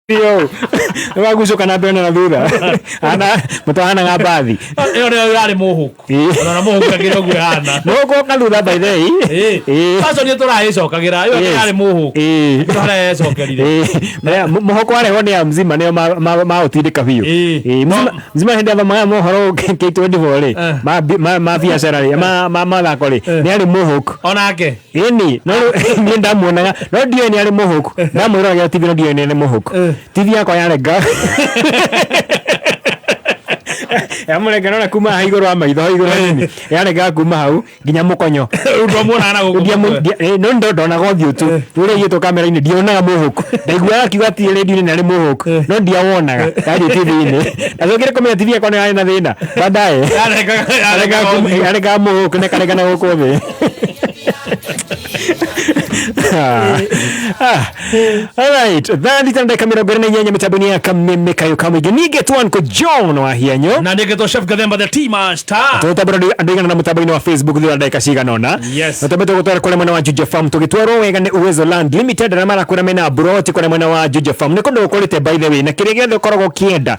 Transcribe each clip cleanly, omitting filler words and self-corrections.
Yo. Nĩwagucũka na mbere na thutha. Ana mũtahanaga mbathi. Ĩyo nĩyo yarĩ mũhũku. Ona mũhũku akĩrĩ ũguo ĩhana. Mũhũku thutha by the way. Ĩĩ. Fashion nĩ tũragĩcokagĩra. Ĩyo Yes. yarĩ mũhũku. Ĩĩ. Harĩa yecokerire. Ĩĩ. Mũhũku warehwo nĩ a mzima nĩo maũtindĩka biũ. Ĩĩ. Ĩĩ, Mzima hĩndĩ athomaga mohoro K24 rĩ, Eh. ma biacara rĩ, ma mathako rĩ, nĩ arĩ mũhũku. Onake. Ĩni, no rĩu niĩ ndamuonaga, no ndiũĩ nĩ arĩ mũhũku. Ndamwĩroragĩra TV no ndiũĩ nĩ arĩ mũhũku. TV yakwa yarenga. Yamũrenga nona kuma haha igũrũ wa maitho, hau igũrũ hanini. Yarengaga kuma hau nginya mũkonyo. Rĩu ndwamuonaga na gũkũ mũtwe. No ndonaga ũthiũ tu. Rĩu ũrĩa aigĩtwo kamera-inĩ ndionaga mũhũku. Ndaiguaga akiuga atĩ rĩndiũ-inĩ nĩ arĩ mũhũku, no ndiawonaga. Ndathiĩ TV-inĩ. Ndacokire kũmenya TV yakwa nĩ yarĩ na thĩna. Baadaye. Yarengaga ũthiũ. Yarengaga mũhũku na ĩkarenga na gũkũ thĩ. Alright, thaa 6 na ndagĩka 28 mĩtambo-inĩ ya Kameme Kayũ ka Mũingĩ. Niĩ ngetwo Uncle John wa Hianyo. Na nĩ ngetwo Chef Gathemba the Tea Master. Tũgũtambũra andũ aigana na mũtambo-inĩ wa Facebook thutha wa ndagĩka cigana ũna. Yes. Na twambe tũgũtwara kũrĩa mwena wa Juja Farm tũgĩtwarwo wega nĩ Uwezo Land Limited arĩa marakwĩra mena broti kũrĩa mwena wa Juja Farm. Nĩ kũndũ gũkũrĩte by the way na kĩrĩa gĩothe ũkoragwo ũkĩenda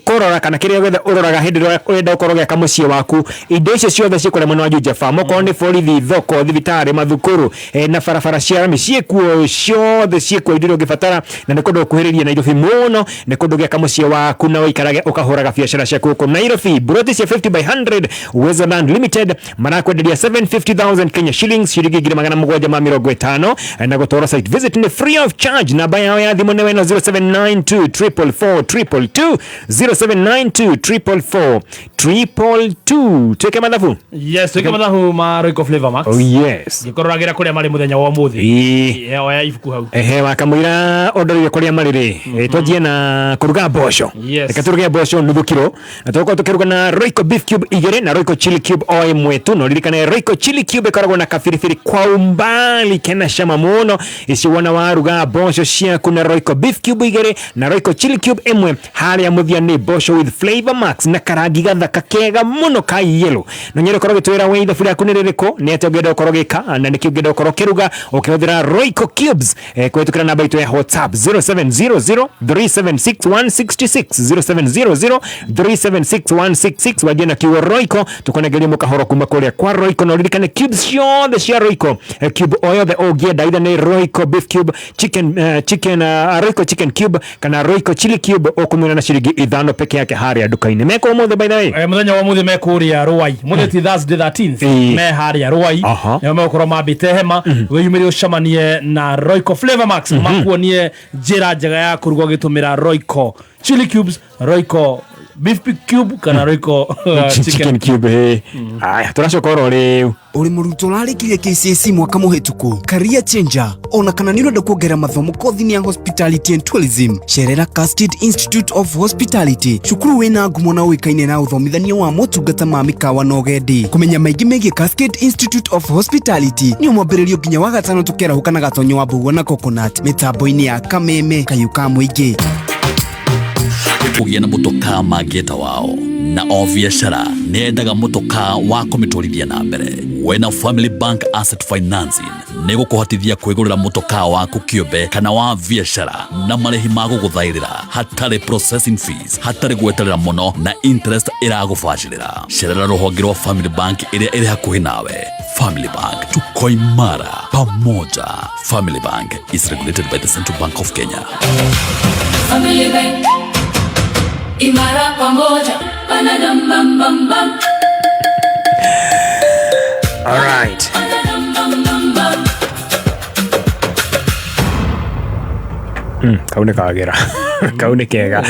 kũrora kana kĩrĩa gĩothe ũroraga hĩndĩ ĩrĩa ũrenda gũkorwo ũgĩaka mũciĩ waku, indo icio ciothe ciĩ kũrĩa mwena wa Juja Farm. Okorwo nĩ borithi, thoko, thibitarĩ, mathukuru na barabara cia rami ciĩkuo ciothe ciĩkuo indo iria ũngĩbatara, na nĩ kũndũ gũkuhĩrĩirie Nairobi mũno. Nĩ kũndũ ũngĩaka mũciĩ waku na ũikarage ũkahũraga biacara ciaku gũkũ Nairobi. Mburoti cia 50 by 100 Uwezo Land Limited marakwenderia 750,000 Kenya shillings, ciringi 750,000, na gũtwarwo site visit nĩ free of charge. Namba yao ya thimũ nĩ ĩno 0792 444 222, 0792 444 222. Twĩke mathabu. Yes, twĩke mathabu ma Royco Flavor Max. Oh yes. Ngĩkororagĩra kũrĩa marĩ mũthenya wa ũmũthĩ. Ĩĩ. Oya ibuku hau. Ehe, wakamũira ũndorire kũrĩa marĩ rĩ, twanjie na kũruga mboco. Yes. Reke tũruge mboco nuthu kiro. Na tũgũkorwo tũkĩruga na Royco beef cube igĩrĩ na Royco chili cube o ĩmwe tu. Na ũririkane Royco chili cube ĩkoragwo na kabiribiri kwa umbali kena cama mũno. Ici wona waruga mboco ciaku na Royco beef cube igĩrĩ na Royco chili cube ĩmwe, harĩa mũthia nĩ mboco with flavor max na karangi gathaka kega mũno ka yellow. Na nyende ũkorwo ũgĩtwĩra we ithabu rĩaku nĩ rĩrĩkũ, nĩ atĩa ũngĩenda gũkorwo ũgĩka na nĩkĩ ũngĩenda gũkorwo ũkĩruga ũkĩhũthĩra Royco cubes kũhĩtũkĩra namba itũ ya WhatsApp 0700 376 166, 0700 376 166. Wanjie na kiugo Royco tũkũnengeria mũkahoro kuma kũrĩa kwa Royco. Na ũririkane cubes ciothe cia Royco, cube o yothe ũngĩenda, either nĩ Royco beef cube, Royco chicken cube kana Royco chili cube, ũkũmĩona na ciringi 5 peke yake harĩa nduka-inĩ. Mekwo ũmũthĩ by the way? Mũthenya wa mũthĩ mekũrĩa Rũai, mũthĩ ti Thursday 13th. Me harĩa Rũai. Nĩo megũkorwo mambĩte hema wĩyumĩrie ũcemanie na Royco Flavor Max, makuonie njĩra njega ya kũruga ũgĩtũmĩra Royco chili cubes, Royco beef cube kana Royco chicken chicken cube. Aya, tũracoka oro rĩu. Ũrĩ mũrutwo ũrarĩkirie KCSE mwaka mũhĩtũku, career changer, ona kana nĩ ũrenda kuongerera mathomo kothi-inĩ ya hospitality and tourism, cerera Cascade Institute of Hospitality, cukuru wĩna ngumo na ũĩkaine na ũthomithania wa motungata ma mĩkawa na ũgendi. Kũmenya maingĩ megiĩ Cascade Institute of Hospitality nĩ mwambĩrĩrio nginya wa gatano tũkerahũka na Gatonyo wa Mbũgua na Coconut mĩtambo-inĩ ya Kameme Kayũ ka Mũingĩ. Kũgĩa na mũtokaa mangĩeta wao na o biacara nĩ yendaga mũtokaa wa kũmĩtwarithia na mbere. Wena Family Bank Asset Financing nĩ gũkũhotithia kwĩgũrĩra mũtokaa waku kĩũmbe kana wa biacara na marĩhi ma gũgũthaĩrĩra hatarĩ processing fees, hatarĩ gweterera mũno na interest ĩragũbacĩrĩra. Cerera rũhonge rwa Family Bank ĩrĩa ĩrĩ hakuhĩ nawe. Family Bank, tuko imara pamoja. Family Bank is regulated by the Central Bank of Kenya. Family Bank, imara pamoja. Banana bam bam bam. All right. Banana bam bam bam. Kau nĩ kagĩra, kau nĩ kega.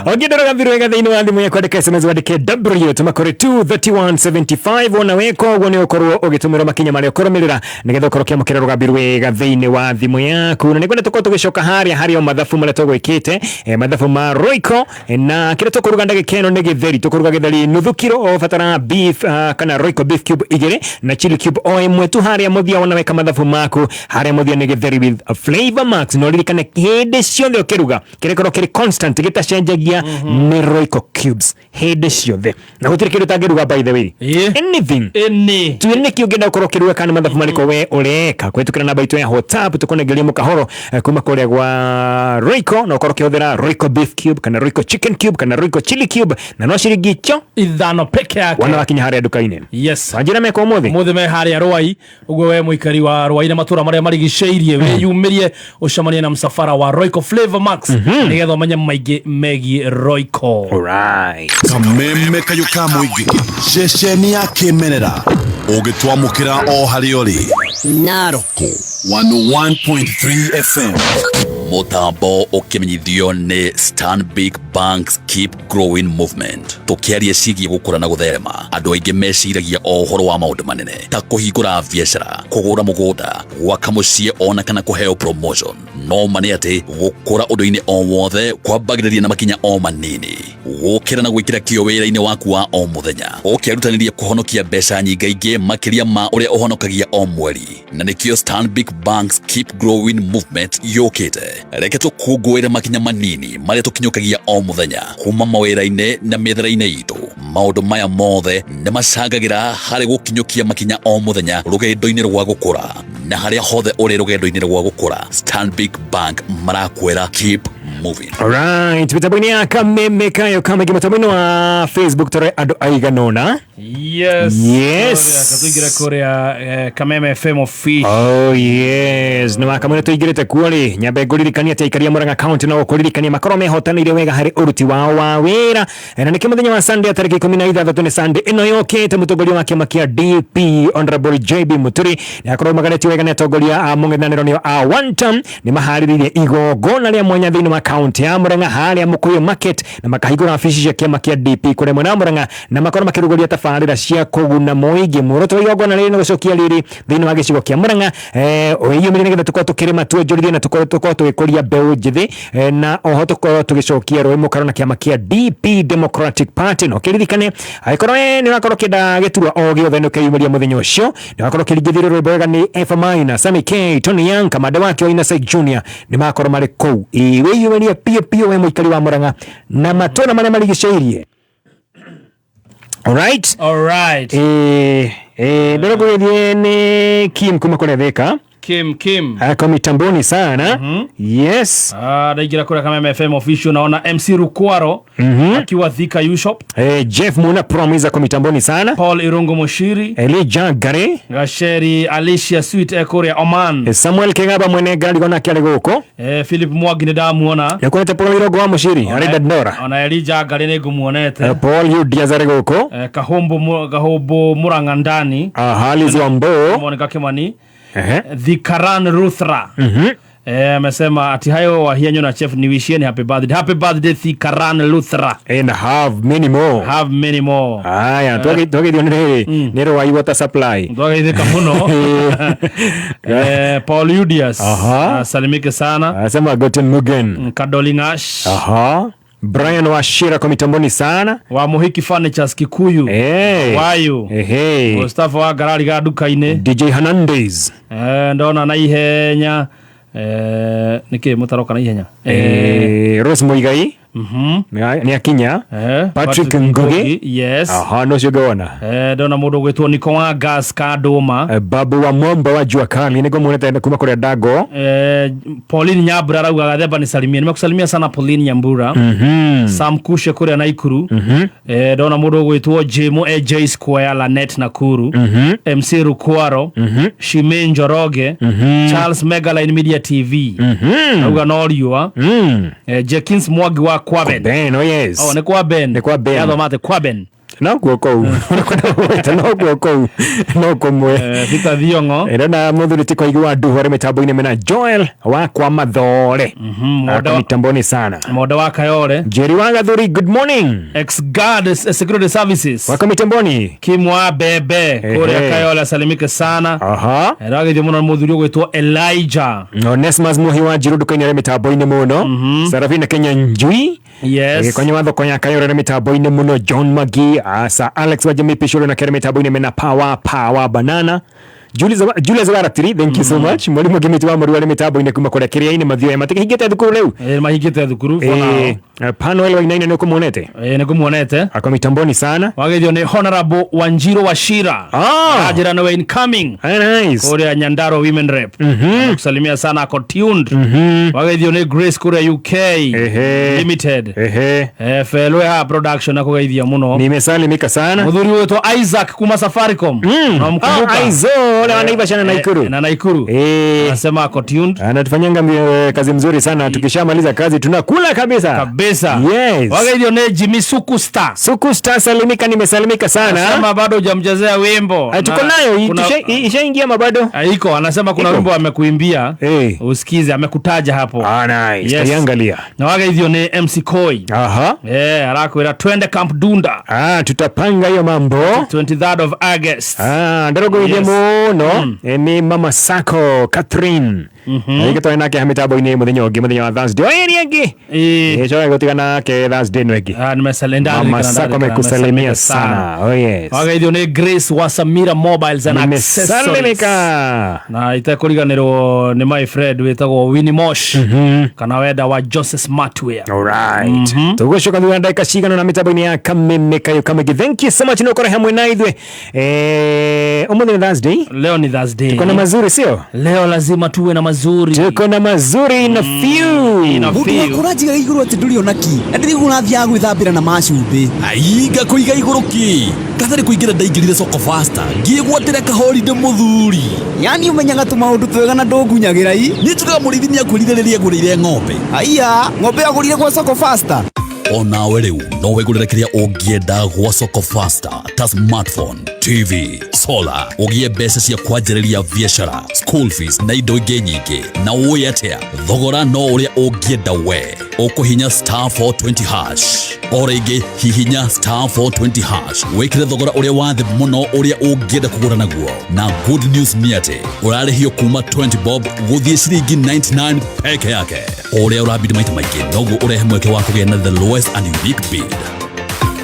Ũngĩenda rũgambi rwega thĩinĩ wa thimũ yaku, andĩka SMS, wandĩke W, tũma kũrĩ 23175. Wona weka ũguo nĩ ũkorwo ũgĩtũmĩrwo makinya marĩa ũkũrũmĩrĩra nĩgetha ũkorwo ũkĩamũkĩra rũgambi rwega thĩinĩ wa thimũ yaku. Na nĩngwenda tũkorwo tũgĩcoka harĩa harĩ o mathabu marĩa tũgwĩkĩte, mathabu ma Royco, na kĩrĩa tũkũruga ndagĩka ĩno nĩ gĩtheri. Tũkũruga gĩtheri nuthu kiro, ũbatara beef kana Royco beef cube igĩrĩ na chili cube o ĩmwe tu. Harĩa mũthia wona weka mathabu maku, harĩa mũthia nĩ gĩtheri with flavor max. Na ũririkane hĩndĩ ciothe ũkĩruga Kĩrĩkorwo kĩrĩ constant, gĩtacenjagia nĩ Royco cubes hĩndĩ ciothe, na gũtirĩ kĩndũ ũtangĩruga, by the way. Anything. Ĩnĩ. Tuĩ nĩkĩ ũngĩenda gũkorwo ũkĩruga, kana nĩ mathabu marĩkũ we ũreka kũhĩtũkĩra namba itũ ya WhatsApp, tũkũnengeria mũkahoro kuma kũrĩa gwa Royco, na ũkorwo ũkĩhũthĩra Royco beef cube kana Royco chicken cube kana Royco chili cube, na no ciringi icio 5 peke yake. Wona wakinya harĩa nduka-inĩ. Wanjĩra meka ũmũthĩ. Mũthĩ me harĩa Rwai. Ũguo we mũikari wa Rwai na matũra marĩa marigicĩirie, wĩyumĩrie ũcemanie na msafara wa Royco Flavor Max, nĩgetha ũmenye maingĩ megiĩ Royco. Alright. Kameme kayũ ka mũingĩ, ceceni ya kĩmerera ũgĩtwamũkĩra o harĩa ũrĩ. Naroko 101.3 FM. Mũtambo ũkĩmenyithio nĩ Stanbic Banks Keep Growing Movement. Tũkĩaria ciĩgiĩ gũkũra na gũtherema, andũ aingĩ meciragia o ũhoro wa maũndũ manene ta kũhingũra biacara, kũgũra mũgũnda, gwaka mũciĩ, ona kana kũheo promotion. No ma nĩ atĩ gũkũra ũndũ-inĩ o wothe kwambagĩrĩria na makinya o manini, gũkĩra na gwĩkĩra kĩo wĩra-inĩ waku wa o mũthenya, ũkĩrutanĩria kũhonokia mbeca nyingaingĩ makĩria ma ũrĩa ũhonokagia o mweri. Na nĩkĩo Stanbic Banks Keep Growing Movement yũkĩte. Reke tũkũngũĩre makinya manini marĩa tũkinyũkagia o mũthenya kuma mawĩra-inĩ na mĩethere-inĩ itũ. Maũndũ maya mothe nĩ macangagĩra harĩ gũkinyũkia makinya o mũthenya rũgendo-inĩ rwa gũkũra. Na harĩa hothe ũrĩ rũgendo-inĩ rwa gũkũra, Stanbic Bank marakwĩra, "Keep moving." Alright, mitambo-inĩ ya Kameme kayo kamĩngĩ, mũtambo-inĩ wa Facebook tũrĩ andũ aigana ũna. Yes. Yes. Tũingĩre kũrĩa Kameme FM official. Oh yes, nĩ wakamwe tũingĩrĩte kuo rĩ, nyambe ngũririkania atĩ aikaria Murang'a County no gũkũririkania makorwo mehotanĩire wega harĩ ũruti wao wa wĩra. Na nĩkĩo mũthenya wa Sunday tarĩki 16, nĩ Sunday ĩno yũkĩte, mũtongoria wa kĩama kĩa DP Honorable JB Muturi nĩ akorwo maganĩtio wega nĩ atongoria a mũng'ethanĩro, nĩo a one term. Nĩ maharĩrĩirie igongona rĩa mwanya thĩinĩ wa kaunti ya Murang'a harĩa Mũkũyũ Market, na makahingũra wabici cia kĩama kĩa DP kũrĩa mwena wa Murang'a, na makorwo makĩrugũria tabarĩra cia kũguna mũingĩ. Muoroto wa igongona rĩrĩ nĩ gũcokia riri thĩinĩ wa gĩcigo kĩa Murang'a, wĩyumĩrie nĩgetha tũkorwo tũkĩrĩma, tuonjorithie na tũkorwo tũgĩkũria mbeũ njĩthĩ, na oho tũkorwo tũgĩcokia rũĩ mũkaro na kĩama kĩa DP, Democratic Party. Na ũkĩririkane, angĩkorwo we nĩ ũrakorwo ũkĩenda gĩturwa o gĩothe, nĩ ũkeyumĩria mũthenya ũcio, nĩ wakorwo ũkĩringithĩrio rwĩmbo wega nĩ Efa Maina, Sammy K, Tony Young, Kamande wake wa Inasai Junior, nĩ makorwo marĩ kũu. Ĩĩ, wĩyumĩrie piũ piũ we mũikari wa Murang'a na matũra marĩa marigicĩirie. Alright. Alright. Ndĩrĩ ngũgĩthiĩ nĩ Kim kuma kũrĩa Thika. Kim Kim. Ako mitamboni sana. Yes. Ah, ndaingĩra kũrĩa Kameme FM official, naona MC Rukwaro akiwa Thika U-Shop. Jeff Muna Promise ako mitamboni sana. Paul Irungu Mushiri. Elijah Gare. Gasheri Alicia Sweet ekũrĩa Oman. Samuel Kegaba mwene ngari gonake arĩ gũkũ. Philip Mwangi nĩ ndamuona. Nĩkuonete Paul Irongo wa Mushiri arĩ Dandora. Ona Elijah Ngari nĩ ngũmuonete. Paul Yudias arĩ gũkũ. Kahumbu Murang'a ndani. Halis Wambo. Monica Kimani. Dhikaran Ruthra. Amesema ati hayo Wahianyo na chef, niwishieni happy birthday. Happy birthday, Thikaran Luthra. And have many more. Have many more. Haya, twagĩthio nĩ rĩrĩ nĩ Rwai Water Supply. Twageithĩka mũno. Paul Udias. Asalimike sana. Anasema Guten Morgen. Kadolingash. Brian Washira kwa mitamboni sana. Wa Muhiki Furnitures Kikuyu. Hey. Wayu. Ehe. Mustafa wa Garari ga duka-inĩ. DJ Hernandez. Ndona na ihenya. Nĩkĩ mũtaroka na ihenya? Rose Muigai. Nĩ akinya. Patrick Ngugi. Yes. Aha, no cio ngona. Ndona mũndũ ũgwĩtwo Niko wa Gas Kandũma. Babu wa Mwamba wa Jua Kali nĩguo muonete kuma kũrĩa Dago. Pauline Nyambura arauga Gathemba nisalimie. Nimekusalimia sana, Pauline Nyambura. Sam Kushe kũrĩa Naikuru. Ndona mũndũ ũgwĩtwo Jimo AJ Square Lanet Nakuru. MC Rukwaro. Shime Njoroge. Charles Megaline Media TV. Auga no riũa. Jenkins Mwangi wa Kwaben. Ben, oh yes. Oh, nĩ kwa Ben. Nĩ kwa Ben. Yathomate Kwaben. No kuo kũu. No kuo kũu. No kũmwe. Peter Thiong'o. Ndona mũthuri ti kũigua nduhu arĩ mĩtambo-inĩ mena Joel wa kwa Mathore. Ako mitamboni sana. Moda wa Kayole. Jerry wa Gathuri, good morning. Ex Guard Security Services. Wako mitamboni. Kimwa Bebe kũrĩa Kayole asalimike sana. Ndagĩthio mũno nĩ mũthuri ũgwĩtwo Elijah. Onesmus Muhi wa Njiru nduka-inĩ arĩ mĩtambo-inĩ mũno. Sarafina Kenya Njui. Yes. Gĩkonyo wa thoko ya Kayore arĩ mĩtambo-inĩ mũno. John Magi, Sir Alex wa Jamii Pishuru na kere mĩtambo-inĩ mena Power Power Banana. Julius Waratiri, thank you so much. Mwalimu Gimiti wa Mũrũ arĩ mĩtambo-inĩ kuma kũrĩa kĩrĩa-inĩ mathioya matikĩhingĩte thukuru rĩu. Mahingĩte thukuru for now. Panuel Wainaina nĩ ũkũmuonete? Nĩ ngũmuonete. Ako mitamboni sana. Wageithio nĩ Honorable Wanjiru Wachira. Aranjĩra nĩwe incoming. Nice. Kũrĩa Nyandarua Women Rep. Nakusalimia sana, ako tuned. Wageithio nĩ Grace kũrĩa UK Limited. Felwe ha production akũgeithia mũno. Nimesalimika sana. Mũthuri witũ Isaac kuma Safaricom. Unamkumbuka? Ah, Aizo, wale wa Naivasha na Nakuru. Na Nakuru. Anasema ako tuned. Anatufanyanga kazi mzuri sana. Tukishamaliza kazi tunakula kabisa. Kabisa. Yes. Wageithio nĩ Jimmy Suku Star. Suku Star salimika, nimesalimika sana. Anasema bado hujamchezea wimbo. Tuko nayo, ishaingia mabado. Iko, anasema kuna Iko. wimbo amekuimbia. Usikize, amekutaja hapo. Ah, nice. Yes. Tutaiangalia. Na wageithio nĩ MC Koi. Arakwĩra twende Camp Dunda. Ah, tutapanga hiyo mambo. 23rd of August. Ah, ndarogoithia mũno. Nĩ Mama Sako Catherine. Rĩngĩ twarĩ nake ha mĩtambo-inĩ mũthenya ũngĩ, mũthenya wa Thursday. Oye, nĩ ĩngĩ. Coka gũtiga nake Thursday ĩno ĩngĩ. Ah, nimesalimia, Mama Sako amekusalimia nimesalimia sana. Oh yes. Wageithio nĩ Grace wa Samira Mobiles and Accessories. Nimesalimika. Na itekũriganĩrwo nĩ my friend wĩtagwo Winnie Mosh kana wenda wa Jose Smartwear. Alright. Tũgũcoka thutha wa ndagĩka cigana na mĩtambo-inĩ ya Kameme Kayo Kamĩngĩ. Thank you so much nĩ ũkorwo hamwe na ithuĩ. Ũmũthĩ nĩ Thursday. Leo ni Thursday. Tuko na mazuri sio? Leo lazima tuwe na mazuri. Tuko na mazuri na few. Ina Mũndũ few. wakwa ũranjigaga igũrũ atĩ ndũrĩ ona ki na ndĩrĩguo ũrathiaga gwĩthambĩra na macumbĩ. Aiga kũiga igũrũ ki gatarĩ kũingĩra ndaingĩrire soko faster ngĩgwatĩra kahorinde mũthuri. Yani ũmenyaga tũmaũndũ twega na ndũngunyagĩra i. Niĩ njugaga mũrĩithi nĩakwĩrire rĩrĩa agũrĩire ng'ombe. Aiya, ng'ombe agũrire gwa soko faster. Onawe rĩu no wĩgũrĩre kĩrĩa ũngĩenda gwa soko faster ta smartphone, TV, solar, ũgĩe mbeca cia kwanjĩrĩria biacara, school fees na indo ingĩ nyingĩ. Na ũĩ atĩa, thogora no ũrĩa ũngĩenda we. Ũkũhinya star 420 hash. O rĩngĩ hihinya star 420 hash wĩkĩre thogora ũrĩa wa thĩ mũno ũrĩa ũngĩenda kũgũra naguo. Na good news nĩ atĩ ũrarĩhio kuma 20 bob gũthiĩ ciringi 99 peke yake. O ũrĩa ũrabidi maita maingĩ noguo ũrehe mweke wa kũgĩa na the lowest and unique bid.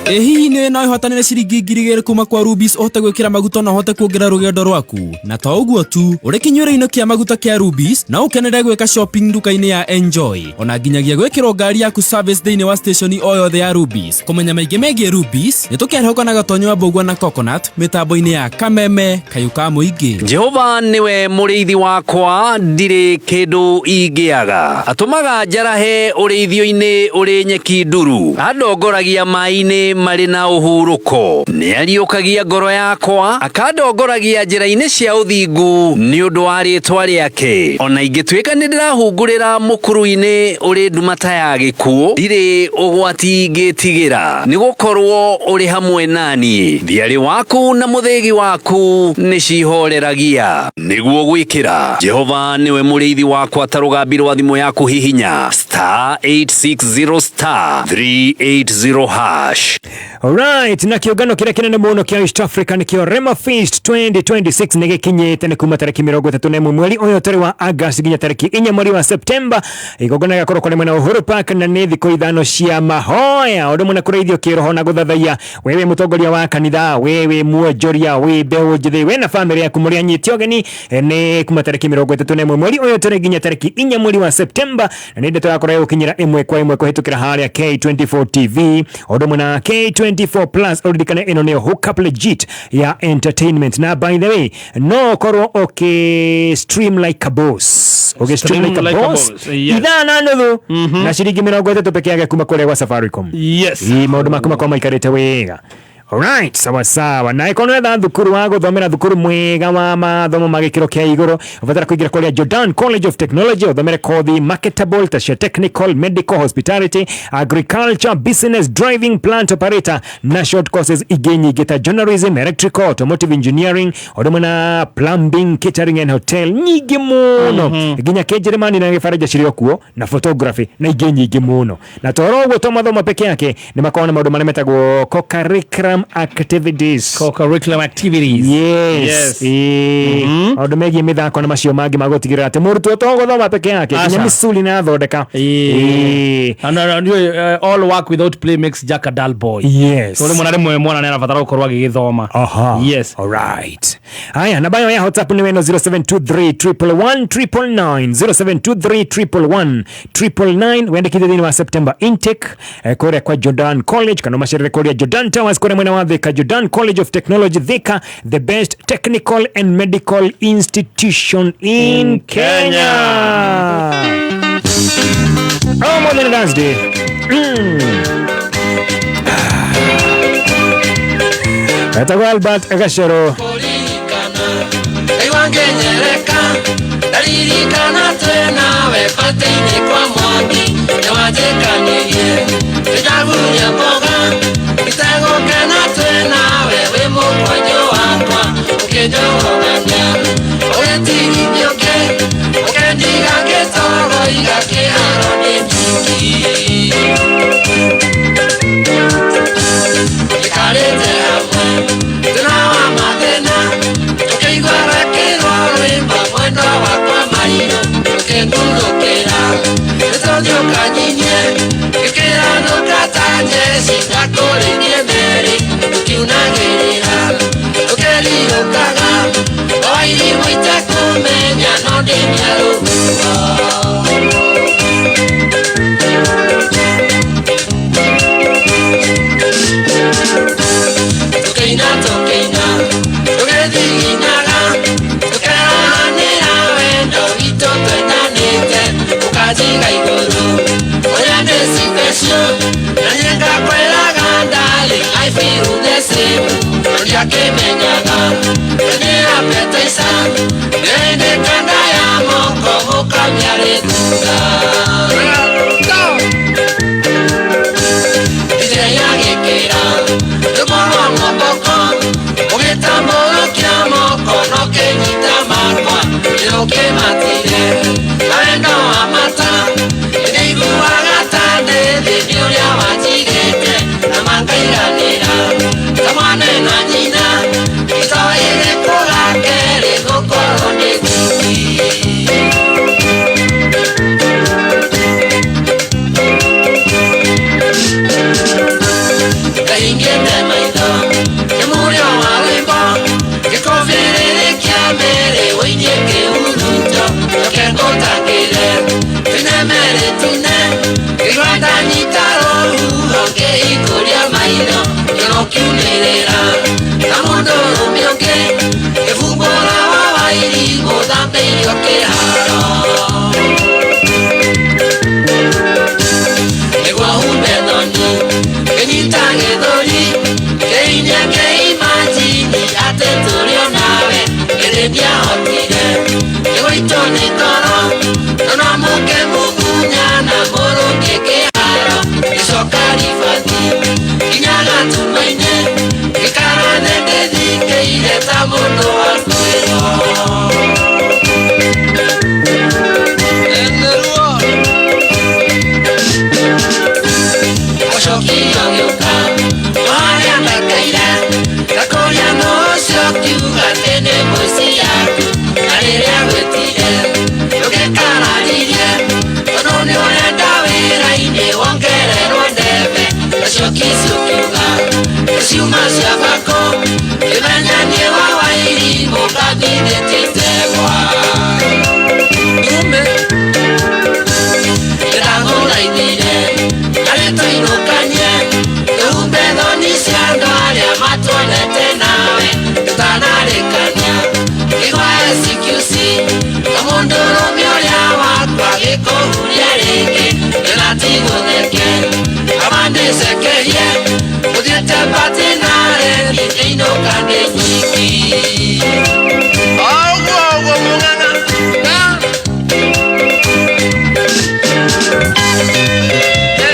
Ĩ hihi nĩũĩ no ũhotanĩre ciringi 2,000 kuma kwa Rubis ũhote gwĩkĩra maguta na ũhote kuongerera rũgendo rwaku? Na to ũguo tu, ũrĩ kĩnyuĩro-inĩ kĩa maguta kĩa Rubis no ũkenere gwĩka shopping nduka-inĩ ya Enjoy, ona nginyagia gwĩkĩrwo ngari yaku service thĩinĩ wa station o yothe ya Rubis. Kũmenya maingĩ megiĩ Rubis nĩ tũkĩarĩhoka na Gatonyo wa Mbũgua na Coconut mĩtambo-inĩ ya Kameme Kayũ ka Mũingĩ. Jehova nĩwe mũrĩithi wakwa, ndirĩ kĩndũ ingĩaga. Atũmaga njarahe ũrĩithio-inĩ ũrĩ nyeki nduru, andongoragia maĩ-inĩ marĩ na ũhurũko. Nĩariũkagia ngoro yakwa, akandongoragia njĩra-inĩ cia ũthingu nĩ ũndũ wa rĩĩtwa rĩake. Ona ingĩtuĩka nĩ ndĩrahungurĩra mũkuru-inĩ ũrĩ nduma ta ya gĩkuũ, ndirĩ ũgwati ingĩtigĩra, nĩgũkorwo ũrĩ hamwe naniĩ. Thiarĩ waku na mũthĩgi waku nĩcihoreragia. Nĩguo gwĩkĩra Jehova nĩwe mũrĩithi wakwa ta rũgambi rwa thimũ yaku, hihinya star 860 star 380 hash. Alright, na kĩũngano kĩrĩa kĩnene mũno kĩa East Africa nĩkĩo Rema Feast 2026 nĩ gĩkinyĩte, nĩ kuma tarĩki 31 mweri ũyũ tũrĩ wa August nginya tarĩki 4 mweri wa September. Igongona rĩgakorwo kũrĩ mwena wa Uhuru Park na nĩ thikũ 5 cia mahoya ũndũ ũmwe na kũrĩithio kĩroho na gũthathaiya. Wewe mũtongoria wa kanitha, wewe mwonjoria, wĩ mbeũ njĩthĩ, we na bamĩrĩ yaku mũrĩ anyiti ũgeni, nĩ kuma tarĩki 31 mweri ũyũ tũrĩ nginya tarĩki 4 mweri wa September, na nĩ ndeto yakorwo ĩgũkinyĩra ĩmwe kwa ĩmwe kũhĩtũkĩra harĩa K24 TV ũndũ ũmwe na K24 Plus. Ũririkane ĩno nĩyo hookup legit ya entertainment, na by the way no ũkorwo ũkĩ stream like a boss, ũgĩ stream like a boss, ithaa na nuthu na ciringi 30 peke yake kuma kũrĩa gwa Safaricom. Ii maũndũ maku makorwo maikarĩte wega. Alright, sawa sawa. Na ĩkorwo nĩwetha thukuru wa gũthomera, thukuru mwega wa mathomo ma gĩkĩro kĩa igũrũ, ũbatara kũingĩra kũrĩa Jordan College of Technology ũthomere kothi marketable ta cia technical, medical, hospitality, agriculture, business, driving, plant operator na short courses ingĩ nyingĩ ta journalism, electrical, automotive engineering, ũndũ ũmwe na plumbing, catering and hotel nyingĩ mũno, nginya kĩnjĩrĩmani na gĩbaranja cirĩ o kuo, na photography na ingĩ nyingĩ mũno. Na toro ũguo to mathomo peke yake, nĩ makoragwo na maũndũ marĩa metagwo co-curriculum Co-curriculum activities. Co-curriculum activities. Yes. Yes. Ĩĩ. Maũndũ megiĩ mĩthako na macio mangĩ ma gũtigĩrĩra atĩ mũrutwo to gũthoma peke yake nginya Aca. mĩculi nĩ athondeka. Ĩĩ. Ĩĩ. Na nĩ all work without play makes Jack a dull boy. Yes. So rĩmwe na rĩmwe mwana nĩ arabatara gũkorwo agĩgĩthoma. Aha. Yes. Alright. Haya, namba yao ya WhatsApp ni weno 0723 111 999 0723 111 999 wendekithie thĩinĩ wa September intake kũrĩa kwa Jordan College kana ũmacerere kũrĩa Jordan Towers kũrĩa mwena wa Thika, Jordan College of Technology Thika, the best technical and medical institution in Kenya. Oh, more than Thursday. Etagwo Albert Gacero. Ngenyereka ndaririkana twenawe batĩ-inĩ kwa Mwangi nĩwanjĩkanirie ndĩraguria mboga itegũkena twenawe wĩ mũkwanjũ wakwa ũkĩnjogogania ũgĩtigithia ũngĩ ũkĩndiga ngĩtoro iga kĩharo nĩ nyingĩ tũikarĩte hamwe thĩna wa mathĩna tũkĩigua rekĩrwo rwĩmbo mwendwa wakwa mairũ tũkĩngurũkĩra nĩtũthiũkanyinie gĩkĩranũka ta njeci ndakũrĩrie merĩ tũkiunagĩrĩra tũkĩrirũkaga o irimũ itekũmenya no ndĩmĩarũguo. Tũkĩina tũkĩina tũgĩthiginaga tũkerahanĩra wendo witũ twendanĩte ũkanjiga igũrũ ũrĩa ndĩ special na niĩ ngakwĩraga darling I feel the same ũrĩa kĩmenyaga nĩ appetizer nĩ kanda ya moko mũkamĩarĩ thutha. Gĩkĩra rwĩmbo rwa mwamboko ũgĩtambũrũkia moko no kĩnyita makwa nĩũkĩmatire na wendo wa mata nĩiguaga ta ndĩ thĩ nĩ ũrĩa wanjigĩte na mangaiganĩra ta mwana na nyina itoĩ gĩkũga kerĩ gũkorwo nĩ nyingĩ. Ndahingĩte maitho nĩ mũrĩo wa rwĩmbo gĩkũbĩrĩrĩ kĩa mbere wũinie kĩhuruto njoke ngũtangĩre tũine merĩ tune ngĩigua ndanyita rũhuho ngĩhingũria maitho kĩro kiumĩrĩra na mũndũrũme ũngĩ ngĩbumbũra wa wairimũ thambĩirio kĩharo nĩguo humbe thoni ngĩnyita gĩthũri ngĩinia ngĩimajini atĩ tũrĩ o nawe ĩndĩ ndiahotire nĩgũitwo nĩ toro ndona mũke mũmunya na mũrũngĩ kĩharo ngĩcoka ribathi nginya gatuma-inĩ ngĩkara thĩ ndĩthikĩire ta mũndũ wa kwĩrwo. Ũcokia ũgĩũka harĩa ndaikaire ndakũria nũ ũcio ũkiuga atĩ nĩ mũici yaku na rĩrĩa gwĩtire ndũgĩkararirie tondũ nĩ ũrenda wĩra-inĩ wongererwo ndebe nacio kici ũkiuga nĩciuma cia bako ngĩmenya niĩ wa wairimũ ngathithĩtie itegwa ume ndĩragũraithire narĩ tũinũkanie tũhumbe thoni cia andũ arĩa matuonete nawe tũtanarĩkania ngĩgwa SQC na mũndũrũme ũrĩa wakwa gĩkũhuria rĩngĩ ndĩratigũtheke kaba ndĩcekerie ũthiĩte batĩ nareni ngĩinũka ndĩ nyiki. Ũguo ũguo mũng'ang'a.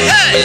Hey!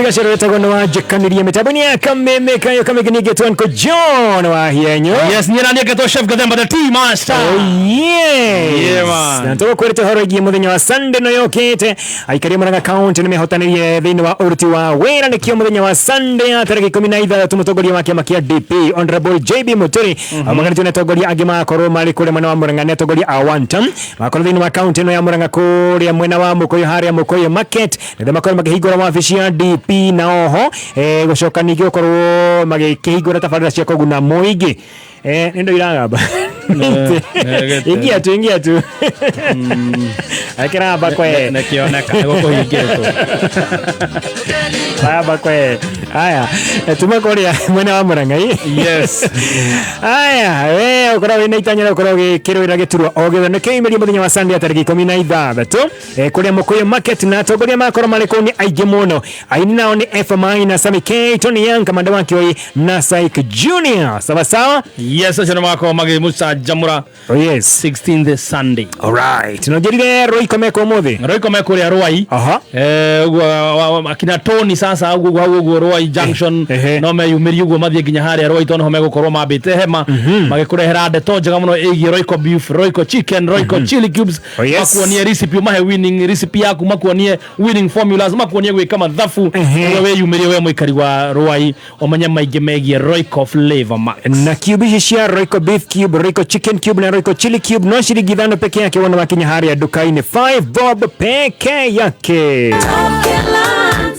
Gacero wĩtagwo nĩ wanjĩkanĩrie mĩtambo-inĩ ya kameme kayo kamege ningĩtwo Uncle John wa Hienyo. Yes, niĩ naniĩ ngetwo Chef Gathemba the Tea Master. Oh, yes. Yeah, man. Na tũgũkwĩrĩte ũhoro wĩgiĩ mũthenya wa Sunday no yũkĩte. Aikari a Murang'a County nĩ mehotanĩrie thĩinĩ wa ũruti wa wĩra, nĩkĩo mũthenya wa Sunday ya tarĩki 16 mũtongoria wa kĩama kĩa DP Honorable JB Muturi amaganĩtio nĩ atongoria angĩ magakorwo marĩ kũrĩa mwena wa Murang'a, nĩ atongoria a one term magakorwo thĩinĩ wa county ĩno ya Murang'a kũrĩa mwena wa Mũkũyũ harĩa Mũkũyũ Market, nĩgetha makorwo makĩhingũra wabici ya DP na oho gũcoka ningĩ gũkorwo magĩkĩhingũra tabarĩra cia kũguna mũingĩ. Nĩ ndo iragamba. Ingia tu, ingia tu. Akiramba kwe. Nĩkĩoneka nĩgũkũhingĩtwo. Ramba kwe. Aya, tuma kũrĩa mwena wa Murang'a. Yes. Aya, we ũkorwo wĩna itanya rĩa gũkorwo ũgĩkĩrũĩra gĩturwa o gĩothe nĩkĩo mũthenya wa Sunday tarĩki 16 kũrĩa Mũkũyũ Market, na atongoria makorwo marĩ kũu nĩ aingĩ mũno. Aini nao nĩ FMI na Sami K, Tony Young, Kamanda wa Kioi na Syke Junior. Sawa sawa? Yes, acio nĩ magakorwo magĩmũcanjamũra. Oh yes. 16th Sunday. All right. No njĩrire Royco meko ũmũthĩ. Royco me kũrĩa Rwai. Aha. Ũguo akina Tony sasa ũguo hau ũguo Rwai Junction no meyumĩrie ũguo mathiĩ nginya harĩa Rwai tondũ nĩho megũkorwo mambĩte hema magĩkũrehera ndeto njega mũno ĩgiĩ Royco beef, Royco chicken, Royco chili cubes. Oh, yes. Makuonie recipe, umahe winning recipe yaku, makuonie winning formulas, makuonie gwĩka mathabu. Ũguo wĩyumĩrie we mũikari wa Rwai ũmenye maingĩ megiĩ Royco Flavor Max. Na cube ici cia Royco beef cube, Royco chicken cube na Royco chili cube no ciringi 5 peke yake wona wakinya harĩa nduka-inĩ, 5 bob peke yake.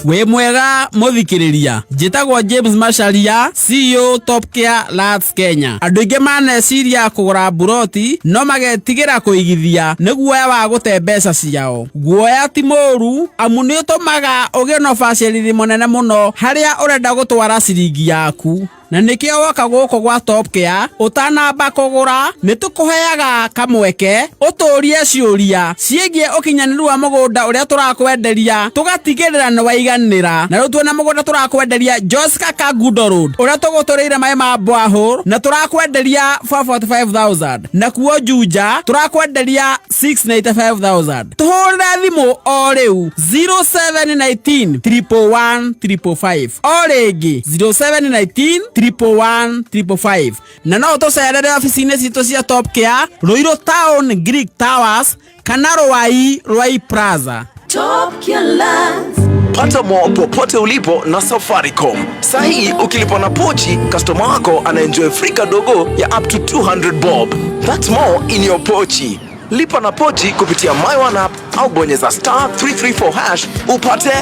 Wĩ mwega mũthikĩrĩria, njĩtagwo James Macharia, CEO Top Care Lands Kenya. Andũ aingĩ maneciria kũgũra mburoti no magetigĩra kũigithia nĩ guoya wa gũte mbeca ciao. Guoya ti mũũru amu nĩ ũtũmaga ũgĩe na ũbacĩrĩri mũnene mũno harĩa ũrenda gũtwara ciringi yaku. Na nĩkĩo woka gũkũ gwa Top Care ũtanamba kũgũra nĩ tũkũheaga kamweke ũtũrie ciũria ciĩgiĩ ũkinyanĩru wa mũgũnda ũrĩa tũrakwenderia, tũgatigĩrĩra nĩ waiganĩra. Na rĩu tuona mũgũnda tũrakwenderia Joska Kangundo Road ũrĩa tũgũtũrĩire maĩ ma borehole na tũrakwenderia 445,000, na kuo Juja tũrakwenderia 695,000. Tũhũrĩre thimũ o rĩu 0719 111 555, o rĩngĩ 0719 111 555, na no ũtũcerere obici-inĩ citũ cia Top Care Ruiru Town Greek Towers kana Ruai Ruai Plaza. Top Care Lands. Pata more popote ulipo na Safaricom. Sahi ukilipa na pochi, customer wako anaenjoy free kadogo ya up to 200 bob. That's more in your pochi. Lipa na pochi kupitia My One app au bonyeza star 334 hash upate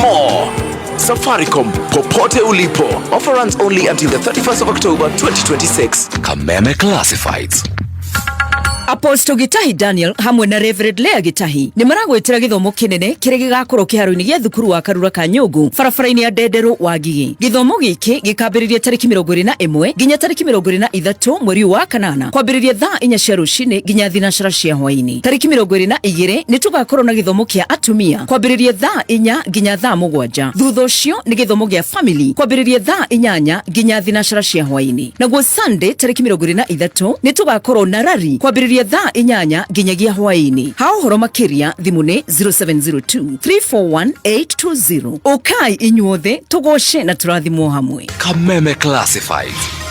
more. Safaricom, popote ulipo. Offer runs only until the 31st of October 2026. Kameme Classifieds. Apostle Gitahi Daniel hamwe na Reverend Lea Gitahi nĩ maragwĩtĩra gĩthomo kĩnene kĩrĩa gĩgakorwo kĩharo-inĩ gĩa thukuru wa Karura ka Nyũngũ barabara-inĩ ya Ndenderũ wa Ngigĩ. Gĩthomo gĩkĩ gĩkambĩrĩria tarĩki 21 nginya tarĩki 23 mweri wa kanana, kwambĩrĩria thaa 4 cia rũcinĩ nginya thinacara cia hwaĩ-inĩ. Tarĩki 22 nĩ tũgakorwo na gĩthomo kĩa atumia kwambĩrĩria thaa 4 nginya thaa 7. Thutha ũcio nĩ gĩthomo gĩa family kwambĩrĩria thaa 8 nginya thinacara cia hwaĩ-inĩ. Naguo Sunday tarĩki 23 nĩ tũgakorwo na rari kwambĩrĩria thaa 8 nginyagia hwaĩ-inĩ. Ha ũhoro makĩria thimũ nĩ 0702 341 820. Ũkai inyuothe tũgoce na tũrathimwo hamwe. Kameme Classifieds.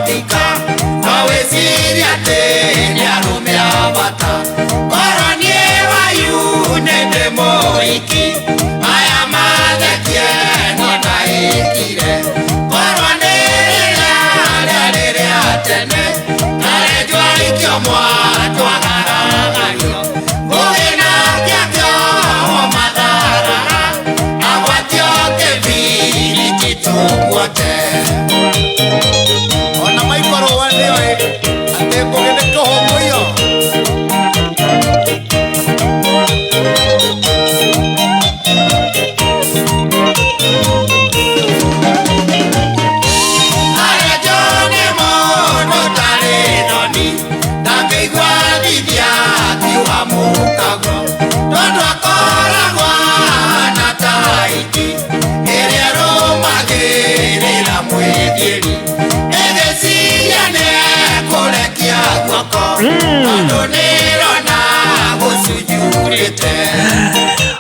Ndika, no wĩcirie atĩ nĩ arũme a bata. Nĩkĩo mwatwagaragario Ngũgĩ nake akĩohwo matharara Agwatio kĩbiriti tuguote. Ona maikorwo nĩoĩ atĩ ngũgĩ nĩ kũhũmũiyo. Karenjo nĩ mũndũ ũtarĩ thoni, ndangĩigua thithia akiuga mũkaguo, tondũ akoragwo ahana ta hiti ĩrĩa ĩrũmagĩrĩra mwĩthiĩri, ĩgĩciria nĩekũrekia guoko, tondũ nĩrona gũcunjurĩte.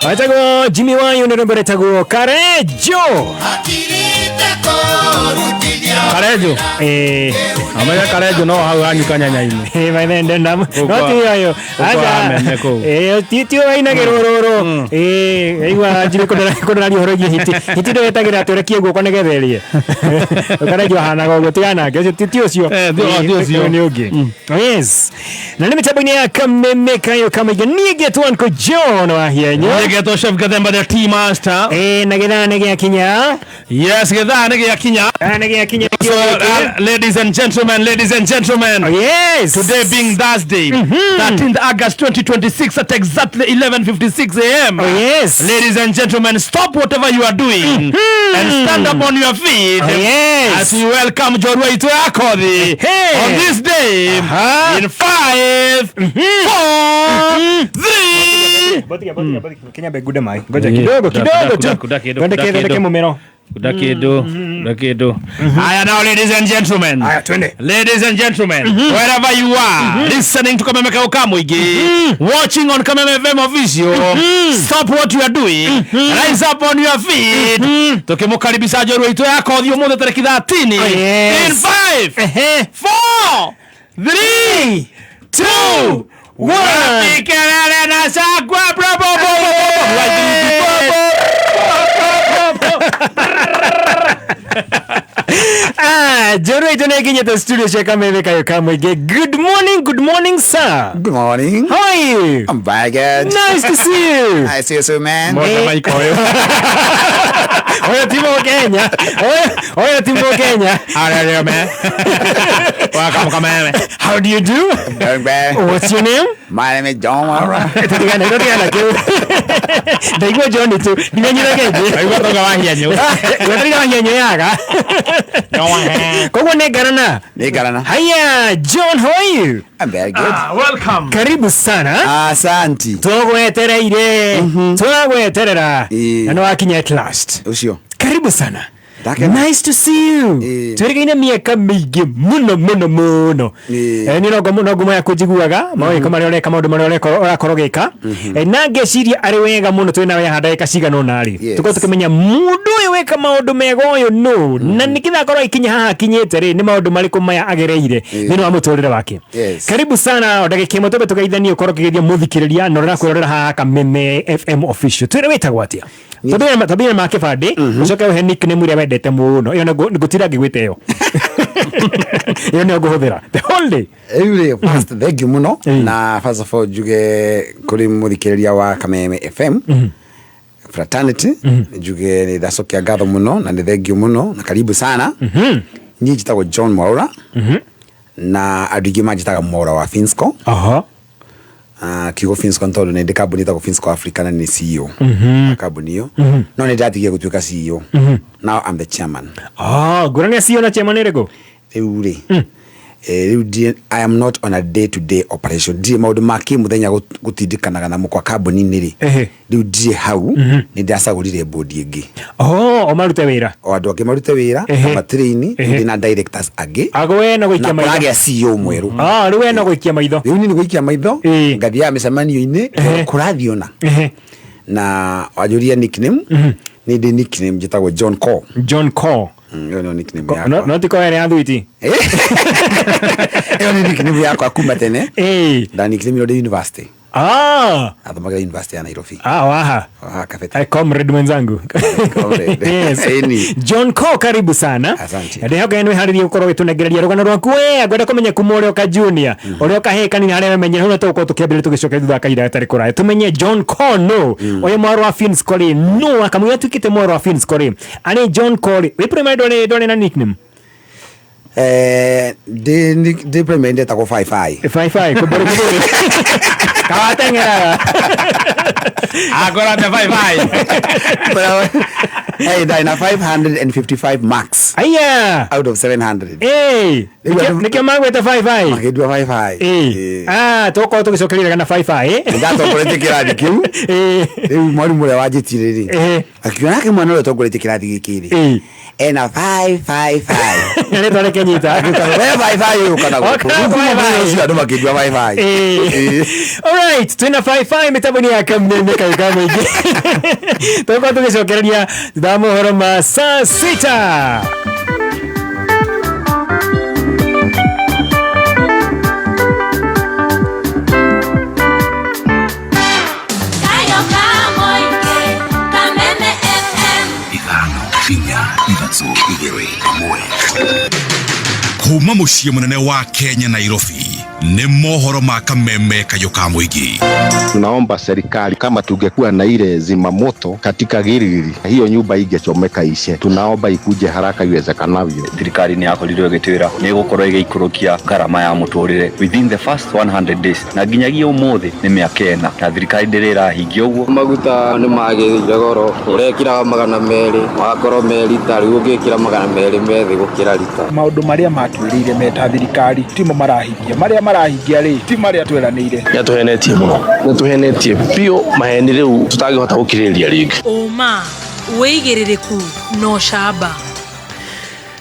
Wetagwo Jimmy Wayu nĩ rwĩmbo rwĩtagwo Karenjo. Akirĩte kũrutithia Karenjo. Eh. Amenya Karenjo no hau hanyuka nyanya-inĩ. Eh, maithe ndenda no Kũu ti ayo. kwa meme kũu. Eh, ti ti wainagĩrwo rũrũ. Eh, aigua Jimmy kũndararia ũhoro wĩgiĩ hiti. Hiti ndĩo ĩtagĩra atĩ ũrekie guoko nĩgetha ĩrĩe. Karenjo ahanaga ũguo tigana nake ũcio ti ũcio. Eh, ti ũcio. Nĩ ũngĩ. Yes. Na nĩ mĩtambo-inĩ ya Kameme Kayo Kamaingĩ niĩ ngetwo Uncle John wa Hienyo. Nĩgetwo Chef Gathemba the tea master. Eh, na gĩthaa nĩ gĩakinya. Yes, gĩthaa nĩ gĩakinya. Gĩthaa nĩ gĩakinya. So, ladies and gentlemen, ladies and gentlemen. Oh, yes. Today being Thursday, 13th August 2026 at exactly 11:56 a.m. Oh, yes. Ladies and gentlemen, stop whatever you are doing and stand up on your feet. Oh, yes. As we welcome Jorua Ito Akothi Hey. on this day in 5, 4, 3. Botiga, botiga, botiga. Kenya begude mai. Ngoja kidogo kidogo tu. Thondeke thondeke mumero. Kuda kindu, kuda kindu. Haya now, ladies and gentlemen. Haya twende. Ladies and gentlemen, wherever you are, listening to Kameme Kayo Kamuingi, watching on Kameme FM Official, stop what you are doing, rise up on your feet. Tukimukaribisha Njorua itũ ya Kothi ũmũthĩ tarĩki 13. Oh, yes. In 5, 4, 3, 2, 1. Kelele na shangwe, bro, bro, bro, bro, bro, bro. Ah, Njorua itũ nĩ ĩkinyĩte studio cia Kameme Kayo Kamuingi. Good morning, good morning sir. Good morning. How are you? I'm very good. Nice to see you. I see you soon, man. Mwaka maiko ũyũ. Ũyũ ti Mũkenya. Ũyũ ti Mũkenya. How are you, man? Welcome, Kameme. How do you do? Doing well. What's your name? My name is John Wara. Tũtigane, tũtigane kĩu. Ndaigua John tu. Ndimenyire kenji. Waigua tonga wa hianyũ. Weterire wa hianyũ yaga. Koguo nĩ ngarana. Nĩ ngarana. Haya, John, how are you? I'm very good. Ah, welcome. Karibu sana. Asanti. Tũgwetereire. Twagweterera. Ĩĩ. Na nĩ wakinya at last. Ũcio. Karibu sana. Ndakena. Nice to see you. Ĩĩ. Twĩrĩgaine mĩaka mĩingĩ mũno mũno mũno. Ĩĩ. Eh, niĩ no ngumo yaku njiguaga mawĩko marĩa ũreka maũndũ marĩa ũrakorwo ũgĩka. Eh, na ngeciria arĩ wega mũno twĩ nawe haha ndagĩka cigana ũna rĩ. Yes. Tũkorwo tũkĩmenya mũndũ ũyũ wĩka maũndũ mega ũyũ nũ na nĩkĩtha akorwo aikinya haha akinyĩte rĩ nĩ maũndũ marĩkũ maya agereire thĩinĩ wa mũtũrĩre wake. Yes. Karibu sana o ndagĩka ĩmwe twambe tũgeithanie ũkorwo ũkĩgeithia mũthikĩrĩria na ũrĩa ũrakwĩrorera haha Kameme FM Official. Twĩre wĩtagwo atĩa? Twambie na ma kĩbandĩ ũcoke ũhe nickname ĩrĩa wendete mũno ĩyo ngũtira ngĩgwĩta ĩyo ĩyo nĩyo ngũhũthĩra the whole day. Rĩu rĩ, first, thank you mũno Ĩĩ. na first of all njuge kũrĩ mũthikĩrĩria wa Kameme FM fraternity njuge nĩ ndacokia ngatho mũno na nĩ thank you mũno na karibu sana. Niĩ njĩtagwo John Mwaura na andũ aingĩ manjĩtaga Mwaura wa Finsco. Aha. Kiugo Finsco nĩ tondũ nĩ ndĩ kambuni ĩtagwo Finsco Africa na nĩ CEO wa kambuni ĩyo, no nĩ ndatigire gũtuĩka CEO. Now I'm the chairman. Ah, ngũrani ya CEO na chairman ĩrĩkũ? Rĩu rĩ, rĩu I am not on a day to day operation, ndirĩ maũndũ ma kĩmũthenya gũtindĩkanaga namo kwa kambuni-inĩ rĩ. Ehe. Rĩu ndirĩ hau, nĩ ndacagũrire board ĩngĩ. Oh, o marute wĩra. O andũ angĩ marute wĩra Ehe. na matiraini. Ehe. Ndĩ na directors angĩ Agwe no na gũikia maitho. kũragĩa CEO mwerũ. Ah, rĩu we no gũikia maitho. Rĩu niĩ nĩ gũikia maitho, Ĩĩ. ngathiaga mĩcemanio-inĩ Ehe. kũrathiĩ ona Ehe. na wanjũria nickname, nĩ ndĩ nickname njĩtagwo John Cole. John Cole. Ĩyo nĩyo nickname No yakwa. no ti Cole ĩrĩa ya thwiti. Ĩyo nĩ nickname yakwa kuma tene. Ĩĩ. Nda nickname ĩyo ndĩ university. Ah. Athomagira University ya Nairobi. Ah, waha. Waha Kabete. Comrade mwenzangu. Comrade. Yes. Ĩni. John Co, karibu sana. Asante. Ndihoka nĩ wĩharĩrie gũkorwo ũgĩtũnengereria rũgano rwaku we ngwenda kũmenya kuma ũrĩa ũka junior ũrĩa ũka kanini harĩa wamenyera hau tũgũkorwo tũkĩambĩrĩria tũgĩcokeria thutha wa kahinda gatarĩ kũraya tũmenye John Co no ũyũ mwarũ wa Finsco rĩ no akamũira atuĩkĩte mwarũ wa Finsco rĩ arĩ John Co rĩ wĩ primary ndwarĩ na nickname? Ndĩ primary ndetagwo Five. Five kũmbũrĩ kũmbũrĩ kawateng'eraga. Agora me Five. Hey, ndarĩ na 555 marks. Aya. Out of 700. Hey, nĩkĩo magwĩta Five. Makĩndua Five. Ah, tũgũkorwo tũgĩcokeria gana Five. Ndatongoretie kĩrathi kĩu. Rĩu mwarimũ ũrĩa wanjĩtire rĩ, akiuga nake mwana ũrĩa ũtongoretie kĩrathi gĩkĩ rĩ, ena 555. Rĩtwa rĩkĩnyita. We Five ũyũ kana gũkũ. Oka Rĩu kuma Five. mũthenya ũcio andũ makĩndua Five. Alright, twĩna Five mĩtambo-inĩ ya Kameme kayũ ka mũingĩ. Tũgũkorwo tũgĩcokereria thutha wa mohoro ma saa 6. Kayo ka mũingĩ, Kameme FM. 5 4 3 2 1. Kuma mũciĩ mũnene wa Kenya Nairobi nĩ mohoro ma Kameme kayũ ka mũingĩ. Tunaomba serikali kama tungekuwa na ile zimamoto katika Gilgili, hiyo nyumba ingechomeka ishe. Tunaomba ikuje haraka iwezekanavyo. Thirikari nĩ yakorirwo ĩgĩtwĩra nĩ ĩgũkorwo ĩgĩikũrũkia ngarama ya mũtũrĩre within the first 100 days, na nginyagia ũmũthĩ nĩ mĩaka 4 na thirikari ndĩrĩ ĩrahingia ũguo. Maguta nĩ magĩrĩire goro, ũrekĩra 200 magakorwo me rita, rĩu ũngĩkĩra 200 me thĩ gũkĩra rita. Maũndũ marĩa matwĩrĩire meta thirikari timo marahingia, marĩa marahingia rĩ ti marĩa tweranĩire. Nĩatũhenetie mũno, nĩatũhenetie biũ maheni rĩu tũtangĩhota gũkirĩrĩria rĩngĩ. Ũma, wĩigĩrĩrĩku na ũcamba.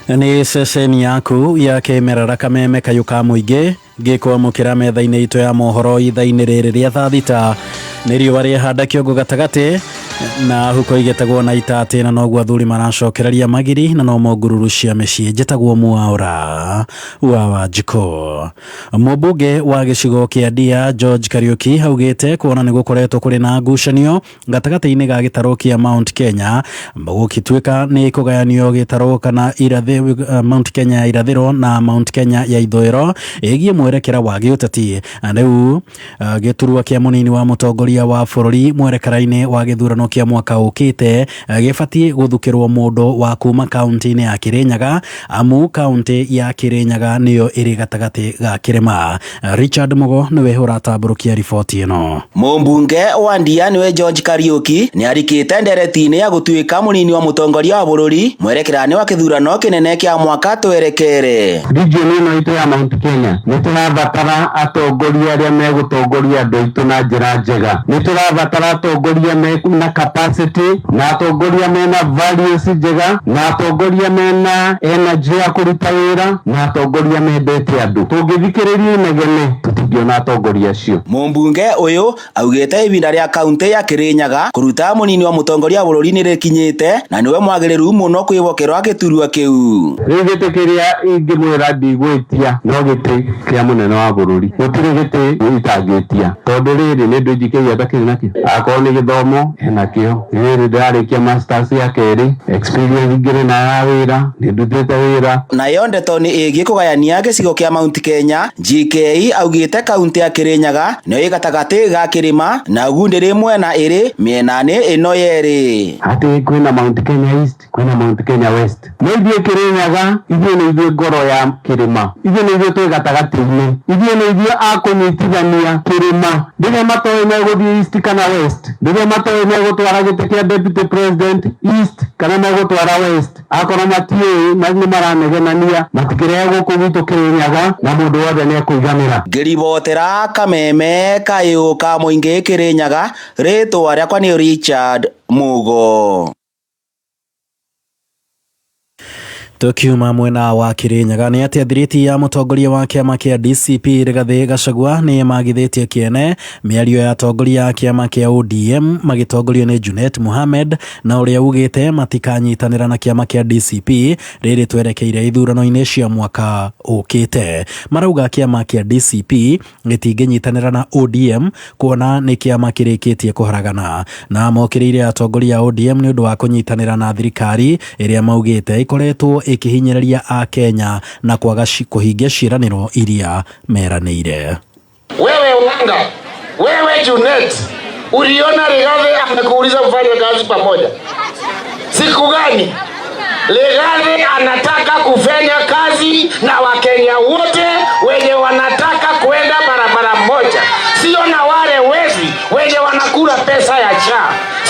Nĩ ceceni yaku ya kĩmerera Kameme kayũ ka mũingĩ ngĩkwamũkĩra metha-inĩ itũ ya mohoro ithaa-inĩ rĩrĩ rĩa thaa 6. Nĩ riũa rĩehanda kĩongo gatagatĩ na huko igĩtagwo na itatĩ, na noguo athuri maracokereria magiri na no ngururu cia mĩciĩ. Njĩtagwo Mwaura wa Wanjikũ. Mũmbunge wa gĩcigo kĩa Ndia George Kariuki augĩte kuona nĩ gũkoretwo kũrĩ na ngucanio gatagatĩ-inĩ ga gĩtarũ kĩa Mount Kenya gũgĩtuĩka nĩ kũgayanio gĩtarũ kana Mount Kenya ya irathĩro na Mount Kenya ya ithũĩro ĩgiĩ mwerekera wa gĩũteti. Rĩu gĩturwa kĩa mũnini wa mũtongoria wa bũrũri mwerekera-inĩ wa gĩthurano kĩa mwaka ũkĩte gĩbatiĩ gũthukĩrwo mũndũ wa kuma kaunti-inĩ ya Kirinyaga, amu kaunti ya Kirinyaga nĩyo ĩrĩ gatagatĩ ga kĩrĩma. Richard Mugo nĩwe ũratambũrũkia riboti ĩno. Mũmbunge wa Ndia nĩwe George Kariuki nĩ arikĩte ndereti-inĩ ya gũtuĩka mũnini wa mũtongoria wa bũrũri mwerekera-inĩ wa kĩthurano kĩnene kĩa mwaka twerekere. Region ĩno itũ ya Mount Kenya nĩ tũrabatara atongoria arĩa megũtongoria andũ aitũ na njĩra njega. Nĩ tũrabatara atongoria mena capacity na atongoria mena values njega na atongoria mena energy ya kũruta wĩra na atongoria mendete andũ. Tũngĩthikĩrĩria inegene tũtingĩona atongoria acio. Mũmbunge ũyũ augĩte ibinda rĩa kaunti ya Kirinyaga kũruta mũnini wa mũtongoria wa bũrũri nĩ rĩkinyĩte na nĩwe mwagĩrĩru mũno kwĩhokerwo gĩturwa kĩu. Rĩu gĩtĩ kĩrĩa ingĩmwĩra ndigwĩtia no gĩtĩ kĩa mũnene wa bũrũri, gũtirĩ gĩtĩ itangĩtia tondũ rĩrĩ nĩ ndũ njikĩria ndakĩrĩ nakĩo. Akorwo nĩ gĩthomo enakĩo, rĩrĩ ndĩrarĩkia masters ya kerĩ, experience ngĩrĩ na ya wĩra, nĩ ndutĩte wĩra. Nayo ndeto nĩ ĩgiĩ kũgayania gĩcigo kĩa Mount Kenya, GK augĩte kaunti ya Kirinyaga nĩyo ĩ gatagatĩ ga kĩrĩma na ũguo ndĩrĩ mwena ĩrĩ mĩena-inĩ ĩno yerĩ. Atĩ kwĩna Mount Kenya East, kwĩna Mount Kenya West. No ithuĩ Kirinyaga, ithuĩ nĩ ithuĩ ngoro ya kĩrĩma, ithuĩ nĩ ithuĩ twĩ gatagatĩ-inĩ, ithuĩ nĩ ithuĩ a kũnyitithania kĩrĩma. Rĩrĩa matoĩ megũthiĩ East kana West, rĩrĩa matoĩ megũtwara gĩtĩ kĩa Deputy President East kana megũtwara West, akorwo matiũĩ na nĩ maranegenania, matikĩrehe gũkũ gwitũ Kirinyaga na mũndũ wothe nĩ ekũiganĩra. Ngĩribotera Kameme kayũ ka mũingĩ Kirinyaga, rĩtwa rĩakwa nĩ Richard Mugo. Tukiuma mwena wa Kirinyaga nĩ atĩ thiriti ya mũtongoria wa kĩama kĩa DCP Rigathĩ Gachagua nĩ magithĩtie kĩene mĩario ya atongoria a kĩama kĩa ODM magĩtongorio nĩ Junet Mohamed na ũrĩa ugĩte matikanyitanĩra na kĩama kĩa DCP rĩrĩ twerekeire ithurano-inĩ cia mwaka ũkĩte. Marauga kĩama kĩa DCP gĩtingĩnyitanĩra na ODM kuona nĩ kĩama kĩrĩkĩtie kũharagana, na mokĩrĩire atongoria a ODM nĩ ũndũ wa kũnyitanĩra na thirikari ĩrĩa maugĩte ĩkoretwo ĩkĩhinyĩrĩria a Kenya na kwaga kũhingia ciĩranĩro iria meranĩire. Wewe Wanga, wewe Junet, uliona Rigathi amekuuliza mfanye kazi pamoja siku gani? Rigathi anataka kufanya kazi na Wakenya wote wenye wanataka kwenda barabara moja, sio na wale wezi wenye wanakula pesa ya cha,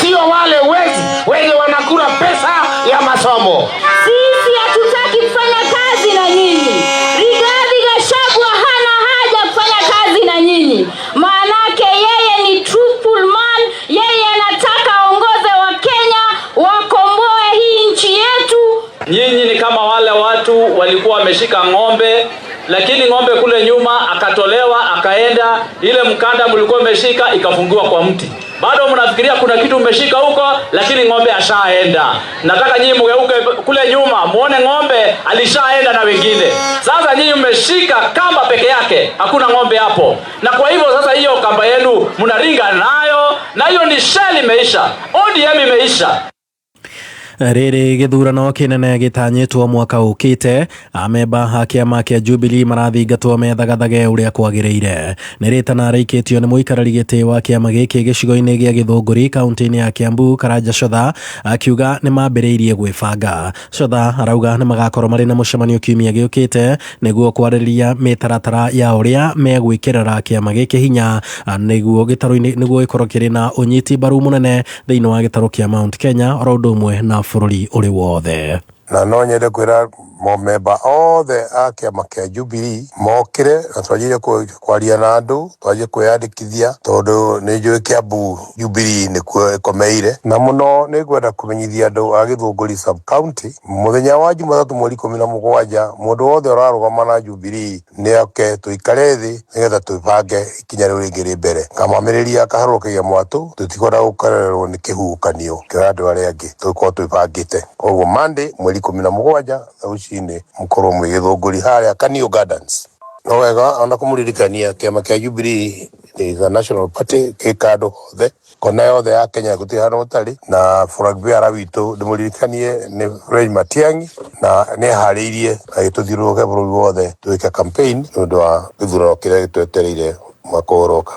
sio wale wezi wenye wanakula pesa ya masomo. Sisi hatutaki kufanya kazi na nyinyi. Rigathi Gachagua hana haja kufanya kazi na nyinyi, maanake yeye ni truthful man. Yeye anataka aongoze Wakenya, wakomboe hii nchi yetu. Nyinyi ni kama wale watu walikuwa wameshika ng'ombe, lakini ng'ombe kule nyuma akatolewa akaenda, ile mkanda mlikuwa mmeshika ikafungiwa kwa mti. Bado mnafikiria kuna kitu mmeshika huko, lakini ng'ombe ashaenda. Nataka nyinyi mgeuke kule nyuma muone ng'ombe alishaenda na wengine. Sasa nyinyi mmeshika kamba peke yake, hakuna ng'ombe hapo. Na kwa hivyo sasa hiyo kamba yenu mnaringa nayo, na hiyo ni shell imeisha, ODM imeisha. Rĩrĩ gĩthurano kĩnene gĩtanyĩtwo mwaka ũkĩte, amemba a kĩama kĩa Jubilee marathingatwo methagathage ũrĩa kwagĩrĩire. Nĩ rĩtana rĩikĩtio nĩ mũikarĩri gĩtĩ wa kĩama gĩkĩ gĩcigo-inĩ gĩa Gĩthũngũri kaunti-inĩ ya Kiambu Karanja Cotha akiuga nĩ mambĩrĩirie gwĩbanga. Cotha arauga nĩ magakorwo marĩ na mũcemanio kiumia gĩũkĩte nĩguo kwarĩrĩria mĩtaratara ya ũrĩa megwĩkĩrĩra kĩama gĩkĩ hinya nĩguo gĩtarũ-inĩ nĩguo gĩkorwo kĩrĩ na ũnyiti mbaru mũnene thĩinĩ wa gĩtarũ kĩa Mount Kenya oro ũndũ ũmwe na bũrũri ũrĩ wothe. Na no nyende kwĩra mamemba othe a kĩama kĩa Jubilee mokĩre na twanjie kwaria na andũ, twanjie kwĩyandĩkithia tondũ nĩ njũĩ Kiambu Jubilee nĩkuo ĩkomeire. Na mũno nĩ ngwenda kũmenyithia andũ a Gĩthũngũri sub county mũthenya wa Jumatatũ mweri 17 mũndũ wothe ũrarũgama na Jubilee nĩ oke tũikare thĩ nĩgetha twĩbange ikinya rĩu rĩngĩ rĩ mbere. Kamamĩrĩria kaharũrũkagia mwatũ, tũtikwenda gũkorererwo nĩ kĩhuhũkanio kĩa andũ arĩa angĩ, tũkorwo twĩbangĩte. Koguo Monday mweri 17 rũcinĩ mũkorwo mwĩ Gĩthũngũri harĩa Kanio Gardens. No wega ona kũmũririkania kĩama kĩa Jubilee is a national party kĩ kandũ hothe kona yothe ya Kenya gũtirĩ handũ gũtarĩ, na flag bearer witũ ndĩmũririkanie nĩ Fred Matiang'i na nĩ eharĩirie agĩtũthiũrũrũke bũrũri wothe twĩke campaign nĩ ũndũ wa gĩthurano kĩrĩa gĩtwetereire mwaka ũroka.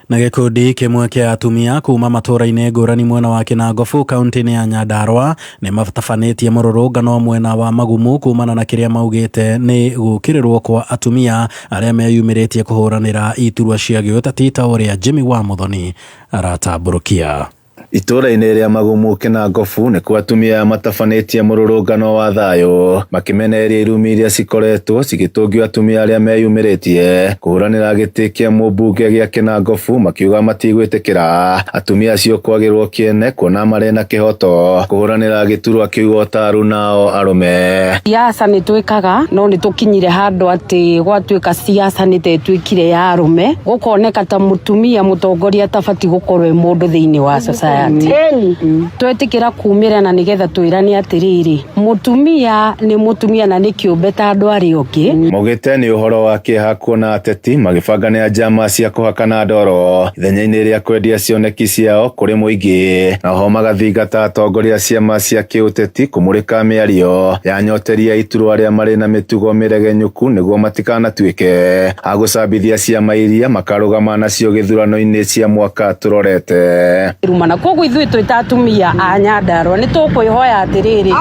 Na gĩkundi kĩmwe kĩa atumia kuma matũra-inĩ ngũrani mwena wa Kĩnangobu kaunti-inĩ ya Nyandarua nĩ matabanĩtie mũrũrũngano mwena wa Magumu kumana na kĩrĩa maugĩte nĩ gũkĩrĩrwo kwa atumia arĩa meyumĩrĩtie kũhũranĩra iturwa cia gĩũteti ta ũrĩa Jimmy wa Muthoni aratambũrũkia. Itũra-inĩ rĩa Magumu Kĩnangobu nĩkuo atumia matabanĩtie mũrũrũngano wa thayũ makĩmenereria irumi iria cikoretwo cigĩtũngio atumia arĩa meyumĩrĩtie kũhũranĩra gĩtĩ kĩa mũmbunge gĩa Kĩnangobu makiuga matigwĩtĩkĩra atumia acio kwagĩrwo kĩene kuona marĩ na kĩhoto kũhũranĩra gĩturwa kĩu o ta aruna arũme. Siasa nĩ twĩkaga no nĩ tũkinyire handũ atĩ gwatuĩka siasa nĩ tetuĩkire ya arũme, gũkoneka ta mũtumia mũtongoria atabatiĩ gũkorwo e mũndũ thĩinĩ wa society. Twetikira kumira na nigetha twirane atiriri mutumia ni mutumia na ni kiumbe ta andu aria ungi. Maugĩte nĩ ũhoro wa kĩeha kuona ateti magĩbanga njama cia kũhakana ndoro ithenya-inĩ rĩa kwendia cioneki ciao kũrĩ mũingĩ, na oho magathingata atongoria ciama cia kĩũteti kũmũrĩka mĩario ya nyoteria iturwa arĩa marĩ na mĩtugo mĩregenyũku nĩguo matikanatuĩke a gũcambithia ciama iria makarũgama nacio gĩthurano-inĩ cia mwaka tũrorete. Rumana koguo ithuĩ twĩ ta atumia a Nyandarua nĩ tũkwĩhoya atĩrĩrĩ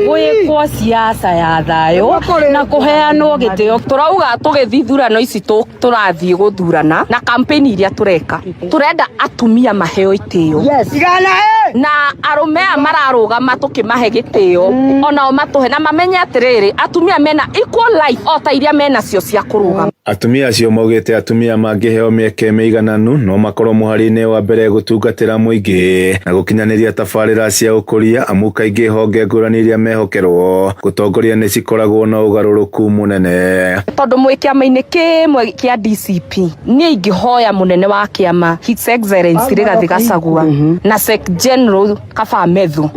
gwĩkwo siasa ya thayũ na kũheanwo gĩtĩo. Tũrauga tũgĩthiĩ ithurano ici tũrathiĩ gũthurana na campaign iria tũreka tũrenda atumia maheo itĩo na arũme aya mararũgama tũkĩmahe gĩtĩo onao matũhe na mamenye atĩrĩrĩ atumia mena equal life o ta iria menacio cia kũrũgama. Atumia acio maugĩte atumia mangĩheo mĩeke mĩigananu no makorwo mũhari-inĩ wa mbere gũtungatĩra mũingĩ na gũkinyanĩria tabarĩra cia ũkũria amu kaingĩ honge ngũrani iria meho marehokerwo gũtongoria nĩ cikoragwo na ũgarũrũku mũnene. Tondũ mwĩ kĩama-inĩ kĩmwe kĩa DCP, niĩ ingĩhoya mũnene wa kĩama His Excellency Rigathĩ Gachagua na Sec General Kaba Methu,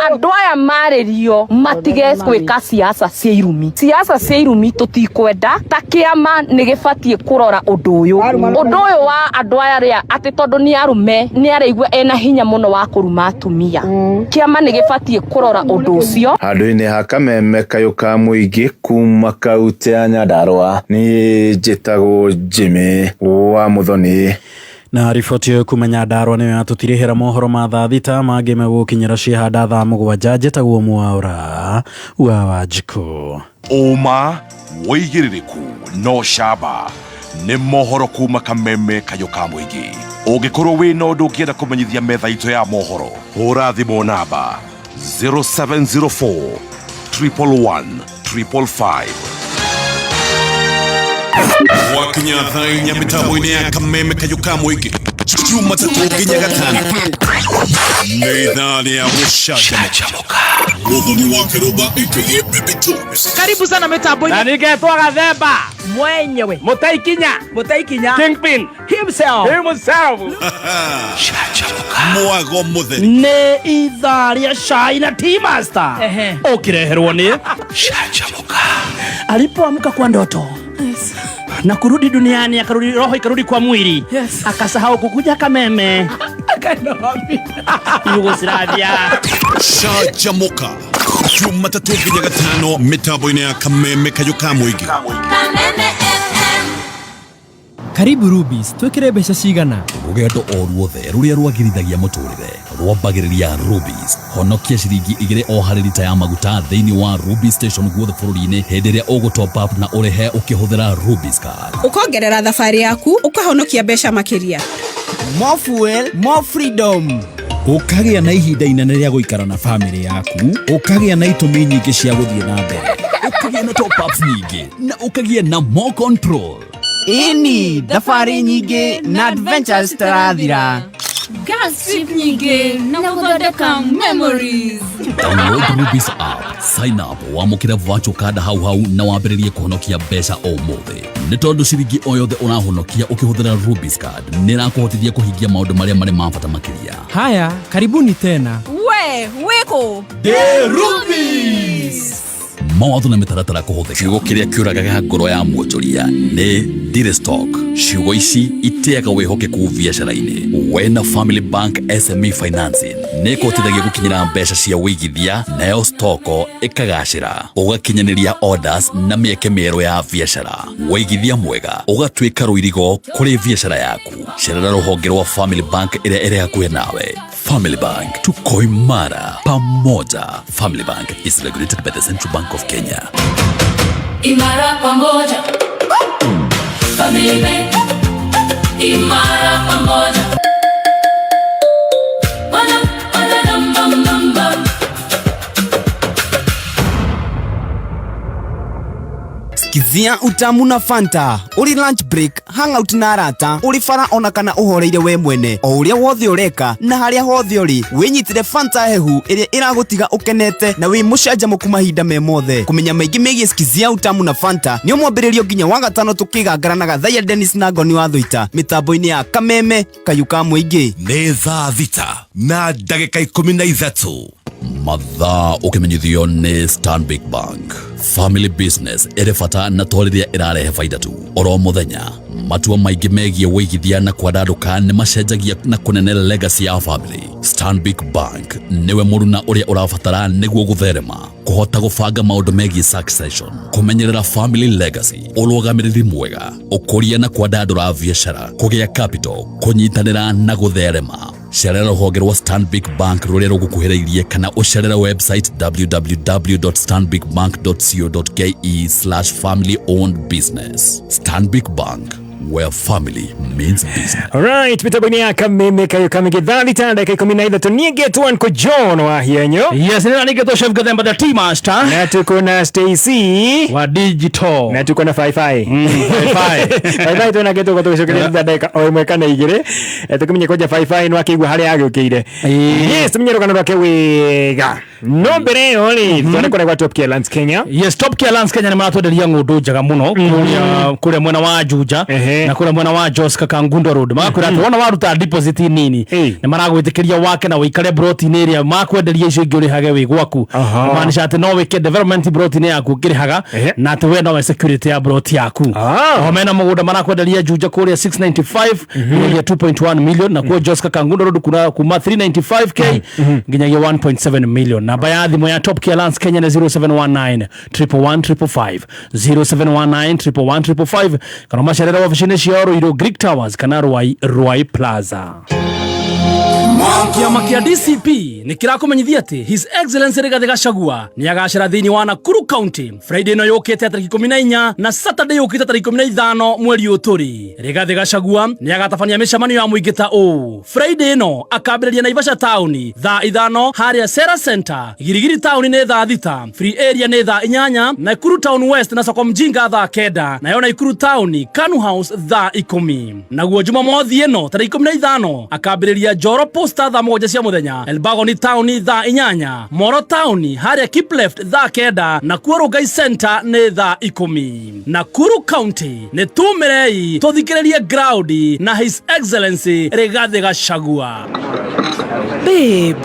andũ aya marĩrio matige gwĩka siasa cia irumi. Siasa cia irumi tũtikwenda. Ta kĩama nĩ gĩbatiĩ kũrora ũndũ ũyũ, ũndũ ũyũ wa andũ aya arĩa atĩ tondũ nĩ arũme nĩ araigua ena hinya mũno wa kũruma atumia. Kĩama nĩ gĩbatiĩ kũrora ũndũ ũcio. Handũ-inĩ ha kameme kayũ ka mũingĩ kuma kaunti ya Nyandarua, niĩ njĩtagwo Jimmy wa Muthoni. Na riboti ĩyo kuma Nyandarua nĩyo yatũtirihĩra mohoro ma thaa 6, mangĩ megũkinyĩra ciĩhanda thaa 7. Njĩtagwo Mwaũra wa Wanjikũ. Ũma, wĩigĩrĩrĩku no camba nĩ mohoro kuma kameme kayũ ka mũingĩ. Ũngĩkorwo wĩna ũndũ ũngĩenda kũmenyithia metha itũ ya mohoro, hũra thimũ namba 0704 111 555. Gwakinya thaa 4 mĩtambo-inĩ ya kameme kayũ ka mũingĩ, Jumatatũ nginya Gatano, nĩ ithaa rĩa gũcanjamũka. Mũthoni wa Kĩrũmba aka Baby Toes. Karibu sana mitambo-inĩ. Na ningetwo Gathemba mwenyewe. Mũtaikinya. Mũtaikinya. Kingpin himself. Himself. Mwago mũtheri. Nĩ ithaa rĩa cai na tea master ũkĩreherwo nĩ Canjamũka. Alipoamka kwa ndoto na kurudi duniani, akarudi roho ikarudi kwa mwili, akasahau kukuja Kameme Yugoslavia. Canjamũka Jumatatũ nginya Gatano mĩtambo-inĩ ya kameme kayũ ka mũingĩ. Karibu Rubis, twĩkĩre mbeca cigana? Rũgendo o ruothe rũrĩa rwagĩrithagia mũtũrĩre rwambagĩrĩria Rubis. Honokia ciringi 2 o harĩ rita ya maguta thĩinĩ wa Rubis station guothe bũrũri-inĩ hĩndĩ ĩrĩa ũgũ top up na ũrĩhe ũkĩhũthĩra Rubis card. Ũkongerera thabarĩ yaku, ũkahonokia mbeca makĩria. More fuel, more freedom. Ũkagĩa na ihinda inene rĩa gũikara na famĩlĩ yaku, ũkagĩa na itũmi nyingĩ cia gũthiĩ na mbere, ũkagĩa na top ups nyingĩ na ũkagĩa na more control. Ĩni, thabarĩ nyingĩ na adventures tarathira. Gas trip nyingĩ na gũthondeka memories. Download Rubis app, sign up, wamũkĩre virtual card hau hau na wambĩrĩrie kũhonokia mbeca o mũthĩ, nĩ tondũ ciringi o yothe ũrahonokia ũkĩhũthĩra Rubis card nĩ ĩrakũhotithia kũhingia maũndũ marĩa marĩ ma bata makĩria. Haya, karibuni tena. We wĩkũ? Rubis. Mawatho na mĩtaratara kũhũthĩka. Kiugo kĩrĩa kĩũragaga ngoro ya mwonjoria nĩ ndirĩ stock. Ciugo ici iteaga wĩhokeku biacara-inĩ. Wena Family Bank SME Financing nĩ ĩkũhotithagia gũkinyĩra mbeca cia wĩigithia, nayo stoko ĩkagacĩra, ũgakinyanĩria orders na mĩeke mĩerũ ya biacara. Wĩigithia mwega ũgatuĩka rũirigo kũrĩ biacara yaku. Cerera rũhonge rwa Family Bank ĩrĩa ĩrĩ hakuhĩ nawe. Family Bank, tuko imara pamoja. Family Bank is regulated by the Central Bank of Kenya. Imara pamoja. Family Bank. Imara pamoja. Wala, wala, dum, bum, bum, bum. Sikizia utamu na Fanta. Uri lunch break, hangout na arata, uri bara ona kana uhoreire we mwene, o uria wothe ureka na haria hothe uri, winyitire Fanta hehu iria iragutiga ukenete na wi mucanjamuku mahinda me mothe. Kumenya maingi megie Sikizia utamu na Fanta ni mwambĩrĩrio nginya wa gatano tukigangara na Gathaiya Dennis na Ngoni wa Thuita mitambo-inĩ ya Kameme Kayũ ka Mũingĩ. Nĩ thaa 6:13. Mathaa ũkĩmenyithio nĩ Stanbic Bank. Family business ĩrĩ bata na to rĩrĩa ĩrarehe baida tu. Oro mũthenya matua maingĩ megiĩ wĩigithia na kwandandũka nĩ macenjagia na kũnene legacy ya family. Stanbic Bank nĩwe mũruna ũrĩa ũrabatara nĩguo gũtherema, kũhota gũbanga maũndũ megiĩ succession, kũmenyerera family legacy, ũrũgamĩrĩri mwega, ũkũria na kwandandũra biacara, kũgĩa capital, kũnyitanĩra na gũtherema. Cerera rũhonge rwa Stanbic Bank rũrĩa rũgũkuhĩrĩirie kana ũcerere website www.stanbicbank.co.ke/family owned business. Stanbic Bank, Where family means business. Alright, mitambo-inĩ ya kameme kayo kamĩngĩ thaa thita na ndagĩka 13 niĩ ngetwo Uncle John wa Hienyo. Yes, nĩ nĩngetwo Chef Gathemba the Tea Master. Na tuko na Stacy wa digital. Na tuko na Faifai. Faifai. Faifai twĩna kĩtũgo tũgĩcokeria thutha ndagĩka o ĩmwe kana igĩrĩ. Tũkĩmenye kwanja Faifai nĩ akĩigua harĩa agĩũkĩire. Yes, tũmenye rũgano rwake wega. No mbere ĩyo rĩ, twana kũrĩa gwa Top Care Lands Kenya. Yes, Top Care Lands Kenya nĩ maratwenderia ng'ũndũ njega mũno kũrĩa mwena wa Juja na kũrĩa mwena wa Joska Kangundo Road. Magakwĩra atĩ wona waruta deposit nini nĩ maragwĩtĩkĩria wake na ũikare broti-inĩ ĩrĩa makwenderia icio ingĩ ũrĩhage wĩ gwaku. Kumaanisha atĩ no wĩke development broti-inĩ yaku ũkĩrĩhaga na atĩ we nowe security ya broti yaku. Oho mena mũgũnda marakwenderia Juja kũrĩa 695 nginyagia 2.1 million na kuo Joska Kangundo Road kuna kuma 395k nginyagia 1.7 million. Namba ya thimũ ya Top Care Lands Kenya nĩ 0719 111 555 0719 111 555 kana macerere wabici-inĩ ciao Ruiru Greek Towers kana Ruai Plaza. Kĩama kĩa DCP nĩ kĩrakũmenyithia atĩ His Excellency Rigathĩ Gachagua nĩ agacera thĩinĩ wa Nakuru County Friday ĩno yũkĩte tarĩki 14 na Saturday yũkĩte tarĩki 15 mweri ũyũ tũrĩ. Rigathĩ Gachagua nĩ agatabania mĩcemanio ya mũingĩ ta ũũ. Friday ĩno akambĩrĩria Naivasha Town thaa 5 harĩa Sera Center, Girigiri Town nĩ thaa 6, Free Area nĩ thaa 8, Nakuru Town West na Soko Mjinga thaa 9, nayo Nakuru Town Kanu House thaa 10. Naguo Jumamothi ĩno tarĩki 15 akambĩrĩria Njoro Posta thaa 7 cia mũthenya, Elbagoni Town thaa 8, Moro Town harĩa Keep Left thaa 9, nakuo Rongai Center nĩ thaa 10. Nakuru County nĩ tumĩrei tũthikĩrĩrie ground na His Excellency Rigathĩ Gachagua. Babe,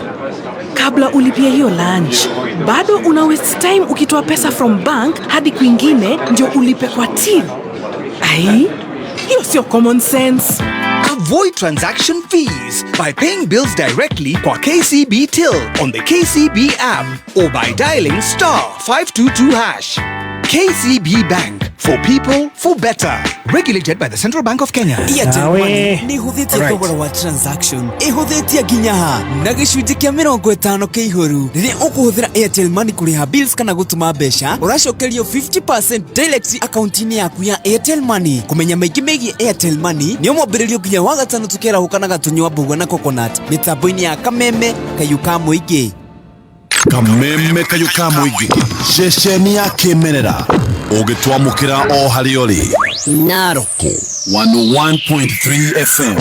kabla ulipie hiyo lunch, bado una waste time ukitoa pesa from bank hadi kwingine ndio ulipe kwa till. Ai, hiyo sio common sense. Avoid transaction fees by paying bills directly kwa KCB Till on the KCB app or by dialing star 522 hash. KCB Bank, for people, for better. Regulated by the Central Bank of Kenya. Airtel Money nĩ ĩhũthĩtie thogora wa transaction, ĩhũthĩtie nginya ha na gĩcunjĩ kĩa 50 kĩa ihũru. Rĩrĩa ũkũhũthĩra Airtel Money kũrĩha bills kana gũtũma mbeca, ũracokerio 50% direct akaunti-inĩ yaku ya Airtel Money. Kũmenya maingĩ megiĩ Airtel Money nĩ mwambĩrĩrio nginya wa gatano tũkerahũka na gatũnyua mbũgua na coconut mĩtambo-inĩ ya kameme kayũ ka mũingĩ. Kameme kayũ ka mũingĩ, ceceni ya kĩmerera ũgĩtwamũkĩra o harĩa ũrĩ. Naroko 101.3 FM.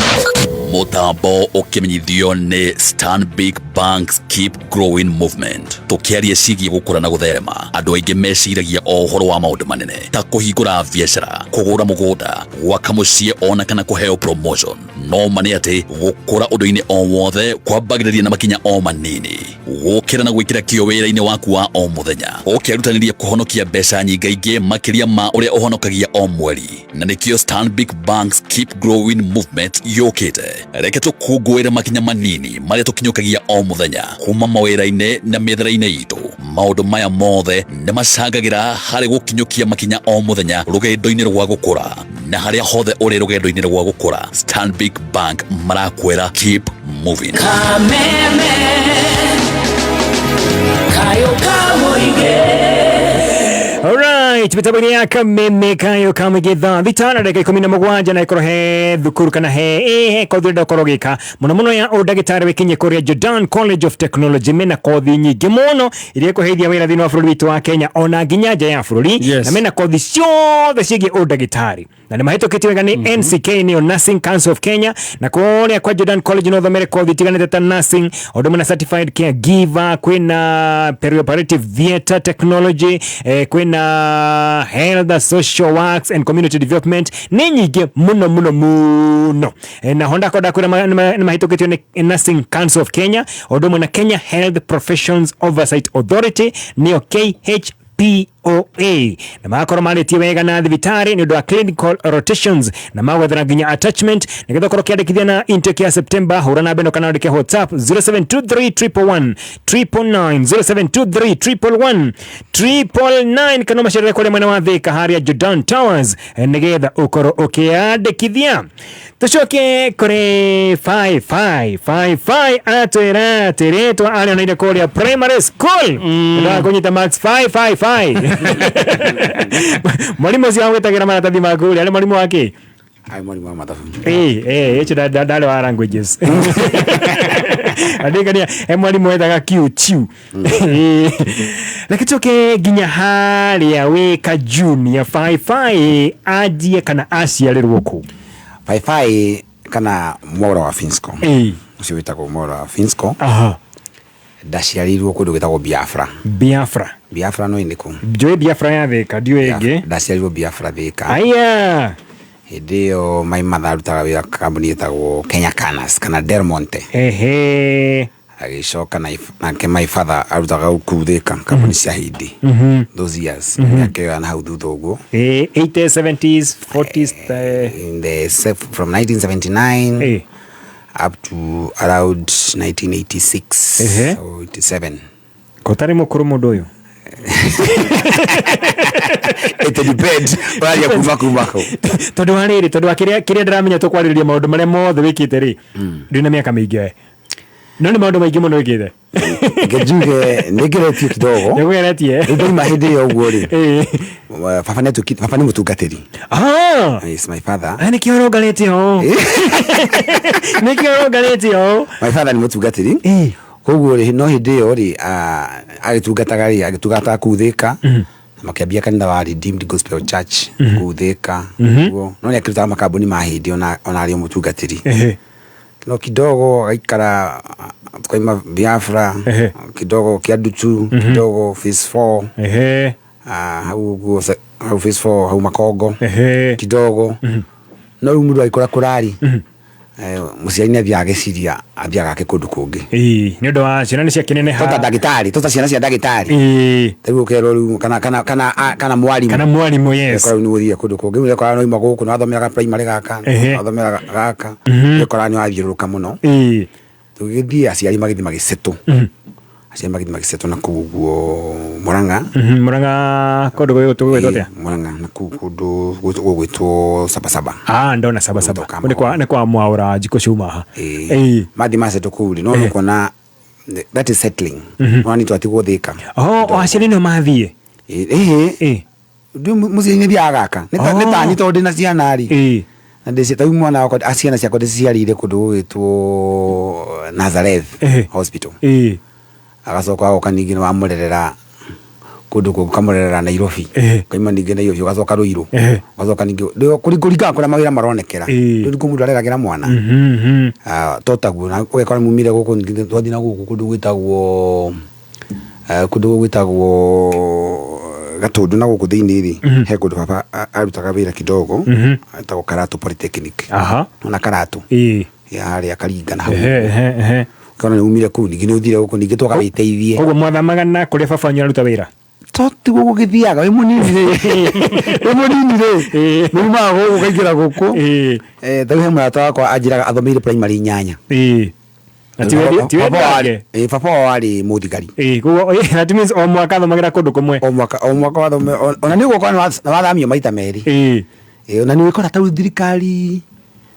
Mũtambo ũkĩmenyithio nĩ Stanbic Bank's Keep Growing Movement. Tũkĩaria ciĩgiĩ gũkũra na gũtherema, andũ aingĩ meciragia o ũhoro wa maũndũ manene ta kũhingũra biacara, kũgũra mũgũnda, gwaka mũciĩ ona kana kũheo promotion. No ma nĩ atĩ gũkũra ũndũ-inĩ o wothe kwambagĩrĩria na makinya o manini, gũkĩra na gwĩkĩra kĩo wĩra-inĩ waku wa o mũthenya, ũkerutanĩria kũhonokia mbeca nyingaingĩ makĩria ma ũrĩa ũhonokagia o mweri. Na nĩkĩo Stanbic Bank's Keep Growing Movement yũkĩte. Reke tũkũngũĩre makinya manini marĩa tũkinyũkagia o mũthenya kuma mawĩra-inĩ na mĩethere-inĩ itũ. Maũndũ maya mothe nĩ macangagĩra harĩ gũkinyũkia makinya o mũthenya rũgendo-inĩ rwa gũkũra. Na harĩa hothe ũrĩ rũgendo-inĩ rwa gũkũra, Stanbic Bank marakwĩra keep moving. Kameme kayo kamuige. Alright, mitambo-inĩ ya kameme kayo kamũingĩ thaa thita na ndagĩka 17 na ĩkorwo he thukuru kana he kothi ũrenda ũkorwo ũgĩka mũno mũno ya ũndagĩtarĩ wĩkinye kũrĩa Jordan College of Technology. Mena kothi nyingĩ mũno iria ĩkũheithia wĩra thĩinĩ wa bũrũri witũ wa Kenya ona nginya nja ya bũrũri. Na mena kothi ciothe ciĩgiĩ ũndagĩtarĩ na nĩ mahĩtũkĩtio wega nĩ NCK, nĩyo Nursing Council of Kenya. Na kũrĩa kwa Jordan College no ũthomere kothi itiganĩte ta nursing, ũndũ ũmwe na certified caregiver, kwĩna perioperative theatre technology, kwĩna health social works and community development, nĩ nyingĩ mũno mũno mũno. Na ho ndakorwo ndakwĩra nĩ mahĩtũkĩtio nĩ Nursing Council of Kenya, ũndũ ũmwe na Kenya Health Professions Oversight Authority, nĩyo KHPOA, na magakorwo marĩtie wega na thibitarĩ nĩ ũndũ wa clinical rotations na magwethera nginya attachment nĩgetha ũkorwo ũkĩandĩkithia na intake ya September. Hũra namba ĩno kana wandĩke WhatsApp 0723 111 999, 0723 111 999, kana ũmacerere kũrĩa mwena wa Thika harĩa Jordan Towers, nĩgetha ũkorwo ũkĩandĩkithia. Tũcoke kũrĩ 5555 atwĩra atĩ rĩtwa arĩoneire kũrĩa primary school mm. Kũnyita max 555 mwarimũ ũcio agwĩtagĩra maratathi maku rĩ, arĩ mwarimũ wa kĩ? Arĩ mwarimũ wa mathabu. Ĩĩ ĩcio ndarĩ wa languages. Andĩkania he mwarimũ wetaga Q Chiu. Reke tũke nginya harĩa wĩ ka junior Faifai anjie kana aciarĩrwo kũ? Faifai kana Mwaura wa Finsco. Ũcio wĩtagwo Mwaura wa Finsco. Ndaciarĩirwo kũndũ gwĩtagwo Biafra. Biafra. Biafra no nĩ kũ? Njũĩ Biafra ya Thĩka, ndiũĩ ĩngĩ. Ndaciarĩirwo Biafra Thĩka. Aya. Hĩndĩ ĩyo my mother arutaga wĩra kambuni ĩtagwo Kenya Canas kana Del Monte. Ehe. Agĩcoka nake my father arutaga kũu Thĩka kambuni cia Hindi. Those years. Mĩaka ĩyo ya na hau thutha ũguo. 80s, 70s, 40s. In the from 1979 up to around 1986 or 87. Kotarĩ mũkũrũ mũndũ ũyũ. It depends. Ũraria kuma kũ. Tondũ wa rĩrĩ, tondũ wa kĩrĩa ndĩramenya tũkwarĩrĩria maũndũ marĩa mothe wĩkĩte rĩ, ndĩ na mĩaka mĩingĩ. No nĩ maũndũ maingĩ mũno wĩkĩte. Reke njuge nĩ ngeretie kidogo. Nĩ ũgeretie. Rĩu ndauma hĩndĩ ĩyo ũguo rĩ. Baba nĩ baba nĩ mũtungatĩri. Yes, my father. Nĩkĩo ũrongarĩte ũũ. Nĩkĩo ũrongarĩte ũũ. My father nĩ mũtungatĩri. Koguo rĩ, no hĩndĩ ĩyo rĩ, agĩtungataga rĩ, agĩtungataga kũu Thĩka. Makĩambia kanitha wa Redeemed Gospel Church kũu Thĩka. Ũguo. No nĩ akĩrutaga makambuni ma hĩndĩ ona arĩ o mũtungatĩri. No kidogo agaikara, tukaima Biafra, kidogo Kiadutu, kidogo phase 4. Hau ũguo hau phase 4 hau Makongo. Kidogo. No rĩu mũndũ agĩkũra kũrari. Mũciari nĩ athiaga agĩciria athiaga ake kũndũ kũngĩ. Nĩ ũndũ wa ciana nĩ ciakĩneneha. Tota ndagĩtarĩ, tota ciana cia ndagĩtarĩ. Rĩu ũkerwo rĩu kana mwarimũ. Kana mwarimũ, yes. Ũgakora rĩu nĩ ũthiire kũndũ kũngĩ. Rĩu ũgakora nĩ wauma gũkũ, nĩ wathomera primary gaka, wathomera gaka. Ũgakora nĩ wathiũrũrũka mũno. Tũgĩthiĩ aciari magĩthiĩ magĩsettle. Aciari magĩthiĩ magĩsettle na kũu ũguo Murang'a. Murang'a kũndũ gũgwĩtwo atĩa? Murang'a na kũu kũndũ gũgwĩtwo Sabasaba. Ndona Sabasaba. Nĩ kwa Mwaura njikũ ciuma haha. Mathiĩ masettle kũu rĩ, no nĩũkuona that is settling. Nĩwona nĩ twatigwo Thĩka. Oh, aciari nĩo mathiĩ? Rĩu mũciĩ nĩ thiaga gaka. Nĩ tani tondũ ndĩna ciana rĩ. Na ndĩci ta mwana wakwa, ciana ciakwa ndĩciciarĩire kũndũ gũgwĩtwo Nazareth Hospital. Agacoka agoka ningĩ nĩ wamũrerera kũndũ kũngĩ, ũkamũrerera Nairobi. Ũkaima ningĩ Nairobi ũgacoka Ruiru. Ũgacoka ningĩ kũringana kũrĩa mawĩra maronekera. Rĩu nĩkuo mũndũ areragĩra mwana. To taguo na ũgekora mumire gũkũ ningĩ twathiĩ na gũkũ kũndũ gwĩtagwo kũndũ gwĩtagwo Gatũndũ na gũkũ thĩinĩ rĩ, he kũndũ baba arutaga wĩra kidogo, etagwo Karatu Polytechnic. Nona Karatu. Ya harĩa Karinga na hau. Ũkona nĩ umire kũu ningĩ nĩ ũthire gũkũ ningĩ twoka wĩteithie. Koguo mwathamaga na kũrĩa baba wanyu aruta wĩra? To tiguo gũgĩthiaga, wĩ mũnini rĩ. Wĩ mũnini rĩ. Nĩ umaga gũkũ ũkaingĩra gũkũ. Ta rĩu he mũrata wakwa anjĩraga athomeire primary 8. Na tiwe ndake? Baba wao arĩ mũthigari. Koguo, that means o mwaka athomagĩra kũndũ kũmwe. O mwaka, o mwaka wathome, ona nĩ ũgũkora nĩ wathamio maita merĩ. Ona nĩ ũgũkora ta rĩu thirikari,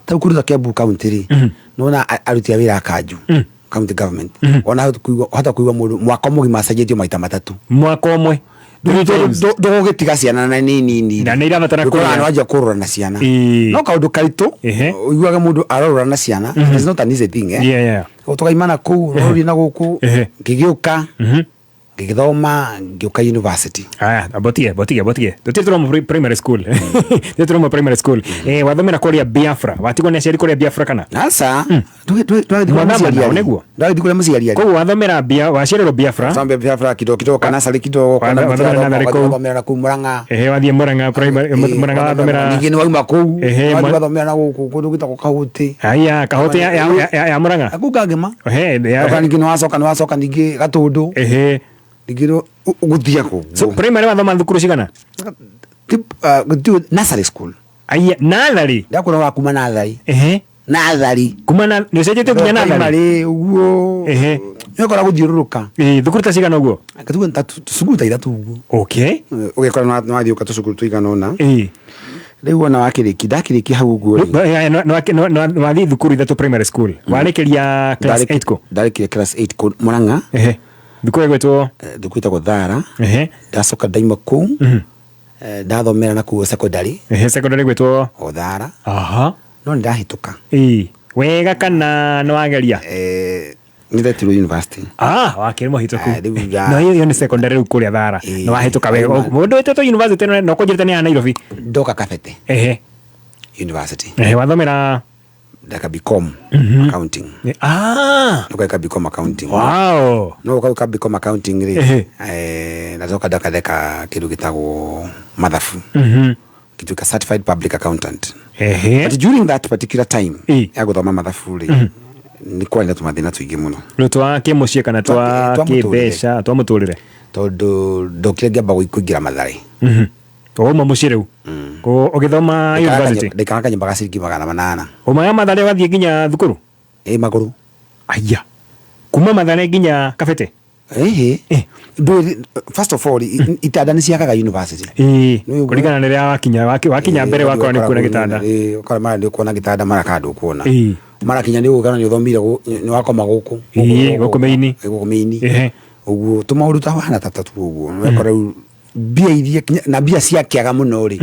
ta rĩu kũndũ ta Kiambu County rĩ, nĩwona aruti a wĩra a kanju. County government. Ona hota kũigua mũndũ mwaka mũgima acenjetio maita matatũ. Mwaka ũmwe. Ndũgũgĩtiga ciana na nĩ nini. Na nĩ irabatara Ũkoraga kũrĩa. nĩ wanjia kũrora na ciana. No kaũndũ karitũ, ũiguaga mũndũ arorora na ciana. It's not an easy thing, eh? Tũkaimana kũu, rũrĩ na gũkũ, ngĩgĩũka, ngĩgĩthoma, ngĩũka university. Aya, botige. Tũtirĩ tũrauma primary school. Tũtirĩ tũrauma primary school. Wathomera kũrĩa Biafra. Watigwo nĩ aciari kũrĩa Biafra kana? Aca. Twagĩthiĩ kũrĩa Mwathama mũciari nao arĩ. nĩguo? Twagĩthiĩ kũrĩa mũciari arĩ. Koguo wathomera waciarĩrwo Biafra. Wathomera Biafra kidogo kidogo, kana nursery kidogo, kana Wathomera mũciari nursery kũu. wathomera na kũu Murang'a. Wathiĩ Murang'a primary, Murang'a wathomera. Ningĩ nĩ wauma kũu, wathiĩ wathomera na gũkũ kũndũ gwĩtagwo Kahũtĩ. Aya, Kahũtĩ ya Murang'a. Kũu Kangema. Ũka ningĩ nĩ wacoka ningĩ Gatũndũ. Ningĩ nĩ ũgũthiĩ kũu. So primary wathoma thukuru cigana? Nursery school. Aya, nursery? Ndakũra wa kuma nursery. Nursery. Kuma na, nĩ ũcenjetie nginya nursery? Primary, ũguo. Nĩ ũkora gũthiũrũrũka. Thukuru ta cigana ũguo? Thukuru ta cukuru ta ithatũ ũguo. Ũgekora nĩ wathiũka tũcukuru tũigana ũna. Rĩu ona wakĩrĩkia, ndakĩrĩkia hau ũguo rĩ. Wathiĩ thukuru ithatũ primary school. Warĩkĩria class 8 kũ? Ndarĩkirie class 8 kũ Murang'a. Thukuru ĩgwĩtwo? Thukuru ĩtagwo Thara. Ndacoka ndaima kũu. Ndathomera nakuo secondary. Ehe, secondary gwĩtwo Othara. Aha. No nĩ ndahĩtũka. Ĩĩ, wega kana nĩ wageria? Nĩ ndetirwo university. Ah, wakĩrĩ mũhĩtũku. Rĩu nda- No ĩyo nĩ secondary rĩu kũrĩa Thara. Nĩ wahĩtũka wega. Mũndũ wĩtĩtwo university no kũnjĩrĩte nĩ ya Nairobi. Ndoka Kabete. Ehe. University. Ehe, wathomera ndeka BCom accounting. Ah. Ndeka BCom accounting. Wow. No ũka BCom accounting rĩ. Ehe. Ndacoka ndakatheka kĩndũ gĩtagwo mathabu. Ngĩtuĩka certified public accountant. Ehe. But during that particular time ya gũthoma mathabu rĩ, nĩ kwarĩ na tũmathĩna tũingĩ mũno. Rĩu twa kĩmũciĩ kana twa Twa mũtũrĩre. kĩmbeca, twa mũtũrĩre. Tondũ ndokire ngĩamba kũingĩra Mathare. Wauma mũciĩ rĩu? Ũgĩthoma university? Ndaikaraga kanyũmba ga ciringi 800. Umaga Mathare wathiĩ nginya thukuru? Ĩ, magũrũ. Aya. Kuma Mathare nginya Kabete? Ĩhĩ. Ndũĩ, first of all, itanda nĩ ciakaga university. Ĩĩ, kũringana na rĩrĩa wakinya, wakinya mbere wakorwo nĩ kuona gĩtanda. Ĩĩ, ũkora mara nĩ ũkuona gĩtanda mara kana ndũkuona. Ĩĩ. Mara kinya nĩ ũgũkora nĩ ũthomire nĩ wakoma gũkũ. Ĩĩ, gũkũ mĩini. Gũkũ mĩini. Ehe. Ũguo tũmaũndũ ta hana ta tatu ũguo. Ũgakora rĩu mbia iria na mbia ciakĩaga mũno rĩ.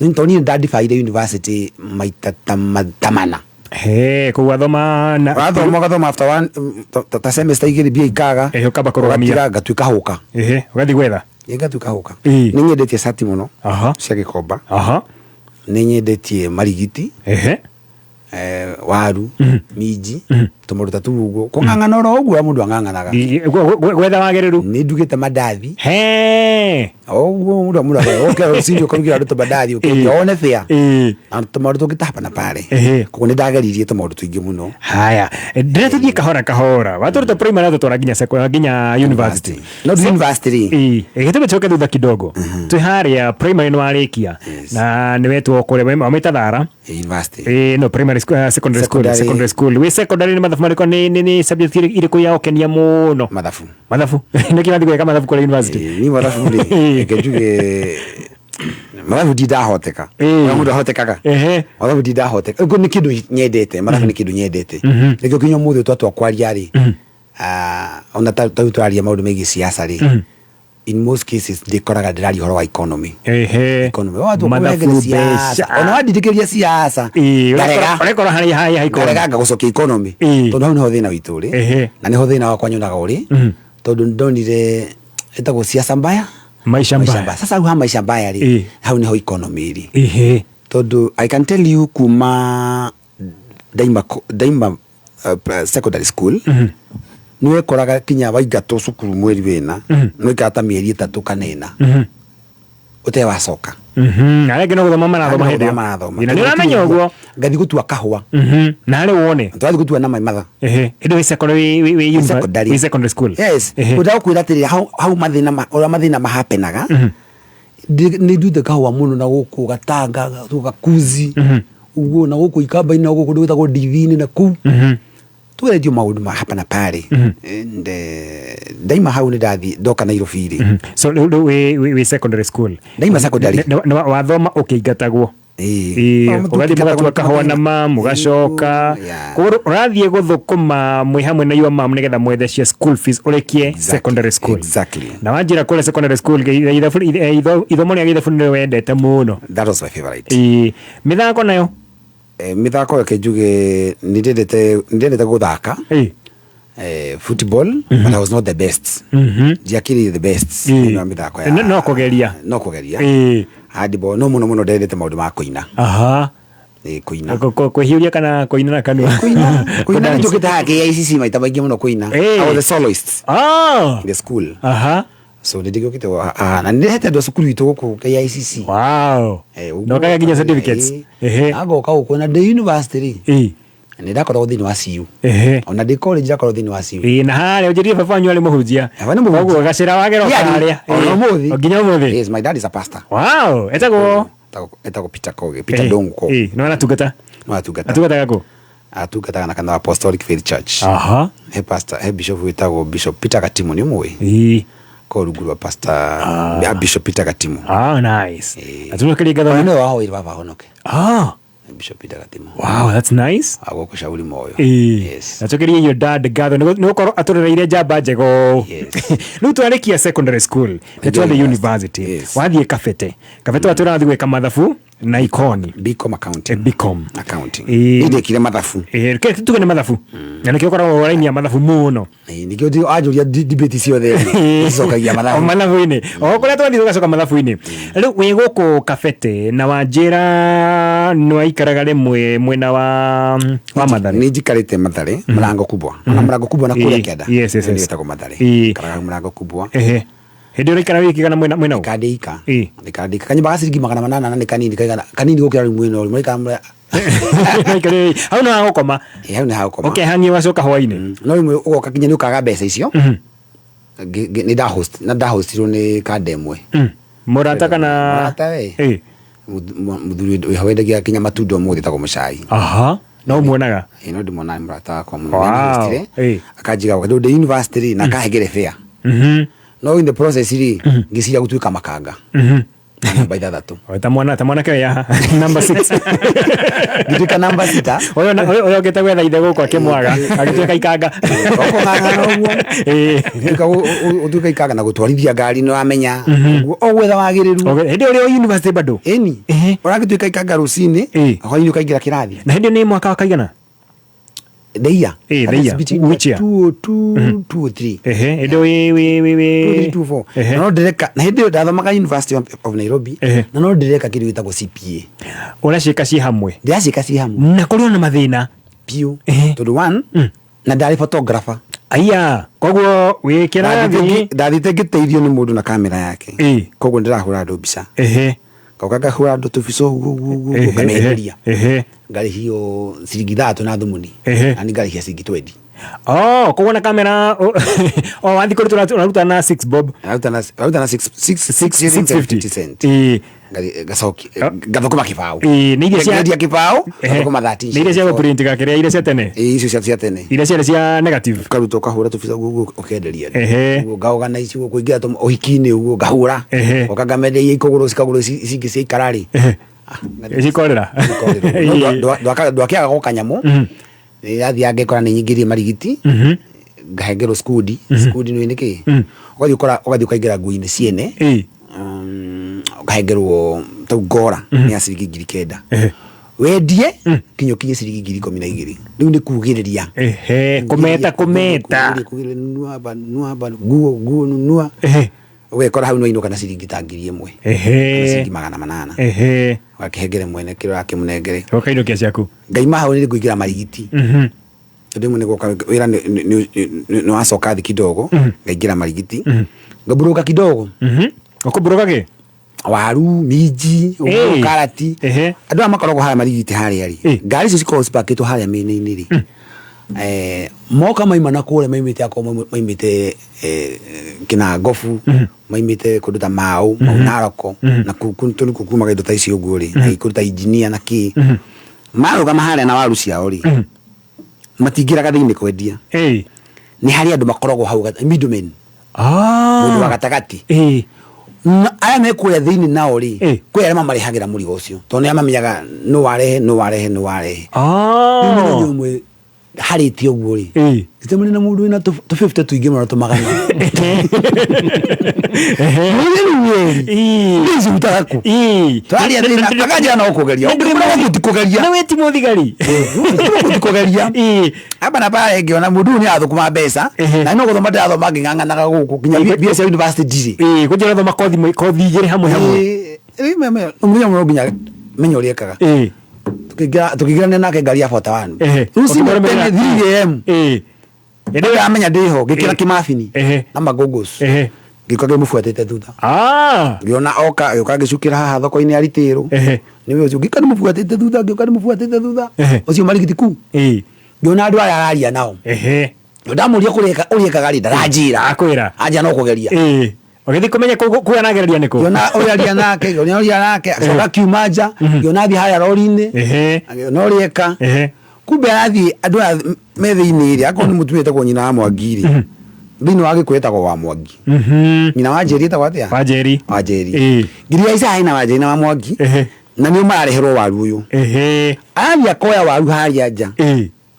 Nĩ tondũ niĩ ndandibaire university maita ta mana. He, kũu wathoma na Wathoma ũgathoma after one ta semester igĩrĩ mbia ikaga. Ehe, ũkamba kũrũgamia. Ũgatiga ngatuĩka hũka. Ehe, ũgathiĩ gwetha. Ĩ, ngatuĩka hũka. Ĩĩ. Nĩ nyendetie cati mũno. Aha. Cia gĩkomba. Aha. Nĩ nyendetie marigiti. Ehe. Waru, minji, tũmaũndũ ta tũu ũguo. Kũng'ang'ana oro ũguo mũndũ ang'ang'anaga. Gwetha wagĩrĩru. Nĩ ndugĩte mandathi. He. Ũguo mũndũ mũndũ ũkĩra rũcinĩ ũkarugĩra andũ tũmandathi ũkĩendia one bĩa. Ĩĩ. Na tũmaũndũ tũngĩ ta hapa na pale. Ehe. Koguo nĩ ndageririe tũmaũndũ tũingĩ mũno. Haya, ndĩrĩa tũthiĩ kahora kahora. Watũruta primary atũtwara nginya secondary nginya university. No university rĩ. Ĩĩ, gĩtũme tũcoke thutha kidogo. Twĩ harĩa primary nĩ warĩkia na nĩ wetwo kũrĩa wamĩta Thara. University. Ĩĩ, no primary school, secondary school, Secondary. secondary school. Wĩ secondary nĩ mathabu marĩkũ nĩ subject irĩkũ ya ũkenia mũno? Mathabu. Mathabu. Nĩkĩ wathiĩ gwĩka mathabu kũrĩa university? Ni mathabu rĩ, reke njuge mathabu ndindahoteka. Ũrĩa mũndũ ahotekaga. Mathabu ndindahoteka. Ũguo nĩ kĩndũ nyendete, mathabu nĩ kĩndũ nyendete. Nĩkĩo kinya ũmũthĩ twatua kwaria rĩ, ona ta rĩu tũraria maũndũ megiĩ siasa rĩ, in most cases ndĩkoraga ndĩraria ũhoro wa economy. Ehe. Economy. Watua Mathabu, kũnengera siasa. mbeca. Ona wandindĩkĩria siasa. Ĩĩ, Ngarega. ũrekora harĩa harĩa economy. Ngarega ngagũcokia economy. Tondũ hau nĩho thĩna witũ ũrĩ. Na nĩho thĩna wakwa nyonaga ũrĩ. Tondũ ndonire ĩtagwo siasa mbaya. Maisha mbaya. Sasa hau ha maisha mbaya rĩ, hau nĩho economy ĩrĩ. Ehe. Tondũ I can tell you kuma ndaima secondary school nĩ wekoraga kinya waingatwo cukuru mweri wĩna nĩ waikara ta mĩeri 3 kana 4 ũtarĩ wacoka. Arĩa angĩ no gũthoma marathoma Arĩa hĩndĩ ĩyo. marathoma. Ĩĩ, na nĩ ũramenya ũguo. Ngathiĩ gũtua kahũa. Na harĩ wone. Tũrathiĩ gũtua na my mother. Ehe. Hĩndĩ wĩ secondary wĩ Secondary. wĩ secondary school. Yes. Ehe. Ũndagũkwĩra atĩrĩrĩ hau mathĩna ũrĩa mathĩna mahapenaga nĩ nduĩte kahũa mũno na gũkũ Gatanga Gakuzi ũguo na gũkũ Ikamba-inĩ na gũkũ kũndũ gwĩtagwo Ndithi-inĩ na kũu tũgeretio maũndũ ma hapa na pale. And ndaima hau nĩ ndathiĩ ndoka Nairobi rĩ. So rĩu wĩ secondary school. Ndaima secondary. Wathoma ũkĩingatagwo. Ĩĩ, ũgathiĩ mũgatua kahũa na mamu ũgacoka. Koguo ũrathiĩ gũthũkũma mwĩ hamwe na your mum nĩgetha mwethe school fees ũrĩkie secondary school. Exactly. Na wanjĩra kũrĩa secondary school ithomo rĩa gĩthabu nĩ wendete mũno. That was my favorite. Ĩĩ, mĩthako nayo? Mĩthako reke njuge nĩ ndendete gũthaka. Football, but I was not the best. Ndiakĩrĩ the best thĩinĩ wa mĩthako ya No kũgeria. No kũgeria. Ĩĩ. Handball, no mũno mũno ndendete maũndũ ma kũina. Aha. Ĩĩ, kũina. Kwĩhiũria kana kũina na kanua? Kũina nĩ njũkĩte haha KICC maita maingĩ mũno kũina. I was the soloist. In the school. Aha. So nĩ ndĩgĩũkĩte na nĩ ndĩrehete andũ a cukuru witũ gũkũ KICC. Wow. Na ũkagĩa nginya certificates. Agoka gũkũ na ndĩ university rĩ. Nĩ ndakoragwo thĩinĩ wa CU. Ona ndĩ college ndakoragwo thĩinĩ wa CU. Ĩĩ, na harĩa ũnjĩrire baba wanyu arĩ mũhunjia. Baba nĩ mũhunjia. Koguo gacĩra wagera Yeah, harĩa. ona ũmũthĩ. Nginya ũmũthĩ. Yes, my dad is a pastor. Wow, etagwo Etagwo Peter Koge, Peter Ndung'u Koge. Ĩĩ, no aratungata. No aratungata. Atungataga kũ? Atungataga na kanitha wa Apostolic Faith Church. Aha. He pastor, he bishop wĩtagwo Bishop Peter Gatimu, nĩ ũmũĩ? Ĩĩ. Ko rungu rwa pastor Bishop Peter Gatimu. Ah, nice. Atũcokerie ngatho. Ona nĩwe wahoire baba ahonoke. Ah. Bishop Peter Gatimo. Wow, that's nice. Agũkũ Shauri Moyo. Yes. Nacokeria your dad ngatho nĩ gũkorwo atũrereire njamba njega ũũ. Rĩu twarĩkia secondary school nĩ twathiĩ university. Wathiĩ Kabete. Kabete watũra wathiĩ gwĩka mathabu na ikoni. BCom accounting. BCom accounting. Nĩ ndĩkire mathabu. Reke tuge nĩ mathabu. Na nĩkĩo ũkoragwo raini ya mathabu mũno. Nĩkĩo anjũria debate ciothe cicokagia O mathabu. mathabu-inĩ. O kũrĩa twathiĩ tũgacoka mathabu-inĩ. Rĩu wĩ gũkũ Kabete na wanjĩra nĩ waikaraga rĩmwe mwena wa Mathare. Nĩ njikarĩte Mathare, Mlango Kubwa. Ona Mlango Kubwa na kũrĩa kĩanda. Yes, yes, yes. Nĩ Mathare. Ikaraga Mlango Kubwa. Ehe. Hĩndĩ ĩyo ũraikara wiki kana mwena mwena ũ? Ndikandĩika. Ndikandĩika. Kanyũmba ga ciringi 800 na nĩ kanini kaigana. Kanini gũkĩra rĩu mwena ũrĩ. Mũraikara Hau nĩ hagũkoma. Hau nĩ hagũkoma. Ũkehang'ia ũgacoka hwainĩ. No rĩmwe ũgoka nginya nĩ ũkaga mbeca icio. Nĩ ndahost na ndahostirwo nĩ kanda ĩmwe. Mũrata kana Mũrata we. Mũthuri wĩho wendagia nginya matunda ũmũthĩ etagwo Mũcai. Aha. No ũmuonaga? Ĩĩ no ndĩmuonaga nĩ mũrata wakwa mũno. Wow. Nĩandihostire, akanjiga gwake. Tondũ ndĩ university rĩ na akahengere fare. No in the process rĩ ngĩciria gũtuĩka makanga. Namba 6. O ta mwana ta mwanake ũyũ haha number 6. Ngĩtuĩka namba 6. Ũyũ ũyũ okĩte gwetha ithe gũkũ akĩmwaga agĩtuĩka ikanga. Ũkũng'ang'ana ũguo. Ũtuĩka ikanga na gũtwarithia ngari nĩ wamenya. Ũguo o gwetha wagĩrĩru. Hĩndĩ ĩyo ũrĩ o university bado? Ĩni. Ũragĩtuĩka ikanga rũcinĩ, hwainĩ ũkaingĩra kĩrathi. Na hĩndĩ ĩyo nĩ mwaka wa kaigana? The year. The year. Which year? 202, 203. Ehe, hĩndĩ ĩyo wĩ 23, 24. Na no ndĩreka, na hĩndĩ ĩyo ndathomaga University of Nairobi, na no ndĩreka kĩndũ gĩtagwo CPA. Ũraciĩka ciĩ hamwe? Ndĩraciĩka ciĩ hamwe. Na kũrĩ ona mathĩna? Biũ. Tondũ one, na ndarĩ photographer. Aya, koguo wĩ kĩrathi. Ndathiĩte ngĩteithio nĩ mũndũ na kamera yake. Koguo ndĩrahũra andũ mbica. Ngoka ngahũra andũ tũbica ũguo ũguo ũguo ngamenderia. Ngarĩhio ciringi 3 na thumuni. Na ngarĩhia ciringi 20. Oh, koguo na kamera o wathiĩ kũruta ũraruta na 6 bob. Ũraruta na 6 6 6 cent. Ngacokia ngathũkũma kĩbaũ. Nĩ iria cia Ngendia kĩbaũ, ngathũkũma 13. Nĩ iria cia gũprint gakĩrĩa iria cia tene. Icio cia tene. Iria ciarĩ cia negative. Ũkaruta ũkahũra tũbica ũguo ũkenderia. Ũguo ngaorganize ũguo kũingĩra ũhiki-inĩ ũguo ngahũra. Ngoka ngamenderia ikũgũrũ cikagũrũ ici ingĩ ciaikara rĩ. Cikorera. Ndwakĩaga gwaka nyamũ. Ndathiaga ngekora nĩ nyingĩrie marigiti. Ngahengerwo skudi. Skudi nĩ nĩkĩ? Ũgathiĩ ũkora ũgathiĩ ũkaingĩra nguo-inĩ ciene. Ũkahengerwo tau ngora nĩ ya ciringi 9,000. Wendie kinya ũkinye ciringi 12,000. Rĩu nĩ kugĩrĩria. Kũmeta kũmeta. Kugĩrĩria nunua hapa nunua hapa nguo nguo nunua. Ũgekora hau nĩwainũka na ciringi ta 1,000. Kana ciringi 800. Ũgakĩhengere mwene kĩrĩa ũrakĩmũnengere. Ũkainũkia ciaku. Ngaima hau nĩ ngũingĩra marigiti. Tondũ rĩmwe nĩ gwoka wĩra nĩ wacoka thĩ kidogo, ngaingĩra marigiti. Ngaburuka kidogo. Ũkũburuka kĩ? Waru, minji, ũguo, karati. Andũ aya makoragwo harĩa marigiti harĩa rĩ. Ngari icio cikoragwo cipakĩtwo harĩa mĩena-inĩ rĩ. Moka maima na kũrĩa maimĩte akorwo maimĩte Kĩnangobu, maimĩte kũndũ ta Mau, Mau Naroko, na tondũ kũu kumaga indo ta icio ũguo rĩ, na kũndũ ta engineer na kĩ. Marũgama harĩa na waru ciao rĩ, matingĩraga thĩinĩ kwendia. Nĩ harĩ andũ makoragwo hau middlemen. Mũndũ wa gatagatĩ. Na aya me kũrĩa thĩinĩ nao rĩ, kwĩ arĩa mamarehagĩra mũrigo ũcio, tondũ nĩ arĩa mamenyaga nũ warehe, nũ warehe, nũ warehe. Rĩu mũthenya ũmwe harĩtie ũguo rĩ, gĩtũmire na mũndũ wĩna tũ 50 tũingĩ mũno tũmagana. Nĩcirutaga kũ? Tũraria thĩna, akanjĩra no kũgeria. Ũngĩkora gũkũ ti kũgeria. Na wĩ ti mũthigari. Gũkũ ti kũgeria. Hapa na pale ngĩona mũndũ ũyũ nĩ arathũkũma mbeca, na no gũthoma ndĩrathoma ngĩng'ang'anaga gũkũ nginya mbia cia university ndirĩ. Kũnjĩra ũrathoma kothi igĩrĩ hamwe hamwe. Mũthenya ũmwe no nginya menye ũrĩa ekaga. Tũkĩingĩrania nake ngari ya 41. Rũcinĩ tene 3 a.m. Hĩndĩ ĩyo amenya ndĩho ngĩkĩra kĩmabini na magũgũs. Ngĩũka ngĩmũbuatĩte thutha. Ngĩona oka gĩũka ngĩcukĩra haha thoko-inĩ ya Ritĩrũ. Nĩwe ũcio ngĩũka ndĩmũbuatĩte thutha, ngĩũka ndĩmũbuatĩte thutha. Ũcio marigiti ku. Ngĩona andũ aya araria nao. Ndamũria kũrĩa ũrĩa ekaga rĩ ndaranjĩra. Akwĩra. Anjĩra no kũgeria. Ũgĩthiĩ kũmenya kũu aragereria nĩkũ? Ngĩona ũrĩa aria nake, ngĩona ũrĩa nake, acoka akiuma nja, ngĩona athiĩ harĩa rori-inĩ, ngĩona ũrĩa eka. Kumbe arathiĩ andũ aya me thĩinĩ rĩ, akorwo nĩ mũtumia etagwo nyina wa Mwangi rĩ, thĩinĩ wa Gĩkũyũ etagwo wa Mwangi. Nyina wa Njeri etagwo atĩa? Wa Njeri. Wa Njeri. Ngiria Isaya hena wa Njeri na wa Mwangi. Na nĩo marareherwo waru ũyũ. Arathiĩ akoya waru harĩa nja,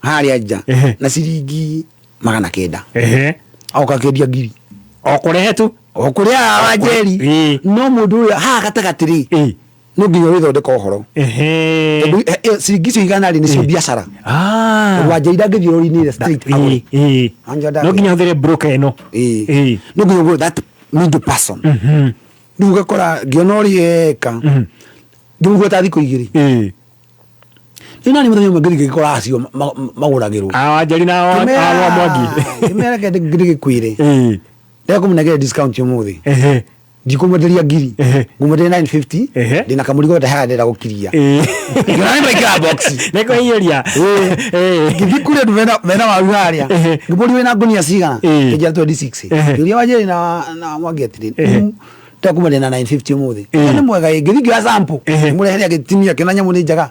harĩa nja na ciringi 900, agoka akendia 1000. O kũrehe tu. O kũrĩa Wanjeri. No mũndũ ũrĩa haha gatagatĩ rĩ, no nginya wĩthondeka ũhoro, tondũ ciringi icio 100 rĩ, nĩcio biacara. Tondũ Wanjeri ndangĩthiĩ rori-inĩ ĩrĩa straight agũre. No nginya hũthĩre broker ĩno. No nginya ũgũre that middle person. Rĩu ũgakora ngĩona ũrĩa eka, ngĩmũgweta thikũ 2. Rĩu nani mũthenya ũmwe ngĩthiĩ ngĩkora acio magũragĩrwo. Wanjeri na wa Mwangi. Ngĩmera reke ndĩgĩkwĩre, ndekũmũnengere discount ũmũthĩ, ndikũmwenderia 1000, ngũmwenderia 950. Ndĩna kamũrigo ndahaga ndĩrenda gũkiria. Ngĩona nĩ mekĩra box. Nĩkũhiũria. Ngĩthiĩ kũrĩ andũ mena waru harĩa, ngĩmũria wĩna ngũnia cigana, kĩnjĩra 26. Ngĩũria Wanjeri na Mwangi atĩrĩ, ndekũmwenderia na 950 ũmũthĩ. Nĩ mwega ĩ. Ngĩthiĩ ngĩoya sample, ngĩmũrehere, agĩtinia, akĩona nyamũ nĩ njega.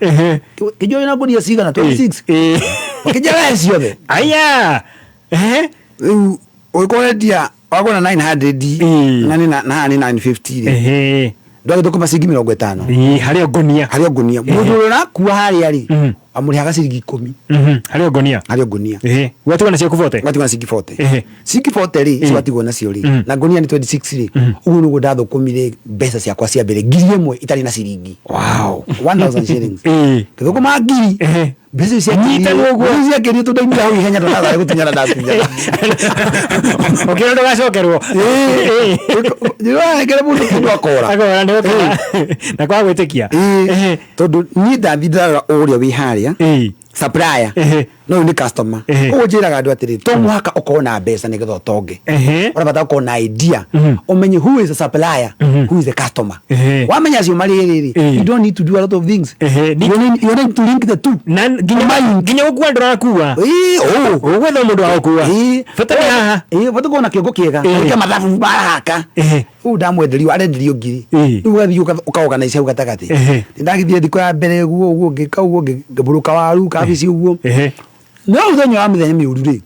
Kĩnjĩra wĩna ngũnia cigana? 26. Makĩnjĩra we ciothe. Aya. Rĩu ũgĩkorwo wendia wagũra 900 na nĩ na haha nĩ 950 rĩ, ndwagĩthũkũma ciringi 50. Harĩ o ngũnia. Harĩ o ngũnia. Mũndũ ũrĩa ũrakua harĩa rĩ, amũrĩhaga ciringi 10. Harĩ o ngũnia. Harĩ o ngũnia. Ũgatigwo na ciaku 40. Ũgatigwo na ciringi 40. Ciringi 40 rĩ, icio watigwo nacio rĩ, na ngũnia nĩ 26 rĩ, ũguo nĩguo ndathũkũmire mbeca ciakwa cia mbere, 1000 itarĩ na ciringi. Wow. 1000 shillings. Ngĩthũkũma 1000. Mbeca icio Nyitana ũguo. ciakĩrie tondũ ndaumire hau ihenya, tondũ ndathiĩ gũtunyana ndatunyana. Ũkĩona ndũgacokerwo. Nĩũranengera mũndũ kĩndũ akora. Akora nĩ ũkora. Na kwaga gwĩtĩkia. Tondũ niĩ ndathiĩ ndarora ũrĩa wĩ harĩa supplier, no ũyũ nĩ customer. Ũguo njĩraga andũ atĩrĩ, to mũhaka ũkorwo na mbeca nĩgetha ũtonge, ũrabatara ũkorwo na idea, ũmenye who is the supplier, who is the customer. Wamenya acio marĩ erĩ rĩ, you don't need to do a lot of things. You need to link the two. Na nginya gũkua ndũrakua. Ũgwetha mũndũ wa gũkua. Bata nĩ haha. Bata ũkorwo na kĩongo kĩega, wĩke mathabu marahaka. Ũyũ ndamwenderio arenderio 1000. Rĩu ũgathiĩ ũkaorganize hau gatagatĩ. Nĩndagĩthire thikũ ya mbere ũguo ũguo, ngĩka ũguo, ngĩbũrũka waru kabici ũguo. No mũthenya wa mĩthenya mĩũru rĩ,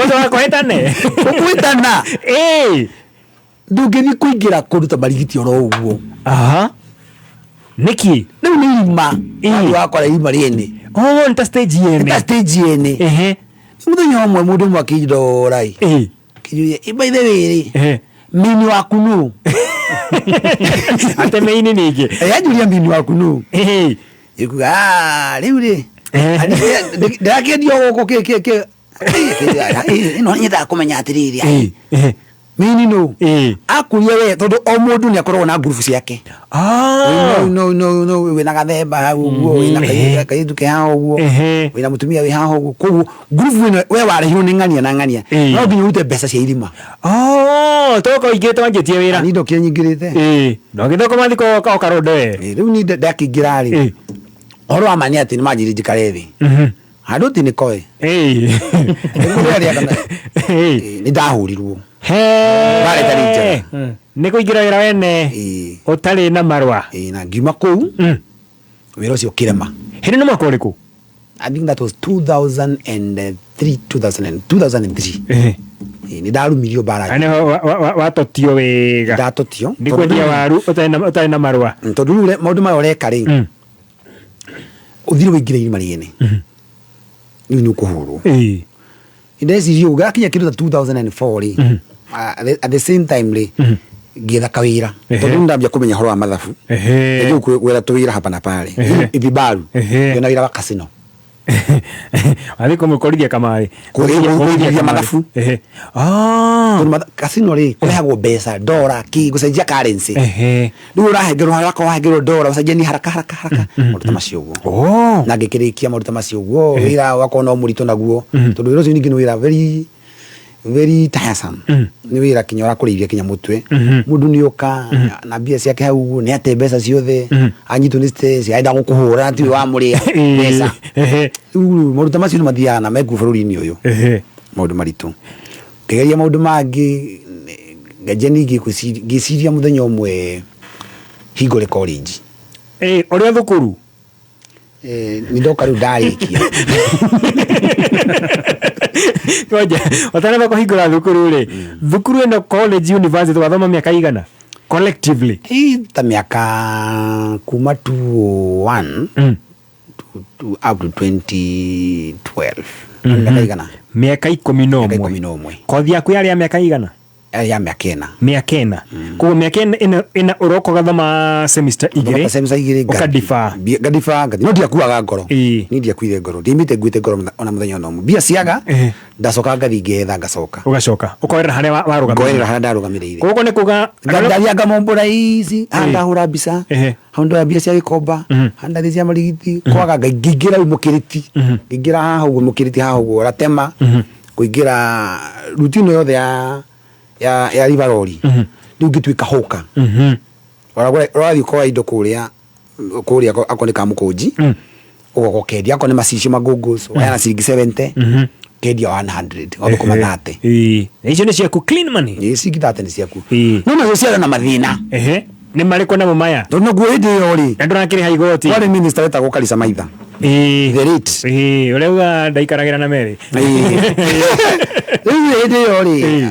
Ũndũ wa kũhĩtane. Ũkũhĩtana. Ndũngĩthiĩ kũingĩra kũndũ ta Marigiti oro ũguo. Nĩkĩ? Rĩu nĩ irima. Wathiĩ wakora irima rĩene. Oh, nĩ ta stage yene. Nĩ ta stage yene. Mũthenya ũmwe mũndũ ũmwe akĩndora ĩ. Kĩnjũria, by the way rĩ, mini waku nũ? Ate mĩini ningĩ. Anjũria mini waku nũ? Ĩkuga, rĩu rĩ, ndĩrakĩendio gũkũ kĩ kĩ kĩ. Ĩno nyendaga kũmenya atĩrĩrĩ, mini nũ? Akũria we, tondũ o mũndũ nĩ akoragwo na ngurubu ciake. No no no wĩna gathemba hau ũguo, wĩna kairĩtu ke haha ũguo, wĩna mũtumia wĩ haha ũguo. Koguo ngurubu ĩno we warehirwo nĩ ng'ania na ng'ania. No nginya ũrute mbeca cia irima. Toka ũingĩrĩte wanjĩtie wĩra. Niĩ ndokire nyingĩrĩte. Na ũgĩthũkũma thikũ ũkarũnda we. Rĩu niĩ ndakĩingĩra rĩ, ũhoro wa ma nĩ atĩ nĩ manjĩrire njikare thĩ. Handũ ti nĩkoe. Nĩ ndahũrirwo. Mbarĩ ĩtarĩ njega. Nĩ kũingĩra wĩra wene ũtarĩ na marũa. Na ngiuma kũu wĩra ũcio ũkĩrema. Hĩndĩ nĩ mwaka ũrĩkũ? I think that was 2003, 2003. Nĩ ndarumirio mbara. Nĩ watotio wega. Ndatotio. Nĩ kwendia waru ũtarĩ na marũa. Tondũ rĩu maũndũ maya ũreka rĩ, ũthire ũingĩre irima rĩene. Rĩu nĩ ũkũhũrwo. Ndeciria ũguo gakinya kĩndũ ta 2004 rĩ, at the same time rĩ, ngĩetha kawĩra. Tondũ ndambia kũmenya ũhoro wa mathabu. Rĩu gwetha tũwĩra hapa na pale. Ibibaru. Ngĩona wĩra wa casino. Wathiĩ kũmũkorithia kamarĩ. Kũrĩithia mathabu. Tondũ casino rĩ, kũrehagwo mbeca, ndora, kĩ, gũcenjia currency. Rĩu ũrahengerwo haraka, wahengerwo ndora, ũcenjanie haraka haraka haraka. Maũndũ ta macio ũguo. Na ngĩkĩrĩkia maũndũ ta macio ũguo, wĩra wakorwo no mũritũ naguo. Tondũ wĩra ũcio ningĩ nĩ wĩra very very tiresome. Nĩ wĩra kinya ũrakũrĩithia kinya mũtwe. Mũndũ nĩ oka na mbia ciake hau ũguo, nĩ ate mbeca ciothe, anyitwo nĩ stress, arenda gũkũhũra tiwe wamũrĩa mbeca. Rĩu maũndũ ta macio nĩ mathiaga na mekuo bũrũri-inĩ ũyũ. Maũndũ maritũ. Ngĩgeria maũndũ mangĩ, nganjia ningĩ ngĩciria mũthenya ũmwe hingũre college. Ũrĩa thukuru? Nĩ ndoka rĩu ndarĩkia. Ngoja, ũtanamba kũhingũra thukuru rĩ, thukuru ĩno college university wathoma mĩaka igana? Collectively. Ta mĩaka kuma 201 to up to 2012. Mĩaka igana? Mĩaka 11. 11. Kothi yaku yarĩ ya mĩaka igana? Ya mĩaka 4. Mĩaka 4. Koguo mĩaka ĩna ũroka ũgathoma semester igĩrĩ. Semester igĩrĩ. Ũkadifa. Ngadifa ngathi, no ndiakuaga ngoro. Niĩ ndiakuire ngoro, ndiaimĩte nguĩte ngoro ona mũthenya ona ũmwe. Mbia ciaga, ndacoka ngathi ngetha, ngacoka. Ũgacoka ũkoerera harĩa warũgamĩrĩire. Ngoerera harĩa ndarũgamĩrĩire. Koguo nĩ kuga ndathianga mombũra ici, haha ndahũra mbica, hau ndoya mbia cia gĩkomba, haha ndathiĩ cia marigiti kwaga, ngĩingĩra rĩu mũkĩrĩti, ngĩingĩra haha ũguo mũkĩrĩti, haha ũguo ratema, kũingĩra ruti ĩno yothe ya Rivaroli, rĩu ngĩtuĩka hũka. Ũrathiĩ ũkoya indo kũrĩa kũrĩa, akorwo nĩ kamũkũnji, ũgoka ũkendia, akorwo nĩ macicio mangũngũcu, waheana ciringi 70, ũkendia 100, ũgathũkũma 30. Na icio nĩ ciaku, clean money. Ĩĩ, ciringi 30 nĩ ciaku, no nacio ciarĩ na mathĩna. Nĩ marĩkũ namo maya? Tondũ naguo hĩndĩ ĩyo rĩ, na ndũrakĩrĩha igoti. Kwarĩ minister wetagwo Karisa Maitha. The late. Ũrĩa uga ndaikaragĩra na Mary. Rĩu hĩndĩ ĩyo rĩ,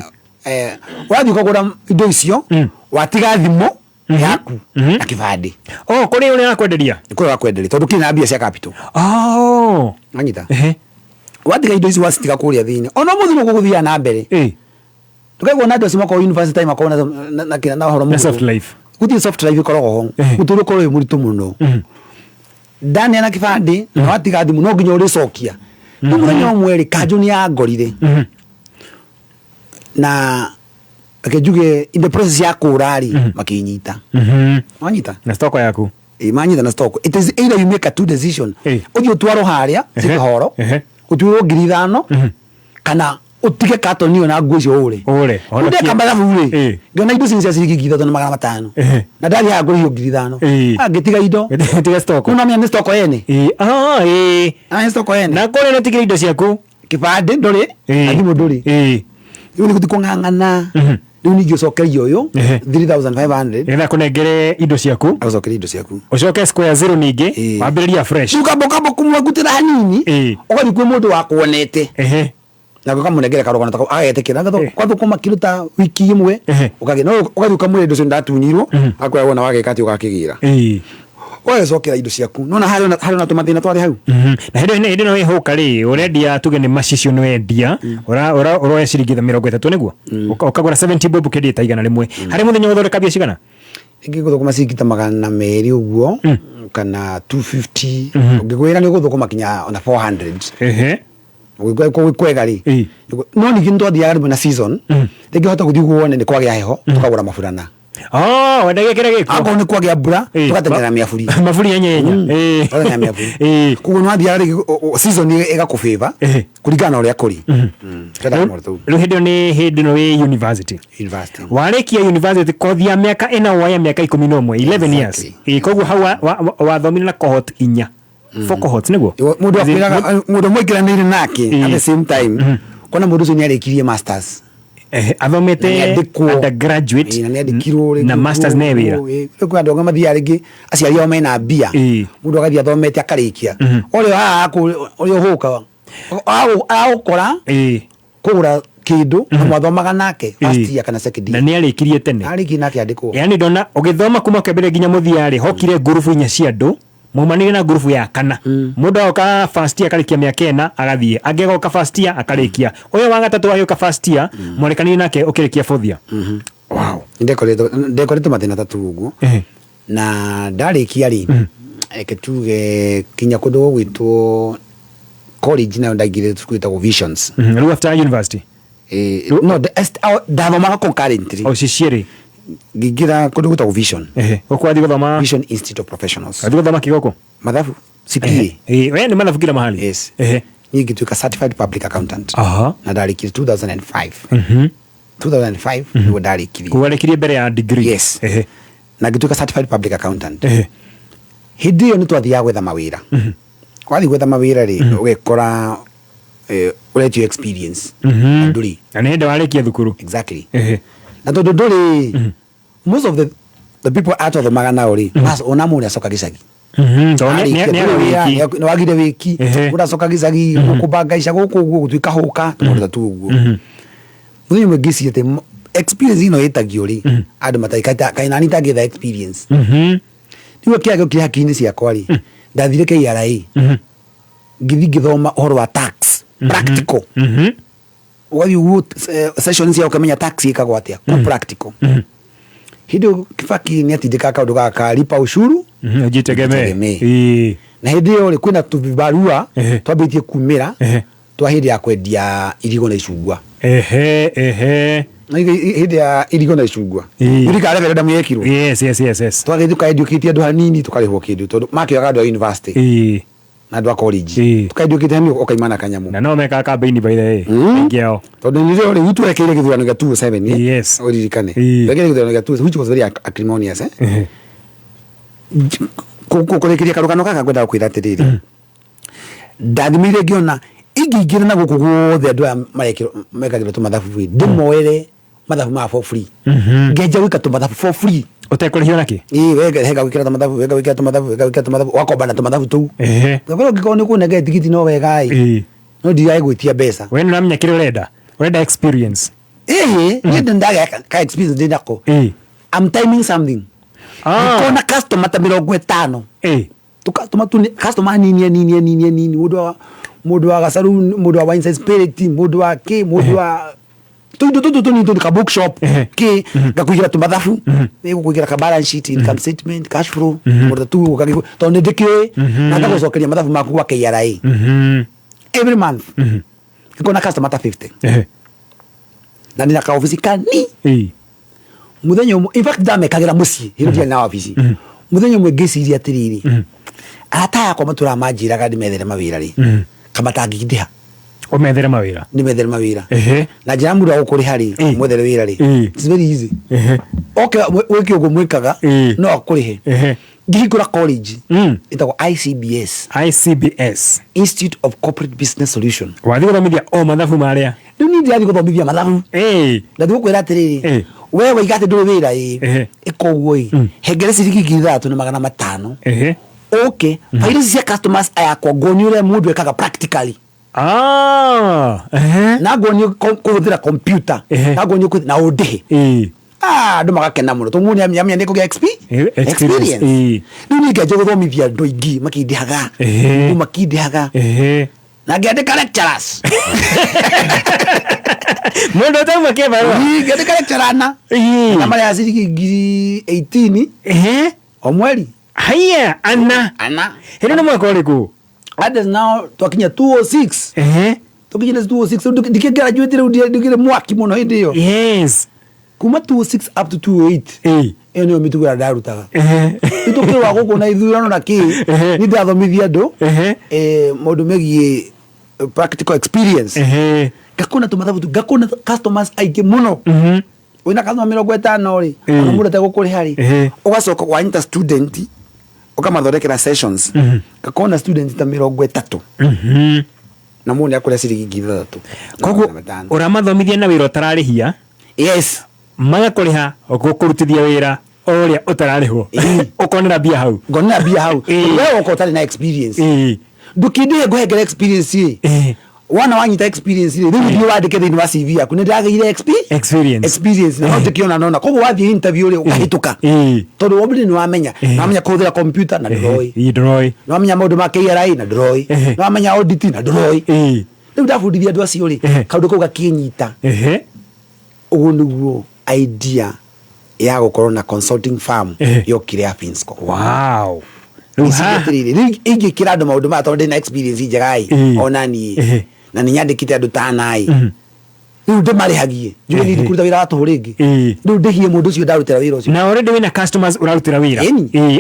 wathiĩ ũkagũra indo icio, watiga thimũ yaku na kĩbandĩ. Oh, kũrĩ ũrĩa wakwenderia? Kũrĩa wakwenderia, tondũ kĩrĩ na mbia cia capital. Oh. Anyita. Watiga indo icio, wacitiga kũrĩa thĩinĩ, ona ũmũthĩ nĩguo gũthiaga na mbere. Ndũkaigua na andũ acio makoragwo university time, makoragwo na ũhoro Na mũhũthũ. soft life. Gũtirĩ soft life ĩkoragwo ho. Mũtũrĩre ũkoragwo wĩ mũritũ mũno. Ndaneana kĩbandĩ na watiga thimũ, no nginya ũrĩcokia. Rĩu mũthenya ũmwe rĩ, kanjũ nĩ yangorire, na reke njuge, in the process ya kũra rĩ, makĩnyita. Wanyita? Na stock yaku. Ĩ, manyita na stock. It is either you make a two decision, ũthiĩ ũtwarwo harĩa City Hall, ũtuĩrwo 5,000, kana ũtige katoni ĩyo na nguo icio ũre. Ũre. Ndeka mathabu rĩ, ngĩona indo ici nĩ cia ciringi 3,500, na ndathiĩ haha ngũrĩhio 5,000. Ah, ngĩtiga indo. Tiga stock. No namenya nĩ stock ene. Ah, ĩĩ. Nĩ stock ene. Na kũrĩa nĩtigire indo ciaku. Kĩbandĩ ndũrĩ na thimũ ndũrĩ. Rĩu nĩ gũthiĩ kũng'ang'ana. Rĩu ningĩ ũcokerie ũyũ 3500. Nĩgetha kũnengere indo ciaku. Agũcokerie indo ciaku. Ũcoke square zero ningĩ, wambĩrĩria fresh. Rĩu kamba kamba kũmwangutĩra hanini, ũgathiĩ kwĩ mũndũ wakuonete na ũkamũnengera karũgano ta kau, agetĩkĩra gwathũkũma kĩndũ ta wiki ĩmwe, ũkagĩa no ũgathiĩ ũkamwĩra indo icio ndatunyirwo, akwĩra wona wagĩka atĩ ũgakĩgĩra, ũgagĩcokera indo ciaku. Nona harĩ ona tũmathĩna twarĩ hau. Na hĩndĩ ĩno wĩhũka rĩ, ũrendia, tuge nĩ macicio nĩ wendia, ũroya ciringi 30 nĩguo ũkagũra 70 bob, ũkendia ta 100. Harĩ mũthenya ũthondeka mbia cigana? Rĩngĩ gũthũkũma ciringi ta 200 ũguo kana 250. Ũngĩkwĩra nĩ ũgũthũkũma kinya ona 400 ũngĩkorwo gwĩ kwega rĩ. No ningĩ nĩ twathiaga rĩmwe na season, rĩngĩ hota gũthiĩ ũguo wone nĩ kwagĩa heho, tũkagũra maburana. Oh, wendagia kĩrĩa gĩko. Akorwo nĩ kwagĩa mbura, tũgateng'era mĩaburi. Maburi yenya yenya. Tũgateng'era mĩaburi. Koguo nĩ wathiaga rĩngĩ season ĩgakũbĩba kũringana na ũrĩa kũrĩ. Twendaga maũndũ tau. Rĩu hĩndĩ ĩyo nĩ hĩndĩ ĩno wĩ university. University. Warĩkia university, kothi ya mĩaka 4 woya mĩaka 11, 11 years. Koguo hau wathomire na cohort inya, four cohorts nĩguo. Mũndũ akwĩraga mũndũ mwaikiranĩire nake at the same time, kona mũndũ ũcio nĩ arĩkirie masters. Athomete undergraduate na nĩandĩkirwo. Na masters ne wĩra. Kwĩ andũ angĩ mathiaga rĩngĩ aciari ao mena mbia, mũndũ agathiĩ athomete akarĩkia, ũrĩa haha ũrĩa ũhũka agũkora kũgũra kĩndũ na mwathomaga nake first year kana second Na year. nĩ arĩkirie tene. Arĩkirie nake andĩkwo. Yani ndona ũgĩthoma kuma kĩambĩrĩria nginya mũthia rĩ, hokire ngurubu inya cia andũ, maumanire na ngurubu ya kana. Mũndũ agoka first year akarĩkia mĩaka 4 agathiĩ, angĩ agoka first year akarĩkia, ũyũ wa gatatũ agĩũka first year, mwarekanire nake ũkĩrĩkia fourth year. Wow. Ndekoretwo mathĩna tatu ũguo, na ndarĩkia rĩ, reke tuge kinya kũndũ gũgwĩtwo college, nayo ndaingĩrire cukuru ĩtagwo Visions. Rĩu after university? No, ndathomaga concurrently. O cicierĩ. Ngĩingĩra kũndũ gwĩtagwo Vision. Gũkũ wathiĩ gũthoma? Vision Institute of Professionals. Wathiĩ gũthoma kĩgoko? Mathabu, CPA. We nĩ mathabu kila mahali. Yes. Niĩ ngĩtuĩka certified public accountant. Na ndarĩkirie 2005. 2005 nĩguo ndarĩkirie. Koguo warĩkirie mbere ya degree? Yes. Na ngĩtuĩka certified public accountant. Hĩndĩ ĩyo nĩ twathiaga gwetha mawĩra. Wathiĩ gwetha mawĩra rĩ, ũgekora ũretio experience na ndũrĩ. Na nĩ hĩndĩ warĩkia thukuru. Exactly. Na tondũ ndũrĩ, most of the people atwathomaga nao rĩ, ona mũndũ acoka gĩcagi. Tondũ nĩ aga wiki. Nĩ wagire wiki, ũracoka gĩcagi gũkũbangaica gũkũ ũguo, gũtuĩka hũka tũmaũndũ ta tu ũguo. Mũthenya ũmwe ngĩciria atĩ Experience ĩno ĩtagio rĩ, andũ matarĩ kaĩ nani itangĩetha experience. Nĩguo kĩrĩa gĩokire hakiri-inĩ ciakwa rĩ, ndathire KRA, ngĩthiĩ ngĩthoma ũhoro wa tax practical. Ũgathiĩ ũguo session cia ũkamenya tax ĩkagwo atĩa kũ practical. Hĩndĩ ĩyo Kibaki nĩ atindĩkaga kaũndũ gaka ka lipa ushuru Ujitegemee. Ujitegemee. Na hĩndĩ ĩyo rĩ, kwĩna tũvibarua twambĩtie kumĩra twa hĩndĩ ya kwendia irigũ na icungwa. Ehe, ehe. Na hĩndĩ ya irigũ na icungwa ririkana referendum yekirwo. Yes, yes, yes, yes. Twagĩthiĩ tũkaendiũkĩtie andũ hanini tũkarĩhwo kĩndũ tondũ makĩoyaga andũ a university na andũ a college, tũkaendiũkĩtie hanini ũkaima na kanyamũ. Na no mekaga campaign by the way. Aingĩ ao. Tondũ nĩ rĩo rĩu twerekeire gĩthurano gĩa 2007. Yes. Ũririkane twerekeire gĩthurano gĩa 2007, which was very acrimonious, eh. Kũrĩkĩria karũgano gaka, ngwendaga kwĩra atĩrĩrĩ, ndathimĩire ngĩona ingĩingĩra na gũkũ guothe andũ aya marekĩrwo mekagĩrwo tũmathabu ĩ, ndĩmoere mathabu ma for free, ngenja gwĩka tũmathabu for free. Ũtekũrĩhio nakĩ? Ĩĩ, we henga gwĩkĩra tũmathabu, wenga gwĩkĩra tũmathabu, wenga gwĩkĩra tũmathabu, ũgakomba na tũmathabu tũu. Ngakorwo ũngĩkorwo nĩ kũnengere tigiti no wega ĩ, no ndirage gwĩtia mbeca. We nĩ ũramenya kĩrĩa ũrenda. Ũrenda experience. Ĩhĩ, niĩ ndagĩa ka experience ndĩ nako. I'm timing something. Ngĩkona customer ta 50. Tũkatũma tu customer nini nini nini nini, mũndũ wa gacaru, mũndũ wa wine and spirit, mũndũ wa kĩ, mũndũ wa tũindo tũtũ tũnini tũtũ, ka bookshop kĩ, ngakũigĩra tũmathabu, nĩgũkũigĩra ka balance sheet, income statement, cash flow, mũndũ tu ũgagĩkũ tondũ nĩ ndĩkĩũĩ, na ngagũcokeria mathabu maku gwa KRA every month. Ngĩkona customer ta 50 na ndĩna kaobici kani mũthenya ũmwe. In fact, ndamekagĩra mũciĩ hĩndĩ ndiarĩ na wabici. Mũthenya ũmwe ngĩciria atĩrĩrĩ, arata akwa matũraga manjĩraga ndĩmethere mawĩra rĩ, kama matangĩndĩha. Ũmethere mawĩra. Ndĩmethere mawĩra na njĩra ya mũndũ wa gũkũrĩha rĩ, mwethere wĩra rĩ, it's very easy. Oke wĩke ũguo mwĩkaga no akũrĩhe. Ngĩhingũra college ĩtagwo ICBS. ICBS. Institute of Corporate Business Solution. Wathiĩ gũthomithia o mathabu marĩa. Rĩu niĩ ndirathiĩ gũthomithia mathabu. Ndathiĩ gũkwĩra atĩrĩrĩ, we waiga atĩ ndũrĩ wĩra ĩ, ĩka ũguo ĩ, hengere ciringi 3,500, ũke failo ici cia customers aya akwa nguonie ũrĩa mũndũ ekaga practically, na nguonie kũhũthĩra computer, na nguonie na ũndĩhe. Ah, andũ magakena mũno tondũ mũndũ nĩamenya nĩ kũgĩa experience. Rĩu niĩ ngĩanjia gũthomithia andũ aingĩ makindĩhaga, andũ makindĩhaga, na ngĩandĩka lecturers. Mũndũ ũtauma kĩbarũa. Ngĩandĩka lecturer ana na marĩhaga ciringi 18,000 o mweri. Haya, ana. Ana. Hĩndĩ nĩ mwaka ũrĩkũ? That is now twakinya 206. Tũkinyire 206, rĩu ndikĩ graduate rĩu, ndikĩrĩ mwaki mũno hĩndĩ ĩyo. Kuma 206 up to 208, ĩyo nĩyo mĩtugo ĩrĩa ndarutaga. Rĩu tũkĩrũa gũkũ na ithurano na kĩ, niĩ ndĩrathomithia andũ maũndũ megiĩ practical experience. Ngakona tũmathabu tu, ngakona customers aingĩ mũno. Wĩna customer 50 rĩ, ona mũndũ ategũkũrĩha rĩ, ũgacoka wanyita student ũkamathondekera sessions, ngakona student ta 30 na mũndũ nĩ akũrĩa ciringi 6,000. Koguo ũramathomithia na wĩra ũtararĩhia. Yes. Magakũrĩha gũkũrutithia wĩra o ũrĩa ũtararĩhwo, ũkonera mbia hau. Ngonera mbia hau. We woka ũtarĩ na experience, ndũkindĩhe ngũhengere experience ĩ. Wona wanyita experience rĩ, rĩu thiĩ wandĩke thĩinĩ wa CV yaku nĩ ndagĩire experience. Experience na ndĩkĩona nona. Koguo wathiĩ interview rĩ, ũkahĩtũka tondũ wambere nĩ wamenya, nĩ wamenya kũhũthĩra computer na ndũroĩ. Ndũroĩ. Nĩ wamenya maũndũ ma KRA na ndũroĩ. Nĩ wamenya audit na ndũroĩ. Rĩu ndabundithia andũ acio rĩ, kaũndũ kau gakĩnyita. Ũguo nĩguo idea ya gũkorwo na consulting firm yokire ya Finsco. Wow. Rĩu atĩrĩrĩ, rĩu ingĩkĩra andũ maũndũ maya tondũ ndĩna experience njega ĩ, ona niĩ na nĩ nyandĩkĩte andũ ta ana ĩ, rĩu ndĩmarĩhagie njuge niĩ ndikũruta wĩra wa tũhũ rĩngĩ. Rĩu ndĩhie mũndũ ũcio ndarutĩra wĩra ũcio. Na already wĩna customers ũrarutĩra wĩra.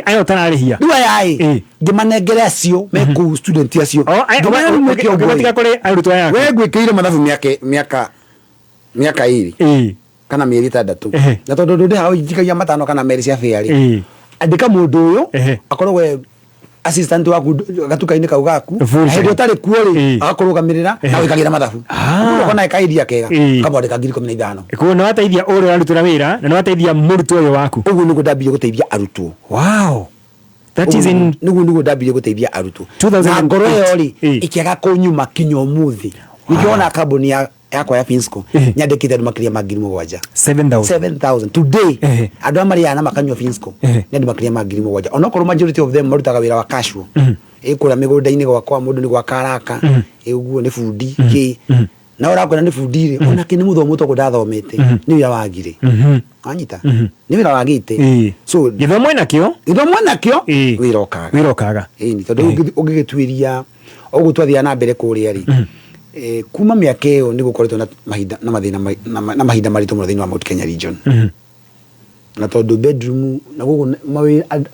Aya ũtararĩhia. Rĩu aya ĩ, ngĩmanengere acio me kũu, student acio. Ngĩmera rĩu mwĩke ũguo ĩ. Ũkĩmatiga kũrĩ arutwo aya aku. We ngwĩkĩire mathabu mĩaka 2 kana mĩeri 6, na tondũ ndũndĩhaga njikagia matano kana merĩ cia bĩa rĩ, andĩka mũndũ ũyũ akorwo we assistant waku gatuka-inĩ kau gaku. Full Na hĩndĩ time. ũtarĩ kuo rĩ, agakũrũgamĩrĩra na wĩkagĩra mathabu. Mũndũ akona kaidia kega, kamwandĩka 15,000. Koguo nĩ wateithia ũrĩa ũrarutĩra wĩra na nĩ wateithia mũrutwo ũyũ waku. Ũguo nĩguo ndambirie gũteithia arutwo. Wow. That is in Nĩguo ndambirie gũteithia arutwo. 2008. Na ngoro ĩyo rĩ, ĩkĩaga kũnyuma kinya ũmũthĩ. Nĩkĩo wona kambuni ya Yakwa ya Finsco nyandĩkĩte andũ makĩria ma 7,000. 7000. 7000 today. Andũ arĩa marĩaga na makanyua Finsco nĩ andũ makĩria ma 7,000, onokorwo majority of them marutaga wĩra wa casual, ĩ kũrĩa mĩgũnda-inĩ gwakwa mũndũ nĩ gwaka araka, ĩ ũguo nĩ bundi kĩ na ũrakwĩra nĩ bundi rĩ, onake nĩ mũthomu toguo ndathomete, nĩ wĩra wagire. Wanyita, nĩ wĩra wagĩte. So gĩthomo enakĩo, gĩthomo enakĩo, wĩra ũkaga. Wĩra ũkaga. Ĩni, tondũ ũngĩgĩtuĩria ũguo twathiaga na mbere kũrĩa rĩ, kuma mĩaka ĩyo nĩ gũkoretwo na mahinda na mathĩna na mahinda maritũ mũno thĩinĩ wa Mount Kenya region, na tondũ bedroom na gũkũ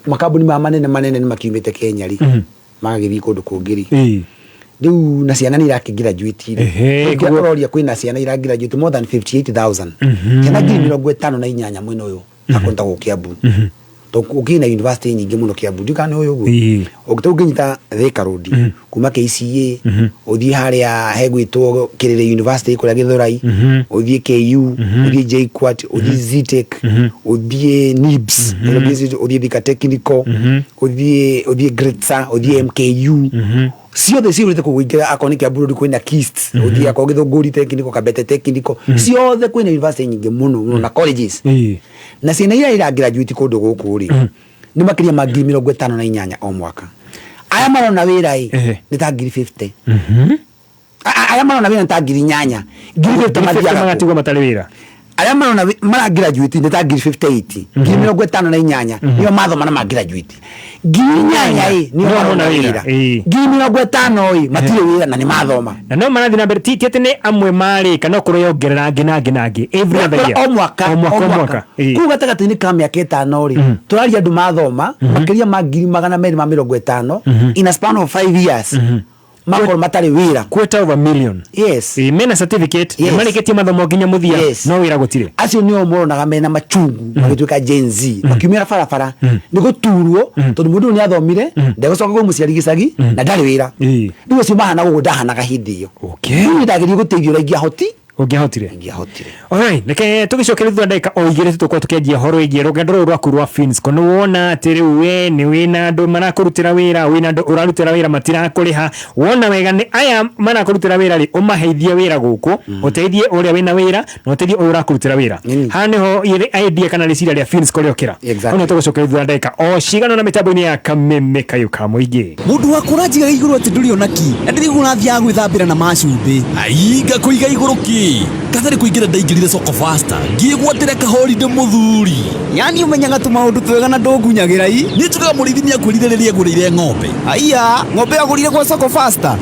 makambuni maya manene manene nĩ makiumĩte Kenya rĩ, magagĩthiĩ kũndũ kũngĩ rĩ, rĩu na ciana nĩ irakĩgraduate rĩ. Ũroria kwĩna ciana iragraduate more than 58,000, ciana 58,000 mwena ũyũ akonta gũkũ Kiambu, tondũ gũkĩrĩ na university nyingĩ mũno Kiambu, ndiũ kana nĩ ũyũ ũguo ũngĩta ũngĩnyita Thika Road kuma KCA, ũthiĩ harĩa hegwĩtwo Kĩrĩrĩ University kũrĩa Gĩthũrai, ũthiĩ KU, ũthiĩ JKUAT, ũthiĩ Zetech, ũthiĩ NIBS, ũthiĩ Thika Technical, ũthiĩ Gretsa, ũthiĩ MKU, ciothe ciũrĩte kũu ingĩ. Akorwo nĩ Kiambu Road kwĩna KIST, ũthiĩ akorwo Gĩthũngũri Technical, Kabete Technical, ciothe kwĩna university nyingĩ mũno mũno na colleges, na ciana iria iragraduate kũndũ gũkũ rĩ, nĩ makĩria ma 58,000 o mwaka. Aya marona wĩra ĩ nĩ ta 50,000. Aya marona wĩra nĩ ta 8,000, 50,000 mathiaga kũ? Magatigwo matarĩ wĩra. Arĩa marona maragraduate nĩ ta 58,000, 58,000 nĩo mathoma na magraduate, 8,000 ĩ nĩo marona wĩra, 50,000 ĩ matirĩ wĩra na nĩ mathoma. Na no marathiĩ na mbere, ti atĩ nĩ amwe marĩka, no kũrĩ yongerera angĩ na angĩ na angĩ every other year. O mwaka. O mwaka, o mwaka. Kũu gatagatĩ-inĩ ka mĩaka 5 rĩ, tũraria andũ mathoma makĩria ma 250,000 in a span of 5 years makorwo matarĩ wĩra. Quarter of a million. Yes. Mena certificate, marĩkĩtie mathomo nginya mũthia, no wĩra gũtirĩ. Acio nĩo moronaga mena machungu magĩtuĩka Gen Z, makiumĩra barabara nĩ gũturwo, tondũ mũndũ ũyũ nĩ athomire, ndegũcoka kwĩ mũciari gĩcagi na ndarĩ wĩra. Rĩu acio mahana gũkũ ndahanaga hĩndĩ ĩyo. Rĩu nĩ ndageria gũteithia ũrĩa ingĩahoti. Ũngĩahotire. Ingĩahotire. Alright, reke tũgĩcokerie thutha ndagĩka o 2 tũkorwo tũkĩanjia ũhoro wĩgiĩ rũgendo rũrũ rwaku rwa Finsco. Nĩ wona atĩ rĩu we nĩ wĩna andũ marakũrutĩra wĩra, wĩna andũ ũrarutĩra wĩra matirakũrĩha. Wona wega nĩ aya marakũrutĩra wĩra rĩ, ũmaheithie wĩra gũkũ, ũteithie ũrĩa wĩna wĩra na ũteithie ũyũ ũrakũrutĩra wĩra. Haha nĩho idea kana rĩciria rĩa Finsco rĩokĩra. Hau nĩho tũgũcokeria thutha ndagĩka o cigana na mĩtambo-inĩ ya Kameme Kayũ ka Mũingĩ. Mũndũ wakwa ũranjigaga igũrũ atĩ ndũrĩ ona ki, na ndĩraigua ũrathiaga gwĩthambĩra na macumbĩ. Ainga kũiga igũrũ kĩ katarĩ kũingĩra ndaingĩrire soko faster ngĩgwatĩra kahorinde mũthuri. Yani ũmenyaga tũmaũndũ twega na ndũngunyagĩra i. Niĩ njugaga mũrĩithi nĩakwĩrire rĩrĩa agũrĩire ng'ombe. Aiya, ng'ombe agũrire gwa soko faster.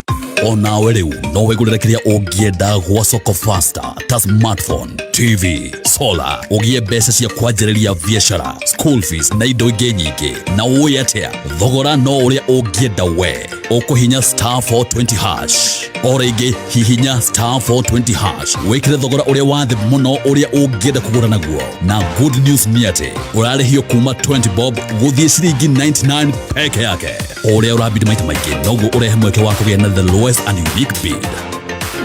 Onawe rĩu no wĩgũrĩre kĩrĩa ũngĩenda gwa soko faster ta smartphone, TV, solar, ũgĩe mbeca cia kwanjĩrĩria biacara, school fees na indo ingĩ nyingĩ. Na ũĩ atĩa, thogora no ũrĩa ũngĩenda we. Ũkũhinya star 420 hash, o rĩngĩ hihinya star 420 hash, wĩkĩre thogora ũrĩa wa thĩ mũno ũrĩa ũngĩenda kũgũra naguo. Na good news nĩ atĩ ũrarĩhio kuma 20 bob gũthiĩ ciringi 99 peke yake. O ũrĩa ũrabidi maita maingĩ, noguo ũrehe mweke wa kũgĩa na the lowest and unique bid.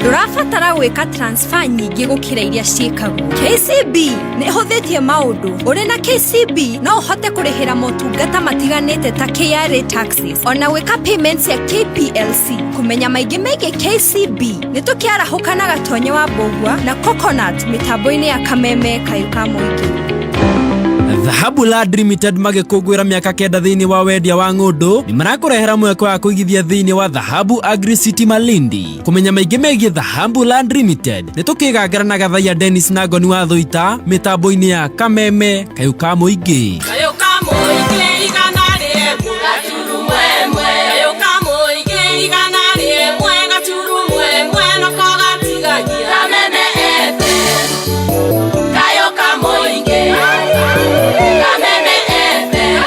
Ndũrabatara gwĩka transfer nyingĩ gũkĩra iria ciĩkagwo. KCB nĩ ĩhũthĩtie maũndũ. Ũrĩ na KCB no ũhote kũrĩhĩra motungata matiganĩte ta KRA taxes, ona gwĩka payments ya KPLC. Kũmenya maingĩ megiĩ KCB nĩ tũkĩarahũka na Gatonye wa Mbũgua na Coconut mĩtambo-inĩ ya Kameme Kayũ ka Mũingĩ. Dhahabu Land Limited magĩkũngũĩra mĩaka 9 thĩinĩ wa wendia wa ng'ũndũ, nĩ marakũrehera mweke wa kũigithia thĩinĩ wa Dhahabu Agri City Malindi. Kũmenya maingĩ megiĩ Dhahabu Land Limited nĩ tũkĩgangara na Gathaiya Dennis na Ngoni wa Thũita mĩtambo-inĩ ya Kameme Kayũ ka Mũingĩ. Kayũ ka Mũingĩ 101.1, Kayũ ka Mũingĩ 101.1, nako gatigagia Kameme FM. Kayũ ka Mũingĩ, Kameme FM.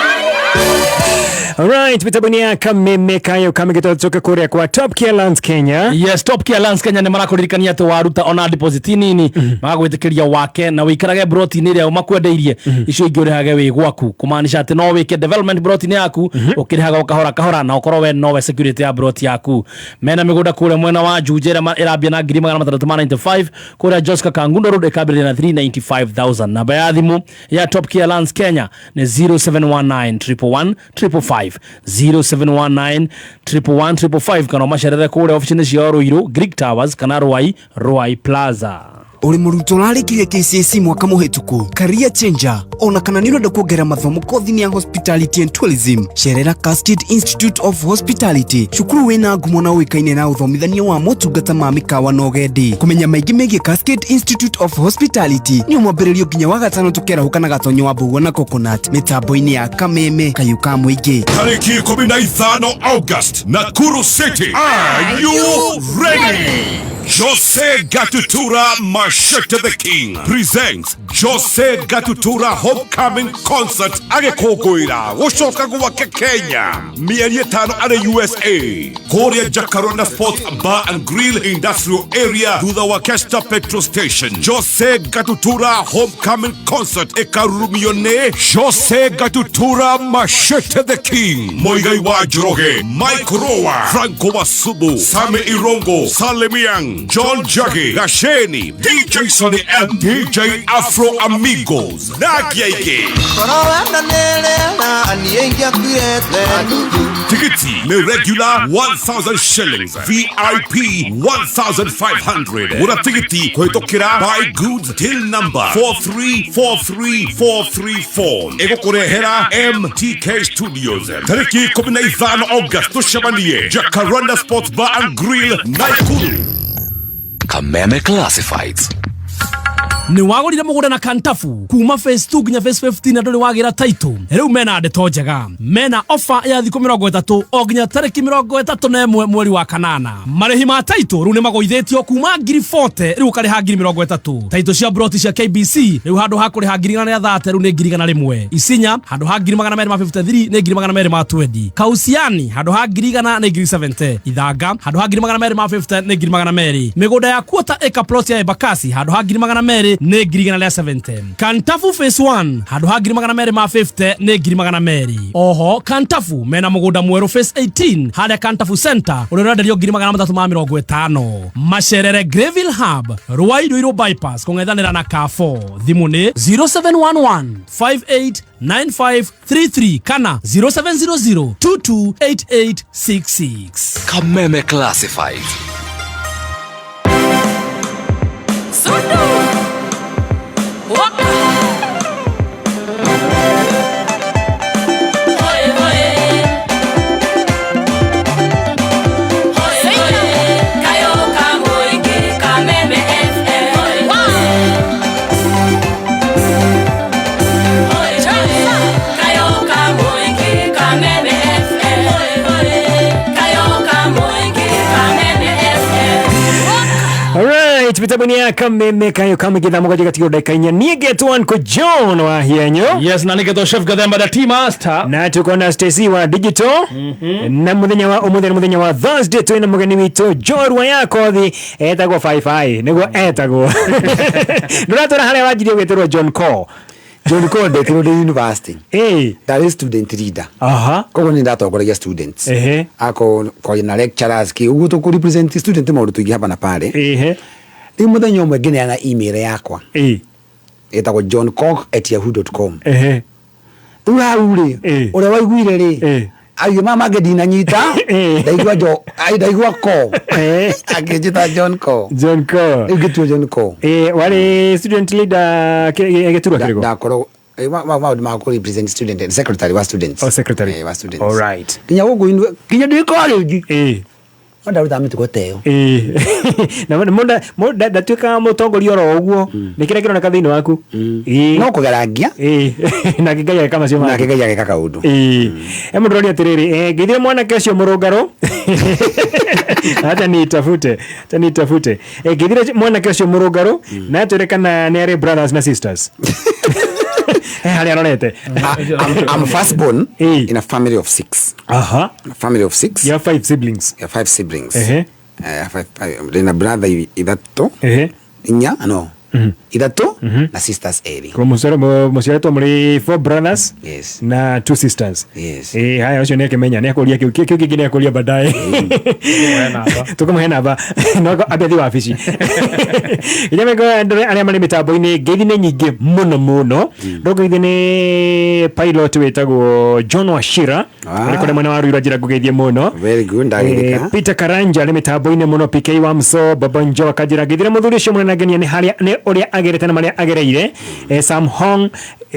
Alright, mĩtambo-inĩ ya Kameme Kayũ ka Mũingĩ, tũcoke kũrĩa kwa Top Care Lands Kenya. Yes, Top Care Lands Kenya nĩ marakũririkania atĩ waruta ona deposit nini, magagwĩtĩkĩria wake na wĩikarage broti-inĩ ĩrĩa makwendeirie, icio ingĩ ũrĩhage wĩ gwaku, kũmaanisha atĩ no wĩke development broti-inĩ yaku ũkĩrĩhaga o kahora kahora, na ũkorwo we nowe security ya broti yaku. Mena mĩgũnda kũrĩa mwena wa Juja ĩrĩa ĩrambia na 695,000, kũrĩa Joska Kangundo Road ĩkambĩrĩria na 395,000. Namba ya thimũ ya Top Care Lands Kenya nĩ 0719 111 555, 0719 111 kana ũmacerere kũrĩa obici-inĩ ciao Ruiru Greek Towers kana Ruai Ruai Plaza. Uri mũrutwo ũrarĩkirie KCSE mwaka mũhĩtũku, career changer, ona kana nĩ ũrenda kuongerera mathomo kothi-inĩ ya hospitality and tourism, cerera Cascade Institute of Hospitality, cukuru wĩna ngumo na ũĩkaine na ũthomithania wa motungata ma mĩkawa na ũgendi. Kũmenya maingĩ megiĩ Cascade Institute of Hospitality nĩ mwambĩrĩrio nginya wa gatano tũkĩarahũka na gatonyo wa mbũgua na coconut mĩtambo-inĩ ya Kameme kayũ ka mũingĩ. Tariki 15 August, Nakuru City. Are you ready? Jose Gatutura Machete the King presents Jose Gatutura Homecoming Concert agĩkũngũĩra gũcoka gwake Kenya mĩeri ĩtano arĩ USA kũrĩa Jacaranda Sports Bar and Grill Industrial Area thutha wa Kesta Petrol Station. Jose Gatutura Homecoming Concert ĩkarurumio nĩ Jose Gatutura Machete the King, Muigai wa Njoroge, Mike Roa, Franco Wasubu, Sami Irongo, Salemiang, John Jage, Gasheni, DJ Sonny and DJ Afro Amigos na Kiaike. Tikiti ni regular 1000 shillings, VIP 1500. Gura tikiti kũhĩtũkĩra buy goods till number 4343434. Ĩgũkũrehera MTK Studios tarĩki 15 August tũcemanie Jacaranda Sports Bar and Grill, Nakuru. Kameme Classifieds. Nĩ wagũrire mũgũnda na Kantafu kuma phase 2 nginya phase 15 na ndũrĩ wagĩra title. Rĩu mena ndeto njega, mena offer ya thikũ 30 o nginya tarĩki 31 mweri wa kanana. Marĩhi ma title rĩu nĩ magũithĩtio kuma ngiri 40 rĩu ũkarĩha ngiri 30. Title cia broti cia KBC rĩu handũ ha kũrĩha ngiri 130 rĩu nĩ ngiri 101. Isinya handũ ha ngiri 253 nĩ ngiri 220. Kausiani handũ ha ngiri 100 nĩ ngiri 70. Ithanga handũ ha ngiri 250 nĩ ngiri 200. Mĩgũnda ya quarter acre plot ya Embakasi handũ ha ngiri 200 nĩ ngiri 170. Kantafu phase 1 handũ ha ngiri 250 nĩ ngiri 200. Oho Kantafu mena mũgũnda mwerũ phase 18 harĩa Kantafu Center ũrĩa ũrenderio ngiri 350. Macerere Greville Hub Ruai Ruiru bypass kũng'ethanĩra na Carrefour. Thimũ nĩ 0711 589533 kana 0700 228866. Kameme Classifieds. Sundu. Waka. Hoi, hoi. Hoi, hoi. Kayo ka mũingĩ, Kameme FM. Hoi, hoi. Hoi, hoi. Kayo ka mũingĩ, Kameme FM. Hoi, hoi. Kayo ka mũingĩ, Kameme FM. Alright, mitambo ya Kameme kayo kama githa mũgwanja gatigwo ndagĩka inya. Niĩ ngetwo Uncle John wa Hienyo. Yes, na nĩgetwo Chef Gathemba the Tea Master. Na tuko na Stacy wa digital. Na muthenya wa umuthĩ nĩ mũthenya wa Thursday twĩna mũgeni witũ njorua ya kothi etagwo Faifai nĩguo etagwo. Ndũratwĩra harĩa wanjirie gwĩtĩrwo John Cole. John Cole ndetirwo ndĩ university. Ndarĩ student leader. Koguo nĩ ndatongoragia students. Ako kwaria na lecturers kĩ ũguo tũkũ represent student maũndũ tũingĩ hapa na pale. Rĩu mũthenya ũmwe ngĩneana email yakwa ĩtagwo johncock@yahoo.com. Rĩu hau rĩ ũrĩa waiguire rĩ augire mama ngĩ ndinanyita ndaigua jo ndaigua ko akĩnjĩta John Cole. John Cole. Rĩu ngĩtuo John Cole. Warĩ student leader gĩturwa kĩrĩkũ? Ndakorwo maũndũ ma kũ represent student and secretary wa students. Oh, secretary. Wa students. All right. Nginya gũkũ nginya ndĩ college. No ndarutaga mĩtugo ta ĩyo. Na mũndũ ndatuĩkaga mũtongoria oro ũguo nĩ kĩrĩa kĩroneka thĩinĩ waku. No kũgerangia. Nake Ngai agĩka macio mangĩ. Nake Ngai agĩka kaũndũ. He mũndũ ũroria atĩrĩrĩ, ngeithire mwanake ũcio mũrũngarũ. Acha niitafute, acha niitafute. Ngeithire mwanake ũcio mũrũngarũ na atwĩre kana nĩ arĩ brothers na sisters. Harĩa arorete. I'm firstborn in a family of 6. Aha. A family of 6. You have 5 siblings. You have 5 siblings. Ndĩna brother ithatũ. Inya, no. Ithatũ. Na sisters erĩ. Mũciaretwo mũrĩ four brothers. Yes. Na two sisters. Yes. Haya, ũcio nĩakĩmenya, nĩakũria kĩu kĩu kĩngĩ nĩakũria baadaye. Tũkũmũhe namba no ambe athiĩ wabici. Nginya meko andũ arĩa marĩ mĩtambo-inĩ, ngeithi nĩ nyingĩ mũno mũno. Ndũngeithi nĩ pilot wĩtagwo John Wachira, arĩ kũrĩa mwena wa Ruiru, anjĩra ngũgeithie mũno. Very good, ndageithĩka. Peter Karanja arĩ mĩtambo-inĩ mũno, PK wa Mso Baba Njo akanjĩra ngeithire mũthuri ũcio mũnene ngenia nĩ harĩa nĩ ũrĩa agerete na marĩa agereire. Sam Hong,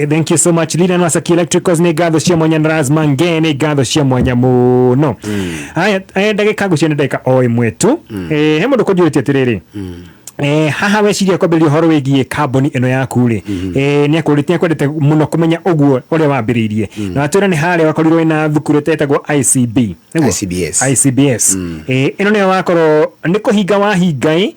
thank you so much. Lilian Wasaki Electricals nĩ ngatho cia mwanya, na Raz Mange nĩ ngatho cia mwanya mũno. Haya, ndagĩka ngũcia nĩ ndagĩka o ĩmwe tu. He mũndũ kũnjũrĩtie atĩrĩrĩ, haha weciria kwambĩrĩria ũhoro wĩgiĩ kambuni ĩno yaku rĩ, nĩ akwendete mũno kũmenya ũguo ũrĩa wambĩrĩirie, na watwĩra nĩ harĩa wakorirwo wĩna thukuru ĩtetagwo ICB, nĩguo? ICBS. ICBS. Ĩno nĩyo wakorwo nĩ kũhinga wahinga ĩ,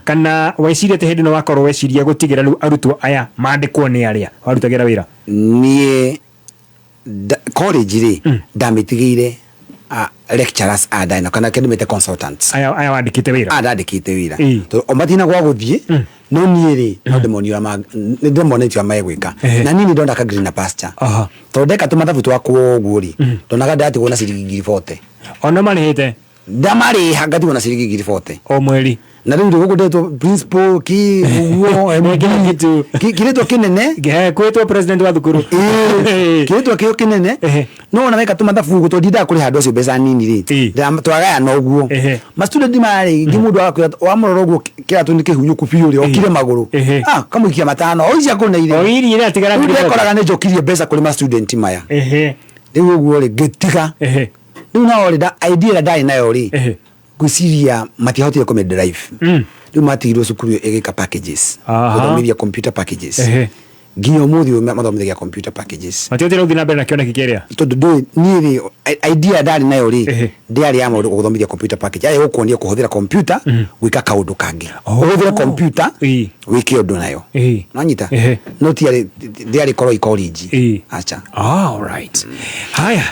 kana weciria atĩ hĩndĩ ĩno wakorwo weciria gũtigĩra rĩu arutwo aya mandĩkwo nĩ arĩa warutagĩra wĩra? Niĩ college rĩ, ndamĩtigĩire lecturers a ndani kana kĩndũ mĩte consultants. Aya wandĩkĩte wĩra? Aya ndandĩkĩte wĩra. Tondũ o matina gwa gũthiĩ, no niĩ rĩ, no ndĩmonie ũrĩa nĩ ndĩmonetie ũrĩa megwĩka. Na niĩ nĩ ndona ka greener pasture. Tondũ ndeka tũmathabu twakwa ũguo rĩ, ndonaga ndĩratigwo na ciringi ngiri 40. Ona marĩhĩte? Ndamarĩha ngatigwo na ciringi ngiri 40. O mweri? Na rĩu rĩ, gũkũ ndetwo principal ki ũguo MD, kĩrĩtwa kĩnene. Kwĩtwo president wa thukuru. Kĩrĩtwa kĩo kĩnene. No ona weka tũmathabu ũguo, tondũ ndindaga kũrĩha andũ acio mbeca nini rĩ, twagayana ũguo. Ma student marĩ, ngĩ mũndũ agakwĩra, wamũrora ũguo kĩratũ nĩ kĩhunyũku biũ rĩ, okire magũrũ. Kamũikia matano, o ici akũneire. O iria iratigara Rĩu ngiri mĩrongo. ndekoraga nĩ njokirie mbeca kũrĩ ma student maya. Rĩu ũguo rĩ, ngĩtiga. Rĩu nao rĩ, idea ĩrĩa ndarĩ nayo rĩ, ngwĩciria matiahotire kũmĩ drive. Rĩu matigirwo cukuru ĩgĩka packages. Gũthomithia computer packages. Nginya ũmũthĩ ũyũ mathomithagia computer packages. Matiahotire gũthiĩ na mbere na kĩoneki kĩrĩa? Tondũ ndũĩ, niĩ rĩ, idea ndarĩ nayo rĩ, ndĩarĩ ya maũndũ gũthomithia computer package. Yarĩ gũkuonia kũhũthĩra computer gwĩka kaũndũ kangĩ. Ũhũthĩre computer wĩke ũndũ nayo. Nĩwanyita? No tiarĩ, ndĩarĩ korwo college. Acha. All right. Haya.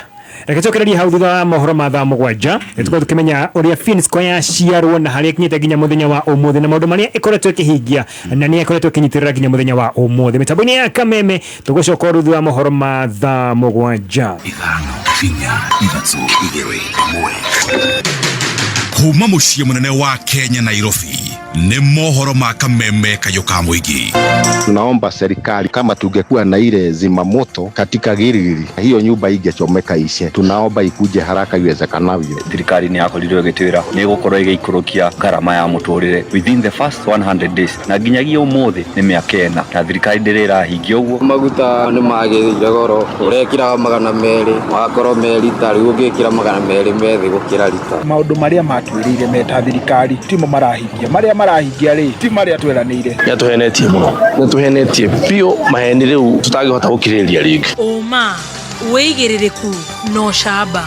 Reke tũkererie hau thutha wa mohoro ma thaa 7, nĩ tũkorwo tũkĩmenya ũrĩa Finsco yaciarwo na harĩa ĩkinyĩte nginya mũthenya wa ũmũthĩ, na maũndũ marĩa ĩkoretwo ĩkĩhingia na nĩ ĩkoretwo ĩkĩnyitĩrĩra nginya mũthenya wa ũmũthĩ. Mĩtambo-inĩ ya Kameme tũgũcoka o thutha wa mohoro ma thaa 7. 5, 4, 3, 2, 1. Kuma mũciĩ mũnene wa Kenya Nairobi, nĩ mohoro ma Kameme kayũ ka mũingĩ. Tunaomba serikali, kama tungekuwa na ile zimamoto katika Gilgili, hiyo nyumba ingechomeka ishe. Tunaomba ikuje haraka iwezekanavyo. Thirikari nĩ yakorirwo ĩgĩtwĩra nĩ ĩgũkorwo ĩgĩikũrũkia ngarama ya mũtũrĩre within the first 100 days, na nginyagia ũmũthĩ nĩ mĩaka 4 na thirikari ndĩrĩ ĩrahingia ũguo. Maguta nĩ magĩrĩire goro, ũrekĩra 200 magakorwo me rita, rĩu ũngĩkĩra 200 me thĩ gũkĩra rita. Maũndũ marĩa matwĩrĩire me ta thirikari timo marahingia, marĩa marahingia rĩ ti marĩa tweranĩire. Nĩatũhenetie mũno, nĩatũhenetie biũ, maheni rĩu tũtangĩhota gũkirĩrĩria rĩngĩ. Ũma, wĩigĩrĩrĩku na ũcamba.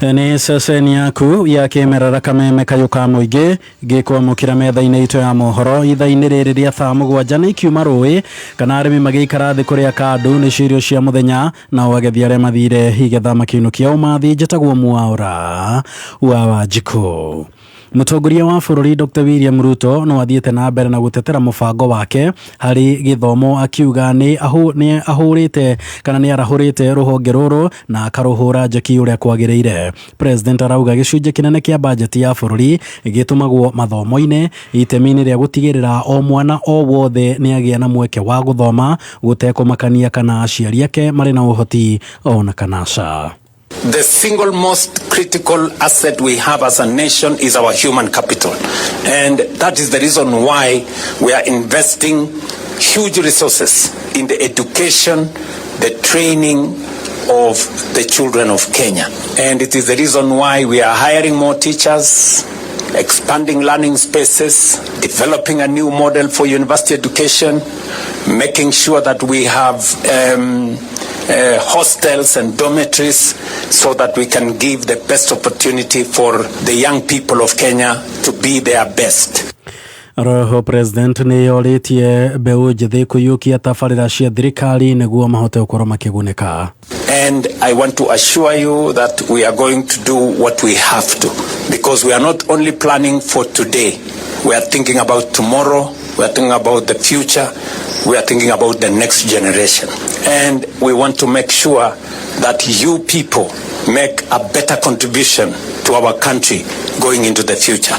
Nĩ ceceni yaku ya kĩmerera Kameme kayũ ka mũingĩ ngĩkwamũkĩra metha-inĩ itũ ya mohoro ithaa-inĩ rĩrĩ rĩa thaa 7 nĩ ikiuma rũĩ kana arĩmi magĩikara thĩ kũrĩa kandũ nĩ irio cia mũthenya, nao agethi arĩa mathire igetha makĩinũkia ũmathi. Njĩtagwo Mwaũra wa Wanjikũ. Mũtongoria wa bũrũri Dr. William Ruto no athiĩte na mbere na gũtetera mũbango wake harĩ gĩthomo, akiuga nĩ ahũrĩte kana nĩ arahũrĩte rũhonge rũrũ na akarũhũra njeki ũrĩa kwagĩrĩire. President arauga gĩcunjĩ kĩnene kĩa bajeti ya bũrũri gĩtũmagwo mathomo-inĩ, itemi-inĩ rĩa gũtigĩrĩra o mwana o wothe nĩ agĩa na mweke wa gũthoma gũtekũmakania kana aciari ake marĩ na ũhoti ona kana aca. The single most critical asset we have as a nation is our human capital. And that is the reason why we are investing huge resources in the education, the training of the children of Kenya. And it is the reason why we are hiring more teachers, expanding learning spaces, developing a new model for university education, making sure that we have hostels and dormitories so that we can give the best opportunity for the young people of Kenya to be their best. Roho President nĩ orĩtie mbeũ njĩthĩ kũiyũkia tabarĩra cia thirikari nĩguo mahote gũkorwo makĩgunĩka. And I want to assure you that we are going to do what we have to, because we are not only planning for today, we are thinking about tomorrow We are thinking about the future. We are thinking about the next generation. And we want to make sure that you people make a better contribution to our country going into the future.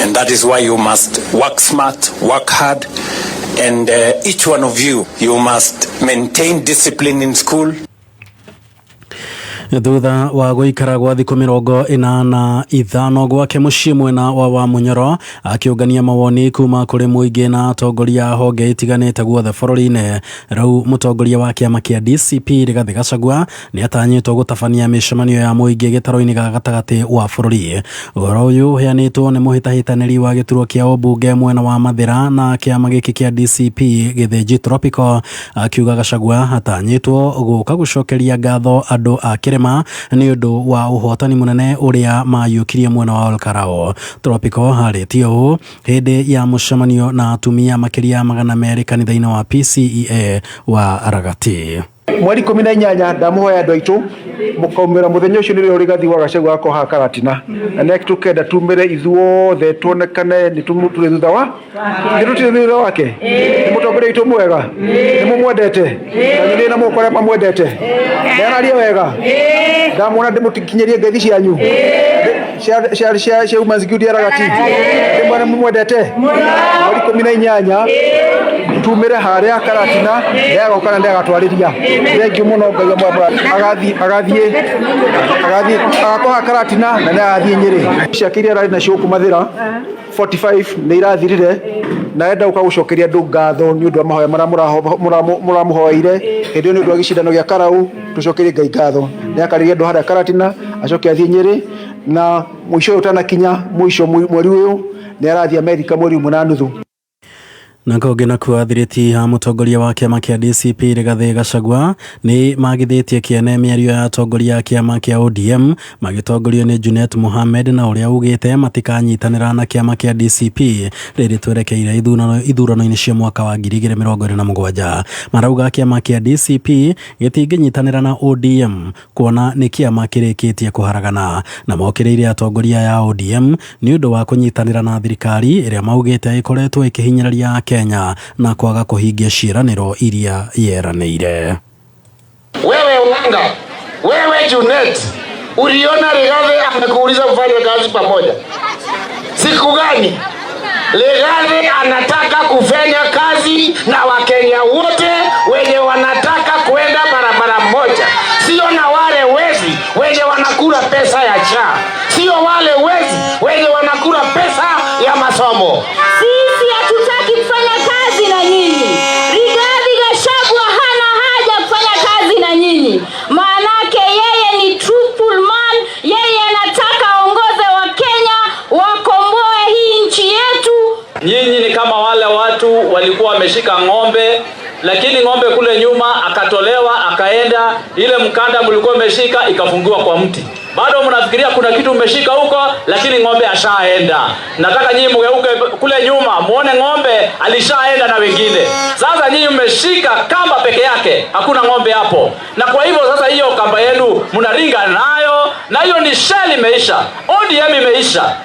And that is why you must work smart, work hard, and each one of you, you must maintain discipline in school. Thutha wa gũikara gwa thikũ 45 gwake mũciĩ mwena wa Wamunyoro akĩũngania mawoni kuma kũrĩ mũingĩ na atongoria a honge itiganĩte guothe bũrũri-inĩ. Rĩu mũtongoria wa kĩama kĩa DCP Rigathĩ Gachagua nĩ atanyĩtwo gũtabania mĩcemanio ya mũingĩ gĩtarũ-inĩ gĩa gatagatĩ wa bũrũri. Ũhoro ũyũ ũheanĩtwo nĩ mũhĩtahĩtanĩri wa gĩturwa kĩa ũmbunge mwena wa Mathĩra na kĩama gĩkĩ kĩa DCP Gĩthĩnji Tropical, akiuga Gachagua atanyĩtwo gũka gũcokeria ngatho andũ a kĩrĩma nĩ ũndũ wa ũhotani mũnene ũrĩa mayũkirie mwena wa Olkarao. Tropical harĩtie ũũ hĩndĩ ya mũcemanio na atumia makĩria 200 kanitha-inĩ wa PCEA wa Aragati. Mweri 18 ndamuhoya andũ aitũ mũkaumĩra mũthenya ũcio nĩrĩo Rigathi wa Gachagua agakorwo haha Karatina, na nĩ tũkenda tumĩre ithuothe tuonekane nĩ tũrĩ thutha wa nĩ tũtirĩ thutha wake, nĩ mũtongoria witũ mwega, nĩ mũmwendete, na nĩ na moko arĩa mamwendete, nĩ araria wega, ndamuona ndĩmũkinyĩrie ngeithi cianyu cia Women's Guild Aragati, ndĩmwene mũmwendete. Mweri 18 tumĩre harĩa Karatina, nĩagoka na nĩagatwarĩria. Thank you mũno, Ngai amwamũra. Agathiĩ agakorwo Karatina na nĩagathiĩ Nyĩrĩ. Ciake iria ararĩ nacio gũkũ Mathĩra 45 nĩ irathirire, na enda gũka gũcokeria andũ ngatho nĩ ũndũ wa mahoya marĩa mũramũhoeire hĩndĩ ĩyo nĩ ũndũ wa gĩcindano gĩa Karau. Tũcokerie Ngai ngatho, nĩ akarĩria andũ harĩa Karatina, acoke athiĩ Nyĩrĩ, na mũico ũyũ ũtanakinya mũico mweri ũyũ nĩ arathiĩ Amerika mweri 1.5. Na kũngĩ nakuo athirĩti a mũtongoria wa kĩama kĩa DCP Rigathĩ Gachagua nĩ magithĩtie kĩene mĩario ya atongoria a kĩama kĩa ODM magĩtongorio nĩ Junet Mohamed, na ũrĩa ugĩte matikanyitanĩra na kĩama kĩa DCP rĩrĩ twerekeire ithurano-inĩ cia mwaka wa 2027. Marauga kĩama kĩa DCP gĩtingĩnyitanĩra na ODM kuona nĩ kĩama kĩrĩkĩtie kũharagana, na mokĩrĩire atongoria ya ODM nĩ ũndũ wa kũnyitanĩra na thirikari ĩrĩa maugĩte ĩkoretwo ĩkĩhinyĩrĩria Kenya na kwaga kũhingia ciĩranĩro iria yeranĩire. Wewe Ulanga, wewe Junet, uliona Rigathi amekuuliza mfanye kazi pamoja siku gani? Rigathi anataka kufanya kazi na Wakenya wote wenye wanataka kwenda barabara moja, sio na wale wezi wenye wanakula pesa ya cha, sio wale wezi wenye wanakula pesa ya masomo. Sisi hatutaki kufanya kazi na nyinyi. Rigathi Gachagua hana haja kufanya kazi na nyinyi. Maanake yeye ni truthful man, yeye anataka aongoze wa Kenya, wakomboe hii nchi yetu. Nyinyi ni kama wale watu walikuwa wameshika ng'ombe, lakini ng'ombe kule nyuma akatolewa akaenda, ile mkanda mlikuwa mmeshika ikafungiwa kwa mti. Bado mnafikiria kuna kitu mmeshika huko, lakini ng'ombe ashaenda. Nataka nyinyi mgeuke kule nyuma muone ng'ombe alishaenda na wengine. Sasa nyinyi mmeshika kamba peke yake, hakuna ng'ombe hapo. Na kwa hivyo sasa hiyo kamba yenu mnaringa nayo, na hiyo ni shell imeisha. ODM imeisha.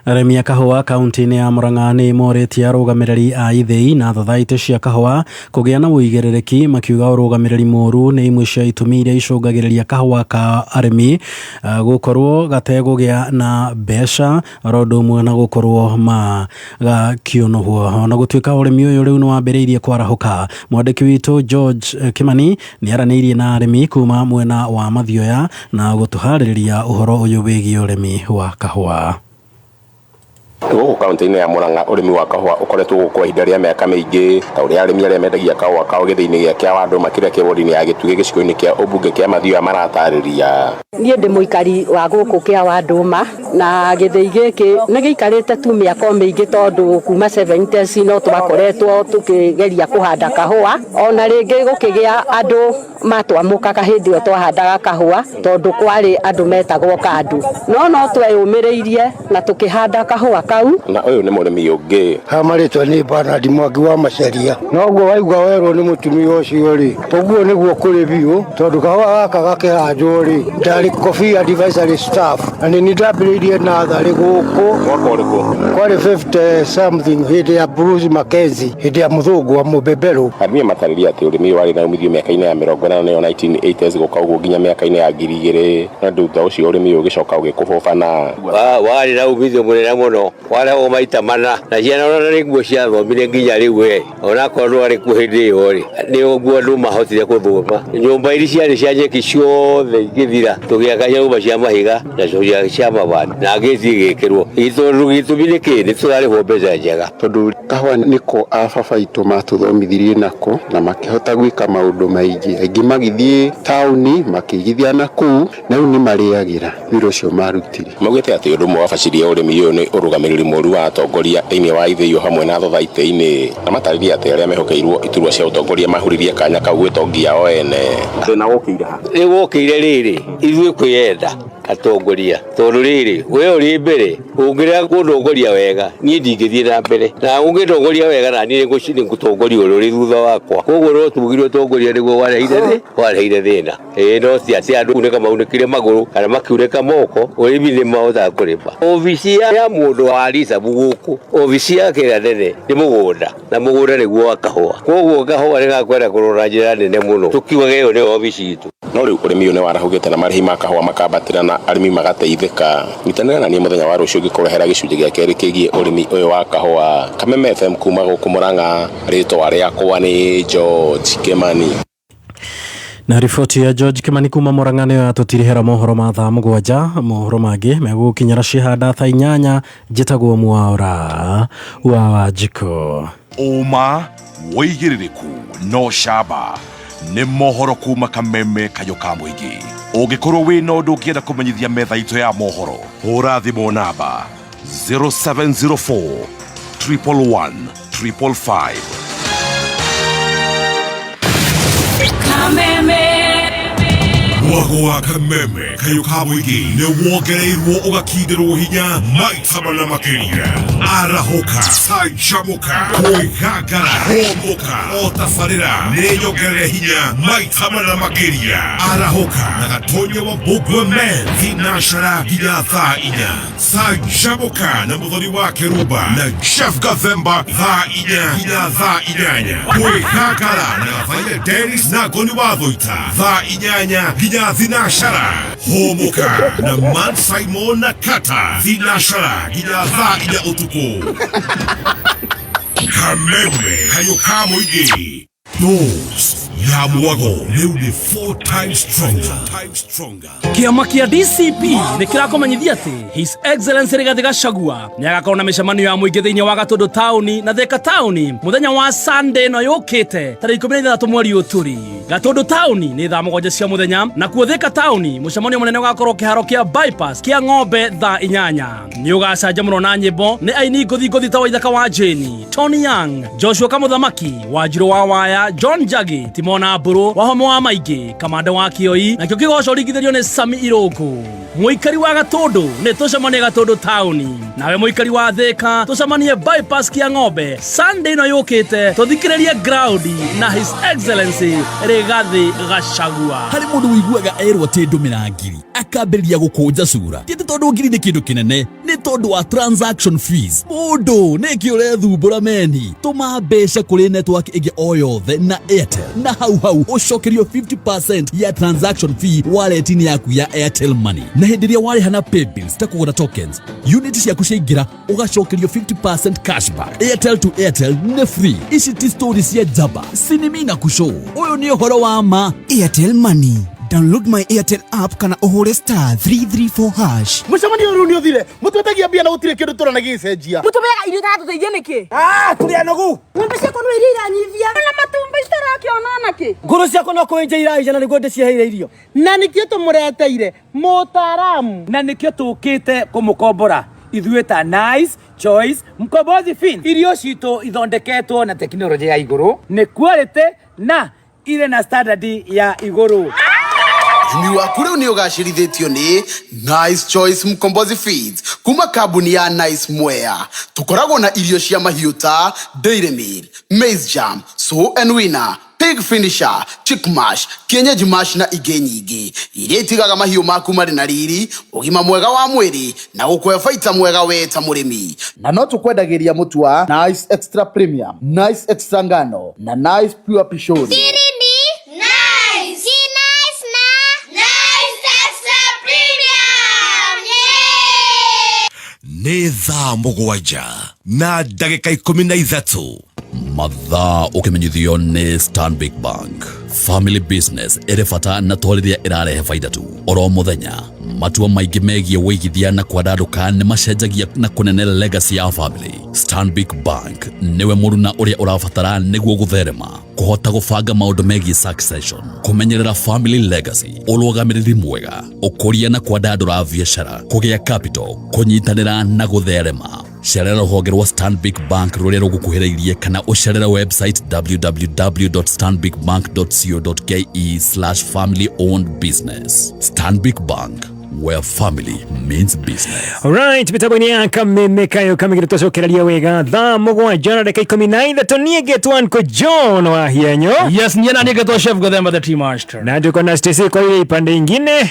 Arĩmi a kahũa kaunti-inĩ ya Murang'a nĩ morĩtie arũgamĩrĩri a ithĩi na thothaitĩ cia kahũa kũgĩa na ũigĩrĩrĩki, makiuga ũrũgamĩrĩri mũũru nĩ imwe cia itũmi iria icũngagĩrĩria kahũa ka arĩmi gũkorwo gategũgĩa na mbeca oro ũndũ ũmwe na gũkorwo magakĩũnũhwo. Ona gũtuĩka ũrĩmi ũyũ rĩu nĩ wambĩrĩirie kwarahũka, mwandĩki witũ George Kimani nĩ aranĩirie na arĩmi kuma mwena wa Mathioya na gũtũharĩrĩria ũhoro ũyũ wĩgiĩ ũrĩmi wa kahũa. Gũkũ kaunti-inĩ ya Murang'a ũrĩmi wa kahũa ũkoretwo gũkũ kwa ihinda rĩa mĩaka mĩingĩ, ta ũrĩa arĩmi arĩa mendagia kahũa kao gĩthĩi-inĩ gĩa Kĩawandũ makĩria kĩ wodi-inĩ ya Gĩtugĩ gĩcigo-inĩ kĩa ũmbunge kĩa Mathioya maratarĩria. Niĩ ndĩ mũikari wa gũkũ Kĩawandũma, na gĩthĩi gĩkĩ nĩ gĩikarĩte tu mĩaka mĩingĩ tondũ kuma 70s no twakoretwo tũkĩgeria kũhanda kahũa, ona rĩngĩ gũkĩgĩa andũ matwamũkaga hĩndĩ ĩyo twahandaga kahũa tondũ kwarĩ andũ metagwo kandu, no tweyũmĩrĩirie na tũkĩhanda kahũa kau. Na ũyũ nĩ mũrĩmi ũngĩ. Ha marĩtwa nĩ Bernard Mwangi wa Macharia. Noguo waigua werwo nĩ mũtumia ũcio rĩ, ũguo nĩguo kũrĩ biũ, tondũ kahũa gaka gakĩhandwo rĩ, ndarĩ Coffee Advisory Staff na nĩ niĩ ndambĩrĩirie natharĩ gũkũ. Mwaka ũrĩkũ? Kwarĩ 50 something hĩndĩ ya Bruce Mackenzie, hĩndĩ ya mũthũngũ wa mũbeberũ. Arĩmi matarĩria atĩ ũrĩmi ũyũ warĩ na umithio mĩaka-inĩ ya 80 nĩyo 1980s gũka ũguo nginya mĩaka-inĩ ya 2000, no thutha ũcio ũrĩmi ũyũ ũgĩcoka ũgĩkũbũbana. Warĩ na umithio mũnene mũno, warehagwo maita mana, na ciana ona nĩ nguo ciathomire nginya rĩu we, onakorwo ndwarĩ kuo hĩndĩ ĩyo rĩ, nĩ ũguo andũ mahotire gũthoma. Nyũmba iria ciarĩ cia nyeki ciothe igĩthira, tũgĩaka nyũmba cia mahiga na cia mabati na ngĩti igĩkĩrwo. Tondũ gĩtũmi nĩ kĩ? Nĩ tũrarĩhwo mbeca njega. Tondũ kahũa nĩko a baba aitũ matũthomithirie nako na makĩhota gwĩka maũndũ maingĩ, aingĩ magĩthiĩ taũni makĩigithia na kũu, na rĩu nĩ marĩagĩra wĩra ũcio marutire. Maugĩte atĩ ũndũ ũmwe wabacirie ũrĩmi ũyũ nĩ ũrũgamĩrĩri mũru wa atongoria thĩinĩ wa ithĩi o hamwe na thothaitĩ-inĩ, na matarĩria atĩ arĩa mehokeirwo iturwa cia ũtongoria mahuririe kanya kau gwĩtongia o ene. Thĩna wokĩire ha? Nĩ wokĩire rĩrĩ, ithuĩ kwĩyenda atongoria, tondũ rĩrĩ we ũrĩ mbere ũngĩrega kũndongoria wega niĩ ndingĩthiĩ na mbere, na ũngĩndongoria wega na niĩ nĩngũtongoria ũrĩa ũrĩ thutha wakwa. Koguo no tugire ũtongoria nĩguo wareheire thĩna. Ĩĩ no ti atĩ andũ kunĩka maunĩkire magũrũ kana makiunĩka moko, ũrĩmi nĩ mahotaga kũrĩma. Obici ya mũndũ wa ricabu gũkũ, obici yake ĩrĩa nene nĩ mũgũnda, na mũgũnda nĩguo wa kahũa. Koguo kahũa nĩ gakwenda kũrora njĩra nene mũno, tũkiugaga ĩyo nĩyo obici itũ. No rĩu ũrĩmi ũyũ nĩ warahũkĩte na marĩhi ma kahũa makambatĩra na arĩmi magateithĩka. Nyitanĩra na niĩ mũthenya wa rũciũ ngĩkũrehera gĩcunjĩ gĩa kerĩ kĩgiĩ ũrĩmi ũyũ wa kahũa. Kameme FM kuma gũkũ Murang'a, rĩtwa rĩakwa nĩ George Kĩmani. Na riboti ya George Kimani kuma Murang'a nĩyo yatũtirihĩra mohoro ma thaa 7. Mohoro mangĩ megũgũkinyĩra cihanda thaa 8. Njĩtagwo Mwaura wa Wanjikũ. Ũma wĩigĩrĩrĩku no camba nĩ mohoro kuma Kameme kayũ ka mũingĩ. Ũngĩkorwo wĩna ũndũ ũngĩenda kũmenyithia metha itũ ya mohoro, hũra thimũ namba 0704 111 555. Kameme. Mwago wa Kameme kayũ ka mũingĩ nĩ wongereirwo ũgakindĩrwo hinya maita mana makĩria. Arahũka, canjamũka, kwĩgangara, hũmũka, o tabarĩra nĩ nyongerere hinya maita mana makĩria. Arahũka na Gatonya wa Mbũmbwe Men thinacara nginya thaa 4. Canjamũka na mũthoni wa Kĩrumba na Jeff Gathemba thaa 4 nginya thaa 8. Kwĩgangara na Gathaia Dennis na Ngoni wa Thũita thaa 8 nginya thinacara. Hũmũka na Man Simon na Kata thinacara nginya thaa 4 ũtukũ. Kameme kayũ ka mũingĩ. Dose ya mwago rĩu nĩ 4 times stronger. Kĩama kĩa DCP nĩ kĩrakũmenyithia atĩ His Excellency Rigathi Gachagua nĩ agakorwo na mĩcemanio ya mũingĩ thĩinĩ wa Gatũndũ taũni na Thika taũni mũthenya wa Sunday ĩno yũkĩte tarĩki 16 mweri ũtũri. Gatũndũ taũni nĩ thaa 7 cia mũthenya, nakuo Thika taũni mũcemanio mũnene ũgakorwo kĩharo kĩa bypass kĩa ng'ombe thaa 8. Nĩ ũgacanjamũrwo na nyĩmbo nĩ aini ngũthi ngũthi ta Waithaka wa Jane, Tony Young, Joshua Kamũthamaki, Wanjirũ wa Waya, John Njagi, Timona Mbũrũ, Wahome wa Maingĩ, Kamande wa Kĩoi, nakĩo kĩgoco ringithĩrio nĩ Sami Irũngũ. Mũikari wa Gatũndũ nĩ tũcemanie Gatũndũ taũni, nawe mũikari wa Thika tũcemanie bypass kĩa ng'ombe Sunday ĩno yũkĩte, tũthikĩrĩrie ground na His Excellency Rigathi Gachagua. Harĩ mũndũ ũiguaga erwo atĩ ndũmĩra ngiri akambĩrĩria gũkũnja cura, ti atĩ tondũ ngiri nĩ kĩndũ kĩnene, nĩ tondũ wa transaction fees. Mũndũ nĩkĩ ũrethumbũra meni? Tũma mbeca kũrĩ network ĩngĩ o yothe na Airtel, na hau hau ũcokerio 50% ya transaction fee wallet-inĩ yaku ya Airtel Money. Na hĩndĩ ĩrĩa warĩha na paybills ta kũgũra tokens, unit ciaku ciaingĩra ũgacokerio 50% cashback. Airtel to Airtel nĩ free. Ici ti story cia njamba, sinimi na kushow. Ũyũ nĩ ũhoro wa ma. Airtel Money. Download my Airtel app kana ũhũre star 334 hash. Mũcemanio rĩu nĩ ũthire, mũtwetagia mbia na gũtirĩ kĩndũ tũrona gĩgĩcenjia. Mũtũmĩaga irio itaratũteithia nĩkĩ? Tũrĩ anogu. Ng'ombe ciakwa no iria iranyivia. Na matumbĩ citarakĩona nakĩ? Ngũrũ ciakwa no kũenja iraija na nĩguo ndĩciheire irio. Na nĩkĩo tũmũreteire mũtaaramu. Na nĩkĩo tũkĩte kũmũkombora ithuĩ ta Nice Choice Mkombozi Fin. Irio citũ ithondeketwo na tekinoronjĩ ya igũrũ, nĩ quality na irĩ na standard ya igũrũ. Ũrĩmi waku rĩu nĩ ũgacĩrithĩtio nĩ Nice Choice Mkombozi Feeds kuma kambuni ya Nice Mwea. Tũkoragwo na irio cia mahiũ ta Dairy Meal, Maize Jam, Sow and Winner, Pig Finisher, Chick Mash, Kienyeji Mash na ingĩ nyingĩ iria itigaga mahiũ maku marĩ na riri, ũgima mwega wa mwĩrĩ na gũkũhe baita mwega we ta mũrĩmi. Na no tũkwendagĩria mũtu wa Nice Extra Premium, Nice Extra Ngano na Nice Pure Pishori. Siri ni nice. Si nice na nice extra premium. Yeah. Nĩ thaa 7 na ndagĩka 13. Mathaa ũkĩmenyithio nĩ Stanbic Bank. Family business ĩrĩ bata na to rĩrĩa ĩrarehe baida tu. Oro mũthenya matua maingĩ megiĩ wĩigithia na kwandandũka nĩ macenjagia na kũnene legacy ya family. Stanbic Bank nĩwe mũruna ũrĩa ũrabatara nĩguo gũtherema, kũhota gũbanga maũndũ megiĩ succession, kũmenyerera family legacy, ũrũgamĩrĩri mwega, ũkũria na kwandandũra biacara, kũgĩa capital, kũnyitanĩra na gũtherema. Cerera rũhonge rwa Stanbic Bank rũrĩa rũgũkuhĩrĩirie kana ũcerere website www.stanbicbank.co.ke/family owned business. Stanbic Bank, where family means business. Alright, mitambo-inĩ ya kameme kayo kamĩgĩrĩ twacokereria wega thaa 7 na ndagĩka 13. Niĩ ngetwo Uncle John wa Hienyo. Yes, niĩ na niĩ ngetwo Chef Gathemba the Tea Master. Na tuko na Stacy kwa ile ipande ingine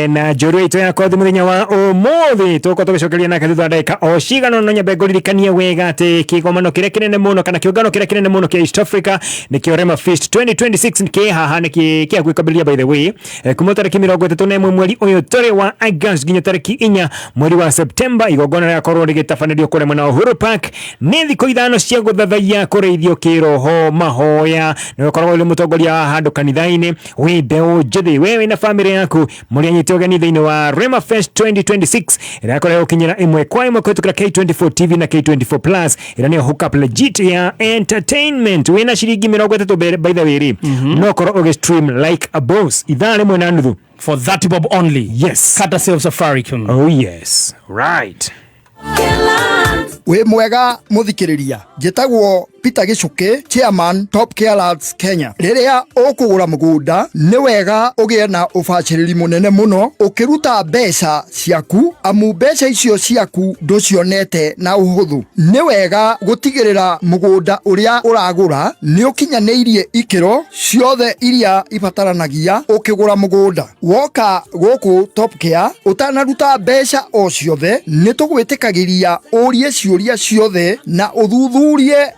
na njorua itũ ya kothi mũthenya wa ũmũthĩ tũgũkorwo tũgĩcokeria nake thutha wa ndagĩka o cigana no nyambe ngũririkanie wega atĩ kĩgomano kĩrĩa kĩnene mũno kana kĩũngano kĩrĩa kĩnene mũno kĩa East Africa nĩkĩo Rema Feast 2026 kĩ haha nĩ kĩa gwĩkambĩrĩria by the way, kuma tarĩki 31 mweri ũyũ tũrĩ wa August nginya tarĩki 4 mweri wa September. Igongona rĩgakorwo rĩgĩtabanĩrio kũrĩa mwena wa Uhuru Park. Nĩ thikũ 5 cia gũthathaiya, kũrĩithio kĩroho, mahoya na ũkoragwo ũrĩ mũtongoria wa handũ kanitha-inĩ, wĩ mbeũ njĩthĩ, we wĩna famĩlĩ yaku, mũrĩ anyite ũgeni thĩinĩ wa Rema Fest 2026 ĩrĩa ĩkoragwo ĩgũkinyĩra ĩmwe kwa ĩmwe kũhĩtũkĩra K24 TV na K24 Plus ĩrĩa nĩyo hookup legit ya entertainment. Wĩna ciringi 30 by the way rĩ, no ũkorwo ũgĩ stream like a boss ithaa rĩmwe na nuthu for 30 bob only. Yes. Courtesy of Safaricom. Oh yes. Right. Wĩ mwega mũthikĩrĩria, njĩtagwo Peter Gĩcũkĩ, chairman Top Care Lands Kenya. Rĩrĩa ũkũgũra mũgũnda nĩ wega ũgĩe na ũbacĩrĩri mũnene mũno ũkĩruta mbeca ciaku, amu mbeca icio ciaku ndũcionete na ũhũthũ. Nĩ wega gũtigĩrĩra mũgũnda ũrĩa ũragũra nĩ ũkinyanĩirie ikĩro ciothe iria ibataranagia ũkĩgũra mũgũnda. Woka gũkũ Top Care ũtanaruta mbeca o ciothe, nĩ tũgwĩtĩkagĩria ũrie ciũria ciothe na ũthuthurie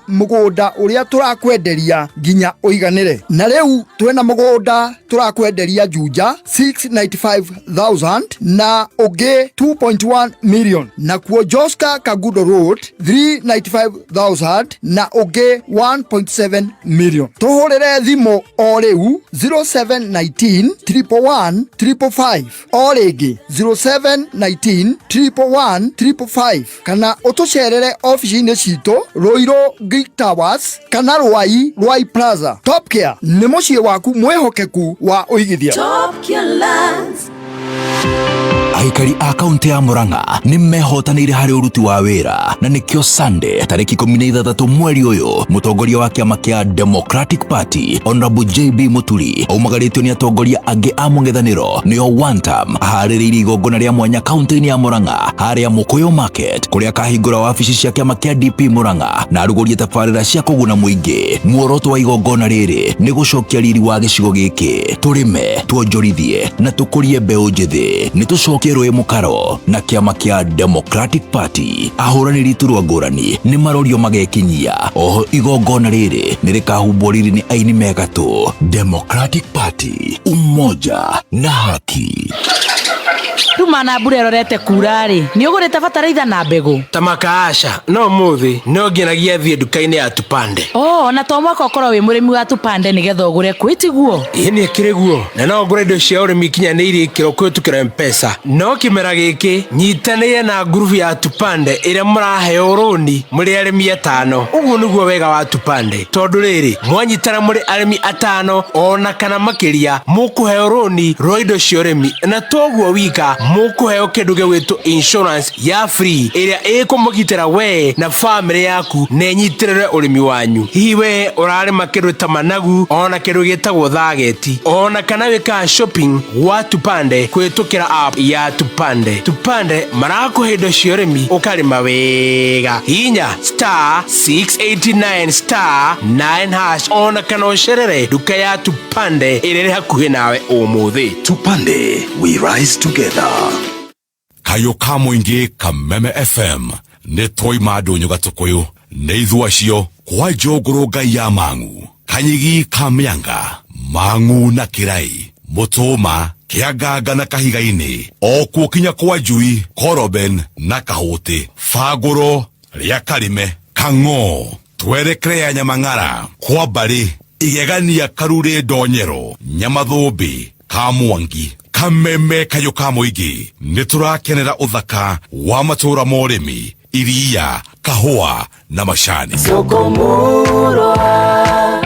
mũgũnda ũrĩa tũrakwenderia nginya ũiganĩre. Na rĩu twĩna mũgũnda tũrakwenderia Juja 695,000 na ũngĩ 2.1 million, nakuo Joska Kangundo Road 395,000 na ũngĩ 1.7 million. Tũhũrĩre thimũ o rĩu 0719 111 555, o rĩngĩ 0719 111 555, kana ũtũcerere ofici-inĩ citũ Ruiru Greek Towers kana Ruai Ruai Plaza. Top Care nĩ mũciĩ waku mwĩhokeku wa ũigithia. Top Care Lands. Aikari a kaunti ya Murang'a nĩ mehotanĩire harĩ ũruti wa wĩra, na nĩkĩo Sunday tarĩki 16 mweri ũyũ mũtongoria wa kĩama kĩa Democratic Party Honorable JB Muturi aumagarĩtio nĩ atongoria angĩ a mũng'ethanĩro nĩo one term aharĩrĩirie igongona rĩa mwanya kaunti-inĩ ya Murang'a harĩa Mũkũyũ Market, kũrĩa akahingũra wabici cia kĩama kĩa DP Murang'a na arugũrie tabarĩra cia kũguna mũingĩ. Muoroto wa igongona rĩrĩ nĩ gũcokia riri wa gĩcigo gĩkĩ, tũrĩme, tuonjorithie na tũkũrie mbeũ njĩthĩ. Nĩ tũcokie rũĩ mũkaro na kĩama kĩa Democratic Party. Ahũranĩri iturwa ngũrani nĩ marorio magekinyia. Oho igongona rĩrĩ nĩ rĩkahumbwo riri nĩ aini megatũ. Democratic Party, umoja na haki. Ruma na mbura ĩrorete kura rĩ, nĩ ũgũrĩte bataraitha na mbegũ? Tamaka aca, no mũthĩ no ngenagia thiĩ nduka-inĩ ya Tupande. Oh, na to mwaka ũkorwo wĩ mũrĩmi wa Tupande nĩgetha ũgũre kwĩ, tiguo? Ĩĩ nĩ ĩkĩrĩ guo, na no ngũre indo cia ũrĩmi ikinyanĩirie ikĩro kũhĩtũkĩra M-Pesa. No kĩmera gĩkĩ nyitanĩire na ngurubu ya Tupande ĩrĩa mũraheo rũni mũrĩ arĩmi 5. Ũguo nĩguo wega wa Tupande, tondũ rĩrĩ mwanyitana mũrĩ arĩmi 5 ona kana makĩria, mũkũheo rũni rwa indo cia ũrĩmi, na toguo wika kahũa mũkũheo kĩndũ gĩgwĩtwo insurance ya free ĩrĩa ĩkũmũgitĩra we na famĩlĩ yaku na ĩnyitĩrĩre ũrĩmi wanyu. Hihi we ũrarĩma kĩndũ ta managu ona kĩndũ gĩtagwo thageti ona kana wĩkaga shopping gwa Tupande kũhĩtũkĩra app ya Tupande. Tupande marakũhe indo cia ũrĩmi ũkarĩma wega. Hihinya star 689 star 9 hash ona kana ũcerere nduka ya Tupande ĩrĩa ĩrĩ hakuhĩ nawe ũmũthĩ. Tupande, we rise together. Kayũ ka mũingĩ Kameme FM nĩ twaima ndũnyũ gatũkũyũ nĩ ithu acio kwa njũngũrũ ngai ya mang'u kanyigi ka mĩanga mang'u na kĩrai mũtũma kĩanganga na kahiga-inĩ o kuo kinya kwa njui koroben na kahũtĩ bangũro rĩa karĩme kang'o twerekere ya nyamang'ara kwa mbarĩ igegania karurĩ ndonyero nyamathũmbĩ ka mwangi kameme kayũ ka mũingĩ nĩ tũrakenera ũthaka wa matũũra ma ũrĩmi iria kahũa na macani. Soko murwa,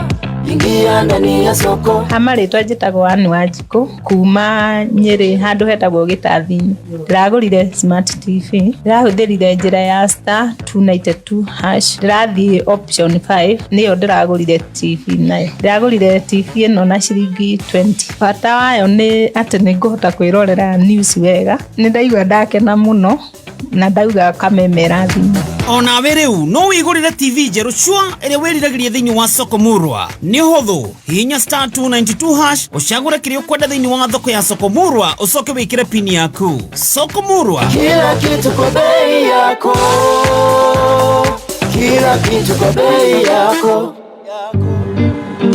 ingia ndani ya soko. Ha marĩtwa njĩtagwo Ann Wanjikũ kuma Nyĩrĩ handũ hetagwo Gĩtathi-inĩ. Ndĩragũrire smart TV, ndĩrahũthĩrire njĩra ya star 292 hash, ndĩrathiĩ option 5 nĩyo ndĩragũrire TV nayo. Ndĩragũrire TV ĩno na ciringi 20. Bata wayo nĩ atĩ nĩ ngũhota kwĩrorera news wega. Nĩ ndaigua ndakena mũno na ndauga Kameme ĩrathimwo. Onawe rĩu no wĩgũrĩre TV njerũ cua ĩrĩa wĩriragĩria thĩinĩ wa soko murwa. Nĩ ũhũthũ, hihinya star 292 hash ũcagũre kĩrĩa ũkwenda thĩinĩ wa thoko ya soko murwa ũcoke wĩkĩre pini yaku. Soko murwa, kila kitu kwa bei yako, kila kitu kwa bei yako.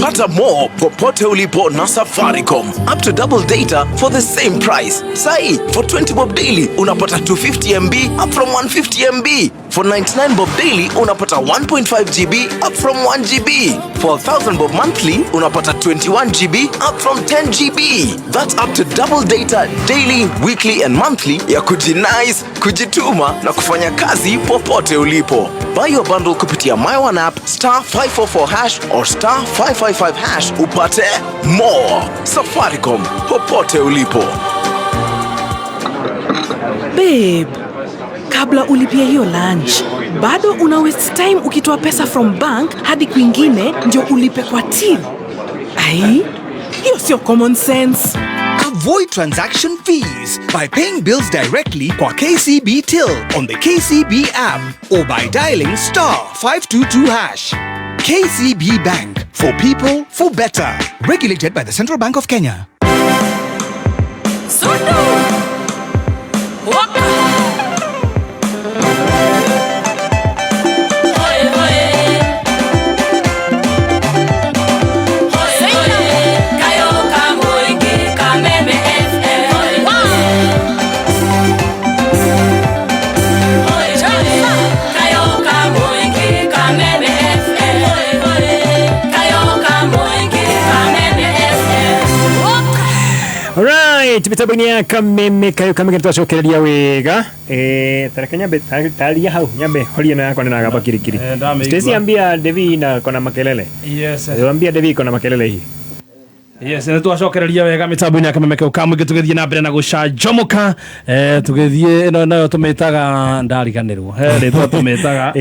Pata more popote ulipo na Safaricom. Up to double data for the same price. Sai, for 20 bob daily unapata 250 MB up from 150 MB. For 99 bob daily unapata 1.5 GB up from 1 GB. For 1000 bob monthly unapata 21 GB up from 10 GB. That's up to double data daily, weekly and monthly ya kujinice, kujituma na kufanya kazi popote ulipo. Buy your bundle kupitia My One app star 544 hash or star 555 hash upate more. Safaricom, popote ulipo. Babe, kabla ulipie hiyo lunch, bado una waste time ukitoa pesa from bank hadi kwingine ndio ulipe kwa till. Ai, hiyo sio common sense. Avoid transaction fees by paying bills directly kwa KCB Till on the KCB app or by dialing star 522 hash. KCB Bank, for people, for better. Regulated by the Central Bank of Kenya. Sundu. Waka. Hoye, hoye. Hoye, hoye. Kayo kamuingi Kameme FM. Hoye, hoye. Hoye, hoye. Kayo kamuingi Kameme FM. Hoye, hoye. Kayo kamuingi Kameme FM. Waka. Alright, mitambo-inĩ ya Kameme kayo kameme twacokereria wega. Tareke nyambe taria hau nyambe horia na yakwa nĩnagamba kirikiri. Ndamĩigua. Stacy ambia Devi na kona makelele. Yes. Ambia Devi kona makelele hii. Yes, nĩ twacokereria wega mĩtambo-inĩ ya Kameme kau kamũingĩ tũgĩthiĩ na mbere na gũcanjamũka. Tũgĩthiĩ ĩno nayo tũmĩtaga ndariganĩrwo. Rĩtwa tũmĩtaga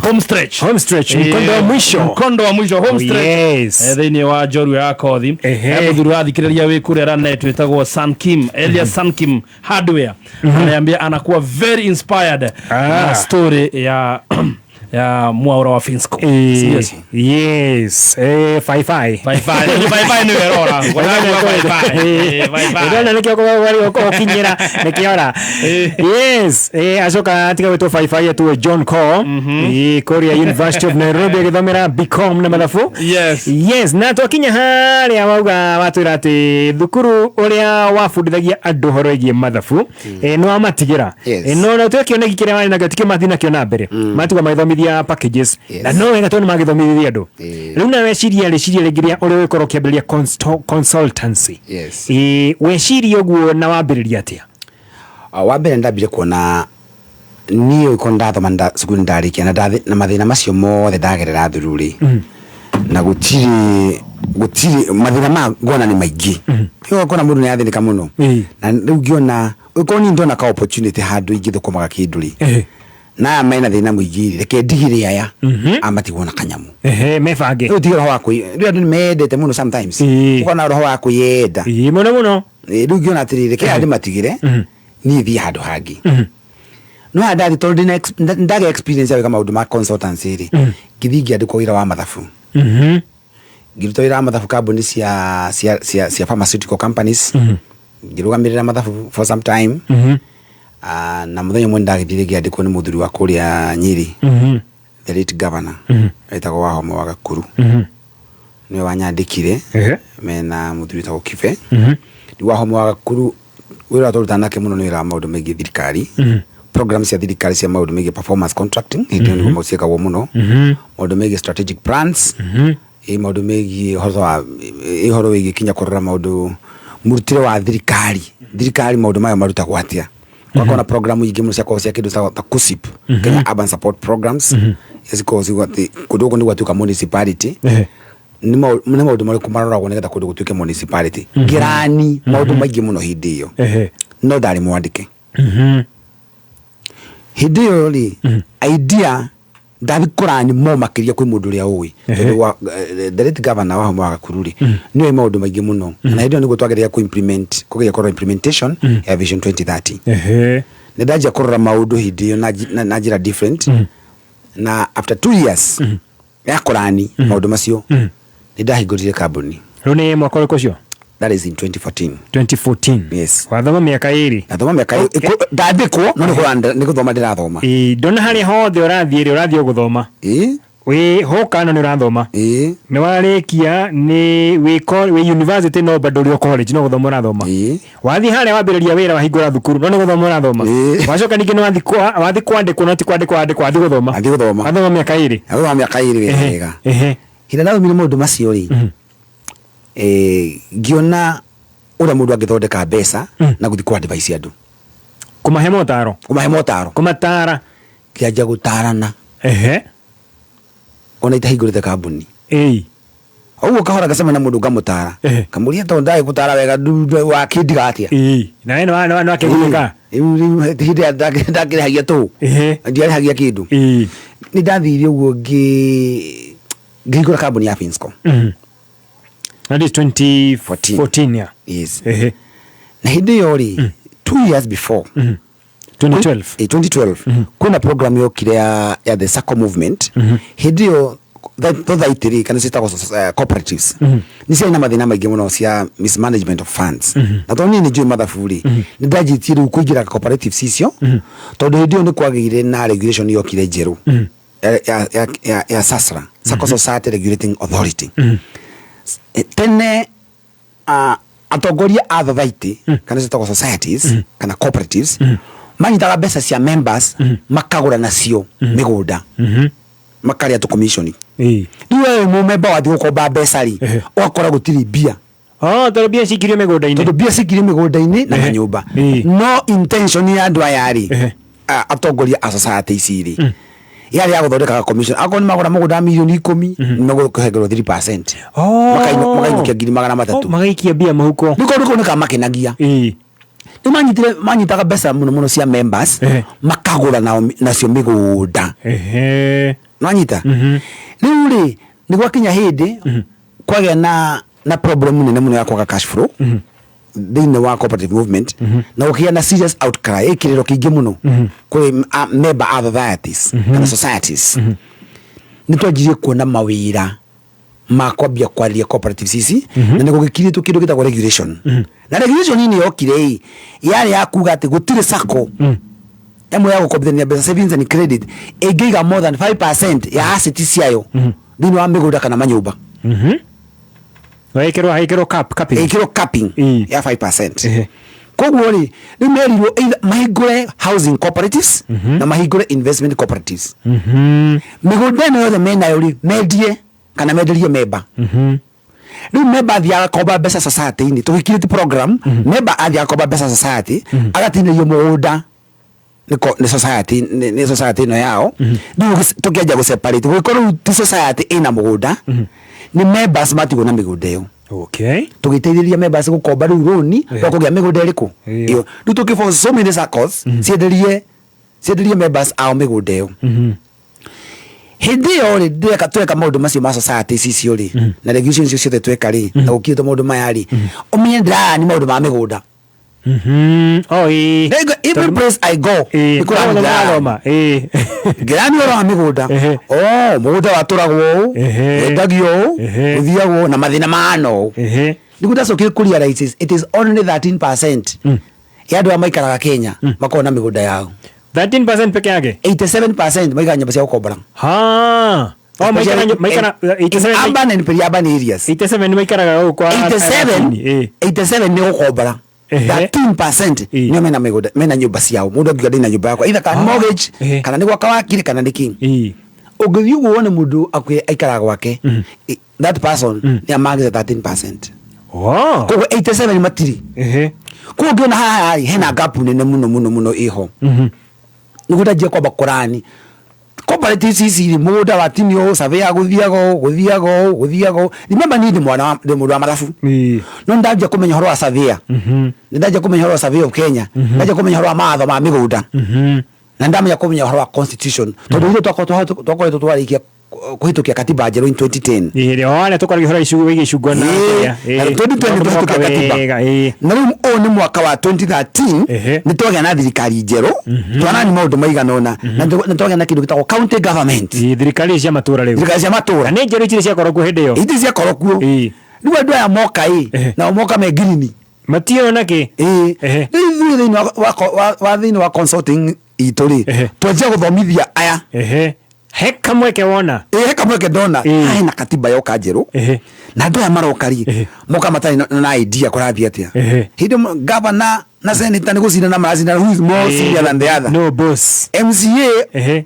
home stretch. Home stretch, mkondo wa mwisho. Mkondo wa mwisho, home Oh, stretch. yes. Thĩinĩ wa njorua ya kothi. Mũthuri ũrathikĩrĩria wĩ kũrĩa Ranet wĩtagwo Sankim, Elias Sankim Hardware. Ananiambia anakuwa very inspired na story ya ya Mwaura wa Finsco. Yes. Yes. Fai fai. Fai fai. Fai fai nĩ werora. Fai fai. Fai fai. Ndona nĩkĩo ũkinyĩra nĩkĩora. Yes. Acoka atiga gwĩtwo fai fai atuwe John Cole. Kũrĩa University of Nairobi agĩthomera BCom na mathabu. Yes. Yes, na twakinya harĩa wauga watwĩra atĩ thukuru ũrĩa wabundithagia andũ ũhoro wĩgiĩ mathabu nĩ wamatigĩra. Yes. No na twekĩoneki kĩrĩa warĩ nakĩo tikĩo mathiĩ nakĩo na mbere. Matiga magĩthomithia packages. Na no wega tondũ nĩmagĩthomithia andũ. Rĩu nawe weciria rĩciria rĩngĩ rĩa ũrĩa ũgĩkorwo ũkĩambĩrĩria consultancy. Yes. Weciria ũguo na wambĩrĩria atĩa? Wa mbere ndambire kuona niĩ ko ndathoma cukuru ndarĩkia na na mathĩna macio mothe ndagerera thuru rĩ, na gũtirĩ Gũtirĩ mathĩna ma ngona nĩ maingĩ. Rĩu ũkona mũndũ nĩ athĩnĩka mũno. Na rĩu ngĩona ũkorwo niĩ ndona ka opportunity handũ ingĩthũkũmaga kĩndũ rĩ. Na aya mena thĩna mũingĩ rĩ, reke ndigĩre aya amatigwo na kanyamũ. Ehe, mebange. Rĩu tiga roho wa kwĩ rĩu andũ nĩ mendete mũno sometimes. Ũkona roho wa kwĩyenda. Mũno mũno. Rĩu ngĩona atĩrĩrĩ, reke aya ndĩmatigĩre niĩ thiĩ handũ hangĩ. No haha ndathiĩ tondũ ndĩna ndagĩa experience ya gwĩka maũndũ ma consultancy rĩ, ngĩthiĩ ngĩandĩkwo wĩra wa mathabu. Ngĩruta wĩra wa mathabu kambuni cia pharmaceutical companies. Ngĩrũgamĩrĩra mathabu for some time. Ah, na mũthenya ũmwe nĩndagĩthire ngĩandĩkwo nĩ mũthuri wa kũrĩa Nyĩrĩ, the late governor, etagwo Wahome wa Gakuru. Nĩwe wanyandĩkire mena mũthuri wĩtagwo Kibe. Rĩu Wahome wa Gakuru wĩra ũrĩa twarutaga nake mũno nĩ wĩra wa maũndũ megiĩ thirikari, program cia thirikari cia maũndũ megiĩ performance contracting, hĩndĩ ĩyo nĩguo ciĩkagwo mũno, maũndũ megiĩ strategic plans, ĩ maũndũ megiĩ ũhoro wa ĩ ũhoro wĩgiĩ kinya kũrora maũndũ mũrutĩre wa thirikari, thirikari maũndũ mayo marutagwo atĩa. Gwakorwo na program ingĩ mũno ciakorwo cia kĩndũ ta KUSIP, Kenya Urban Support Programs, cikorwo ciuga atĩ kũndũ gũkũ nĩ gwatuĩka municipality, nĩ maũndũ marĩkũ maroragwo nĩgetha kũndũ gũtuĩke municipality. Ngĩrani maũndũ maingĩ mũno hĩndĩ ĩyo, no ndarĩ mwandĩke hĩndĩ ĩyo rĩ. Idea ndathi kũrani mo makĩria kwĩ mũndũ ũrĩa ũĩ, tondũ the late governor wa wa Gakuru rĩ, nĩoĩ maũndũ maingĩ mũno, na hĩndĩ ĩyo nĩguo twageragia kũ implement, kũgeria kũrora implementation ya Vision 2030. Nĩ ndanjia kũrora maũndũ hĩndĩ ĩyo na njĩra different, na after 2 years ya kũrani maũndũ macio, nĩ ndahingũrire kambuni. Rĩu nĩ mwaka ũrĩkũ ũcio? That is in 2014. 2014? Yes. Wathoma mĩaka ĩrĩ? Ndathoma mĩaka ndandĩkwo, no nĩ gũthoma ndĩrathoma. Ĩĩ, ndona harĩa hothe ũrathiĩ rĩ, ũrathiĩ o gũthoma. Wĩ hoka no nĩ ũrathoma. Nĩ warĩkia nĩ wĩ university, no bado ũrĩ o college, no gũthoma ũrathoma. Wathiĩ harĩa wambĩrĩria wĩra, wahingũra thukuru, no nĩ gũthoma ũrathoma. Wacoka ningĩ nĩ wathiĩ kwandĩkwo, no ti kwandĩkwo wandĩkwo, wathiĩ gũthoma. Wathiĩ gũthoma. Wathoma mĩaka ĩrĩ. Ndathoma mĩaka 2 wega. Hĩndĩ ndathomire maũndũ macio rĩ, ngĩona ũrĩa mũndũ angĩthondeka mbeca na gũthiĩ kũ advise andũ. Kũmahe motaro. Kũmahe motaro. Kũmatara. Kĩanjia gũtarana. Ona itahingũrĩte kambuni. Ũguo kahora ngacemania na mũndũ ngamũtara. Kamũria tondũ ndagĩ gũtara wega wakĩndiga atĩa. Na we nĩ wakĩgunĩka. Rĩu hĩndĩ ĩrĩa ndakĩrĩhagia tũ. Ndiarĩhagia kĩndũ. Nĩ ndathire ũguo ngĩhingũra kambuni ya Finsco. That is 2014, yeah. Yes. Na hĩndĩ ĩyo rĩ, 2 years before, 2012. 2012, kwĩna program yokire ya the SACCO movement. Hĩndĩ ĩyo thothaitĩ rĩ, kana ciĩtagwo cooperatives, nĩ ciarĩ na mathĩna maingĩ mũno cia mismanagement of funds. Na tondũ niĩ nĩ njũĩ mathabu rĩ, nĩ ndanjĩtie rĩu kũingĩra cooperatives icio, tondũ hĩndĩ ĩyo nĩ kwagĩire na regulation yokire njerũ ya SASRA, SACCO Society Regulating Authority. Tene atongoria a thothaitĩ kana ciĩtagwo societies kana cooperatives manyitaga mbeca cia members makagũra nacio mĩgũnda, makarĩa tũ commission. Rĩu we mũmemba wathiĩ gũkomba mbeca rĩ, ũgakora gũtirĩ mbia. Oh, tondũ mbia cikirio mĩgũnda-inĩ. Tondũ mbia cikirio mĩgũnda-inĩ na manyũmba. No intention ya andũ aya rĩ, atongoria a society ici rĩ, yarĩ ya gũthondekaga commission. Akorwo nĩ magũra mũgũnda wa mirioni 10, nĩ megũkũhengerwo 3%, makainũkia 300,000. Magaikia mbia mũhuko. Rĩu kaũndũ kau nĩ kamakenagia. Rĩu manyitire manyitaga mbeca mũno mũno cia members, makagũra nacio mĩgũnda. Nwanyita rĩu rĩ, nĩ gwakinya hĩndĩ kwagĩa na problem nene mũno ya kwaga cash flow thĩinĩ wa cooperative movement, na gũkĩgĩa na serious outcry, kĩrĩro kĩingĩ mũno kũrĩ member a societies kana societies. Nĩ twanjirie kuona mawĩra ma kwambia kwarĩria cooperatives ici, na nĩ gũgĩkirĩtwo kĩndũ gĩtagwo regulation. Na regulation ĩno yokire ĩ yarĩ ya kuga atĩ gũtirĩ sacco ĩmwe ya gũkombithania mbeca, savings and credit, ĩngĩiga more than 5% ya asset ciayo thĩinĩ wa mĩgũnda kana manyũmba. Ĩkĩrwo cap, capping. Ĩkĩrwo capping ya 5%. Koguo rĩ, rĩu merirwo either mahingũre housing cooperatives na mahingũre investment cooperatives. Mĩgũnda ĩno yothe menayo rĩ, mendie kana menderie memba. Rĩu memba athiaga akomba mbeca society-inĩ, tũgĩkirĩte program, memba athiaga akomba mbeca society, agatinĩrio mũgũnda nĩ society, nĩ society ĩno yao. Rĩu tũkĩanjia gũ separate, gũgĩkorwo rĩu ti society ĩna mũgũnda, Nĩ members matigwo na mĩgũnda ĩyo. Okay. Tũgĩteithĩrĩria members gũkomba rĩu rũni rwa kũgĩa mĩgũnda ĩrĩkũ ĩyo. Rĩu tũkĩ force so many SACCOs cienderie members ao mĩgũnda ĩyo. Hĩndĩ ĩyo rĩ, ndĩreka tweka maũndũ macio ma societies icio rĩ, na regulation icio ciothe tweka rĩ, na gũkirĩtwo maũndũ maya rĩ, ũmenye ndĩrarani maũndũ ma mĩgũnda. Oh, ĩĩ. Every place I go, nĩ kũrani Maũndũ ndĩrarani. marathoma, ĩĩ. Ngĩrani ũhoro wa mĩgũnda. Oh, mũgũnda watũragwo ũũ, wendagio ũũ, ũthiagwo ũũ, na mathĩna mahana ũũ. Nĩguo ndacokire kũ realize it is only 13% ya andũ arĩa maikaraga Kenya makoragwo na mĩgũnda yao. 13% peke yake? 87% maikaraga nyũmba cia gũkombora. Ha. Oh, maikara 87. Urban and peri-urban areas. 87 maikaraga gũkũ kwa 87 87 nĩ gũkombora. 13% nĩo mena mĩgũnda, mena nyũmba ciao. Mũndũ angiuga ndĩna nyũmba yakwa, either kana nĩ mortgage, kana nĩ gwaka wakire, kana nĩ kĩ. Ũngĩthiĩ ũguo wone mũndũ akue aikaraga gwake, that person nĩ amagĩte 13%. Wow. Koguo 87 matirĩ. Koguo ũngĩona haha rĩ, hena gap nene mũno mũno mũno ĩho. Nĩguo ndanjia kwamba kũrani cooperatives ici rĩ, mũgũnda watinio ũũ, surveyor gũthiaga ũũ, gũthiaga ũũ, gũthiaga ũũ. Remember niĩ ndĩ mwana wa, ndĩ mũndũ wa mathabu. No nĩndanjia kũmenya ũhoro wa surveyor. Nĩndanjia kũmenya ũhoro wa survey of Kenya. Ndanjia kũmenya ũhoro wa mawatho ma mĩgũnda. Na nĩndamenya kũmenya ũhoro wa constitution. Tondũ ithuĩ twakoretwo twarĩkia kũhĩtũkia katiba njerũ in 2010. Ĩĩ, o arĩa tũkoragwo ũhoro wĩgiĩ icungwa na Ĩĩ, kĩrĩa. na 2020 tũhĩtũkia katiba. Wega, ĩĩ. Na rĩu ũyũ nĩ mwaka wa 2013, nĩ twagĩa na thirikari njerũ, twanani maũndũ maigana ũna, na nĩ twagĩa na kĩndũ gĩtagwo county government. Ĩĩ, thirikari cia matũra rĩu. Thirikari cia matũra. Na nĩ njerũ itirĩ ciakorwo kuo hĩndĩ ĩyo. Itirĩ ciakorwo kuo. Rĩu andũ aya moka ĩ, nao moka me ngirini. Matiũĩ ona kĩ. Ĩĩ. Rĩu ithuĩ thĩinĩ wa thĩinĩ wa consulting itũ rĩ, twanjia gũthomithia aya. He kamweke wona. Ĩĩ, he kamweke ndona. Haha hena katiba yoka njerũ. Na andũ aya maroka rĩ, moka matarĩ na idea kũrathiĩ atĩa. Hĩndĩ ĩmwe governor na senator nĩ gũcindana maracindana who is more senior than the other. No boss. MCA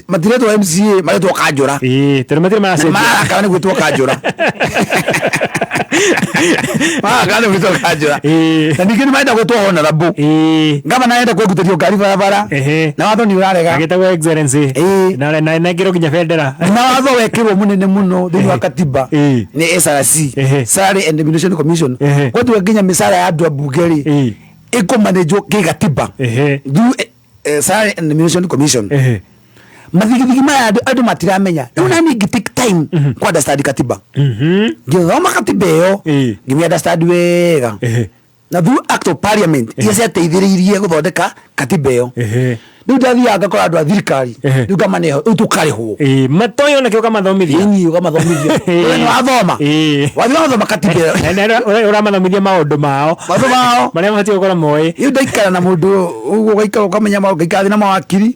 matiretwo MCA, maretwo kanjũra. Ĩĩ, tondũ matirĩ maracenjia. Marakara nĩ gwĩtwo kanjũra. Marakara nĩ gwĩtwo kanjũra. Na ningĩ nĩ marenda gwĩtwo honorable. Gavana arenda kwĩgutĩrio ngari barabara. Na watho nĩ ũrarega. Agĩtagwo excellency. Na nengĩrwo nginya bendera. Na watho wekĩrwo mũnene mũno thĩinĩ wa katiba nĩ SRC, Salary and Remuneration Commission. Gwatua nginya mĩcara ya andũ a mbunge rĩ, ĩkũmanĩnjwo kĩgatiba through Salary and Remuneration Commission. Mathigithigi maya andũ matiramenya. Rĩu nani ngĩ take time ku understand katiba. Ngĩthoma katiba ĩyo, ngĩmĩ understand wega. Na through act of parliament iria ciateithĩrĩirie gũthondeka katiba ĩyo. Rĩu ndathiaga ngakora andũ a thirikari, rĩu ngamaneho, rĩu tũkarĩhwo. Matoĩ ona kĩ ũkamathomithia. Ĩni, ũkamathomithia. We nĩ wathoma. Wathiĩ wathoma katiba ĩyo. Ũramathomithia maũndũ mao. Maũndũ mao. Marĩa mabatiĩ gũkorwo moĩ. Rĩu ndaikara na mũndũ ũguo, ũgaikara ũkamenya maũndũ, ngaikara thĩ na mawakiri,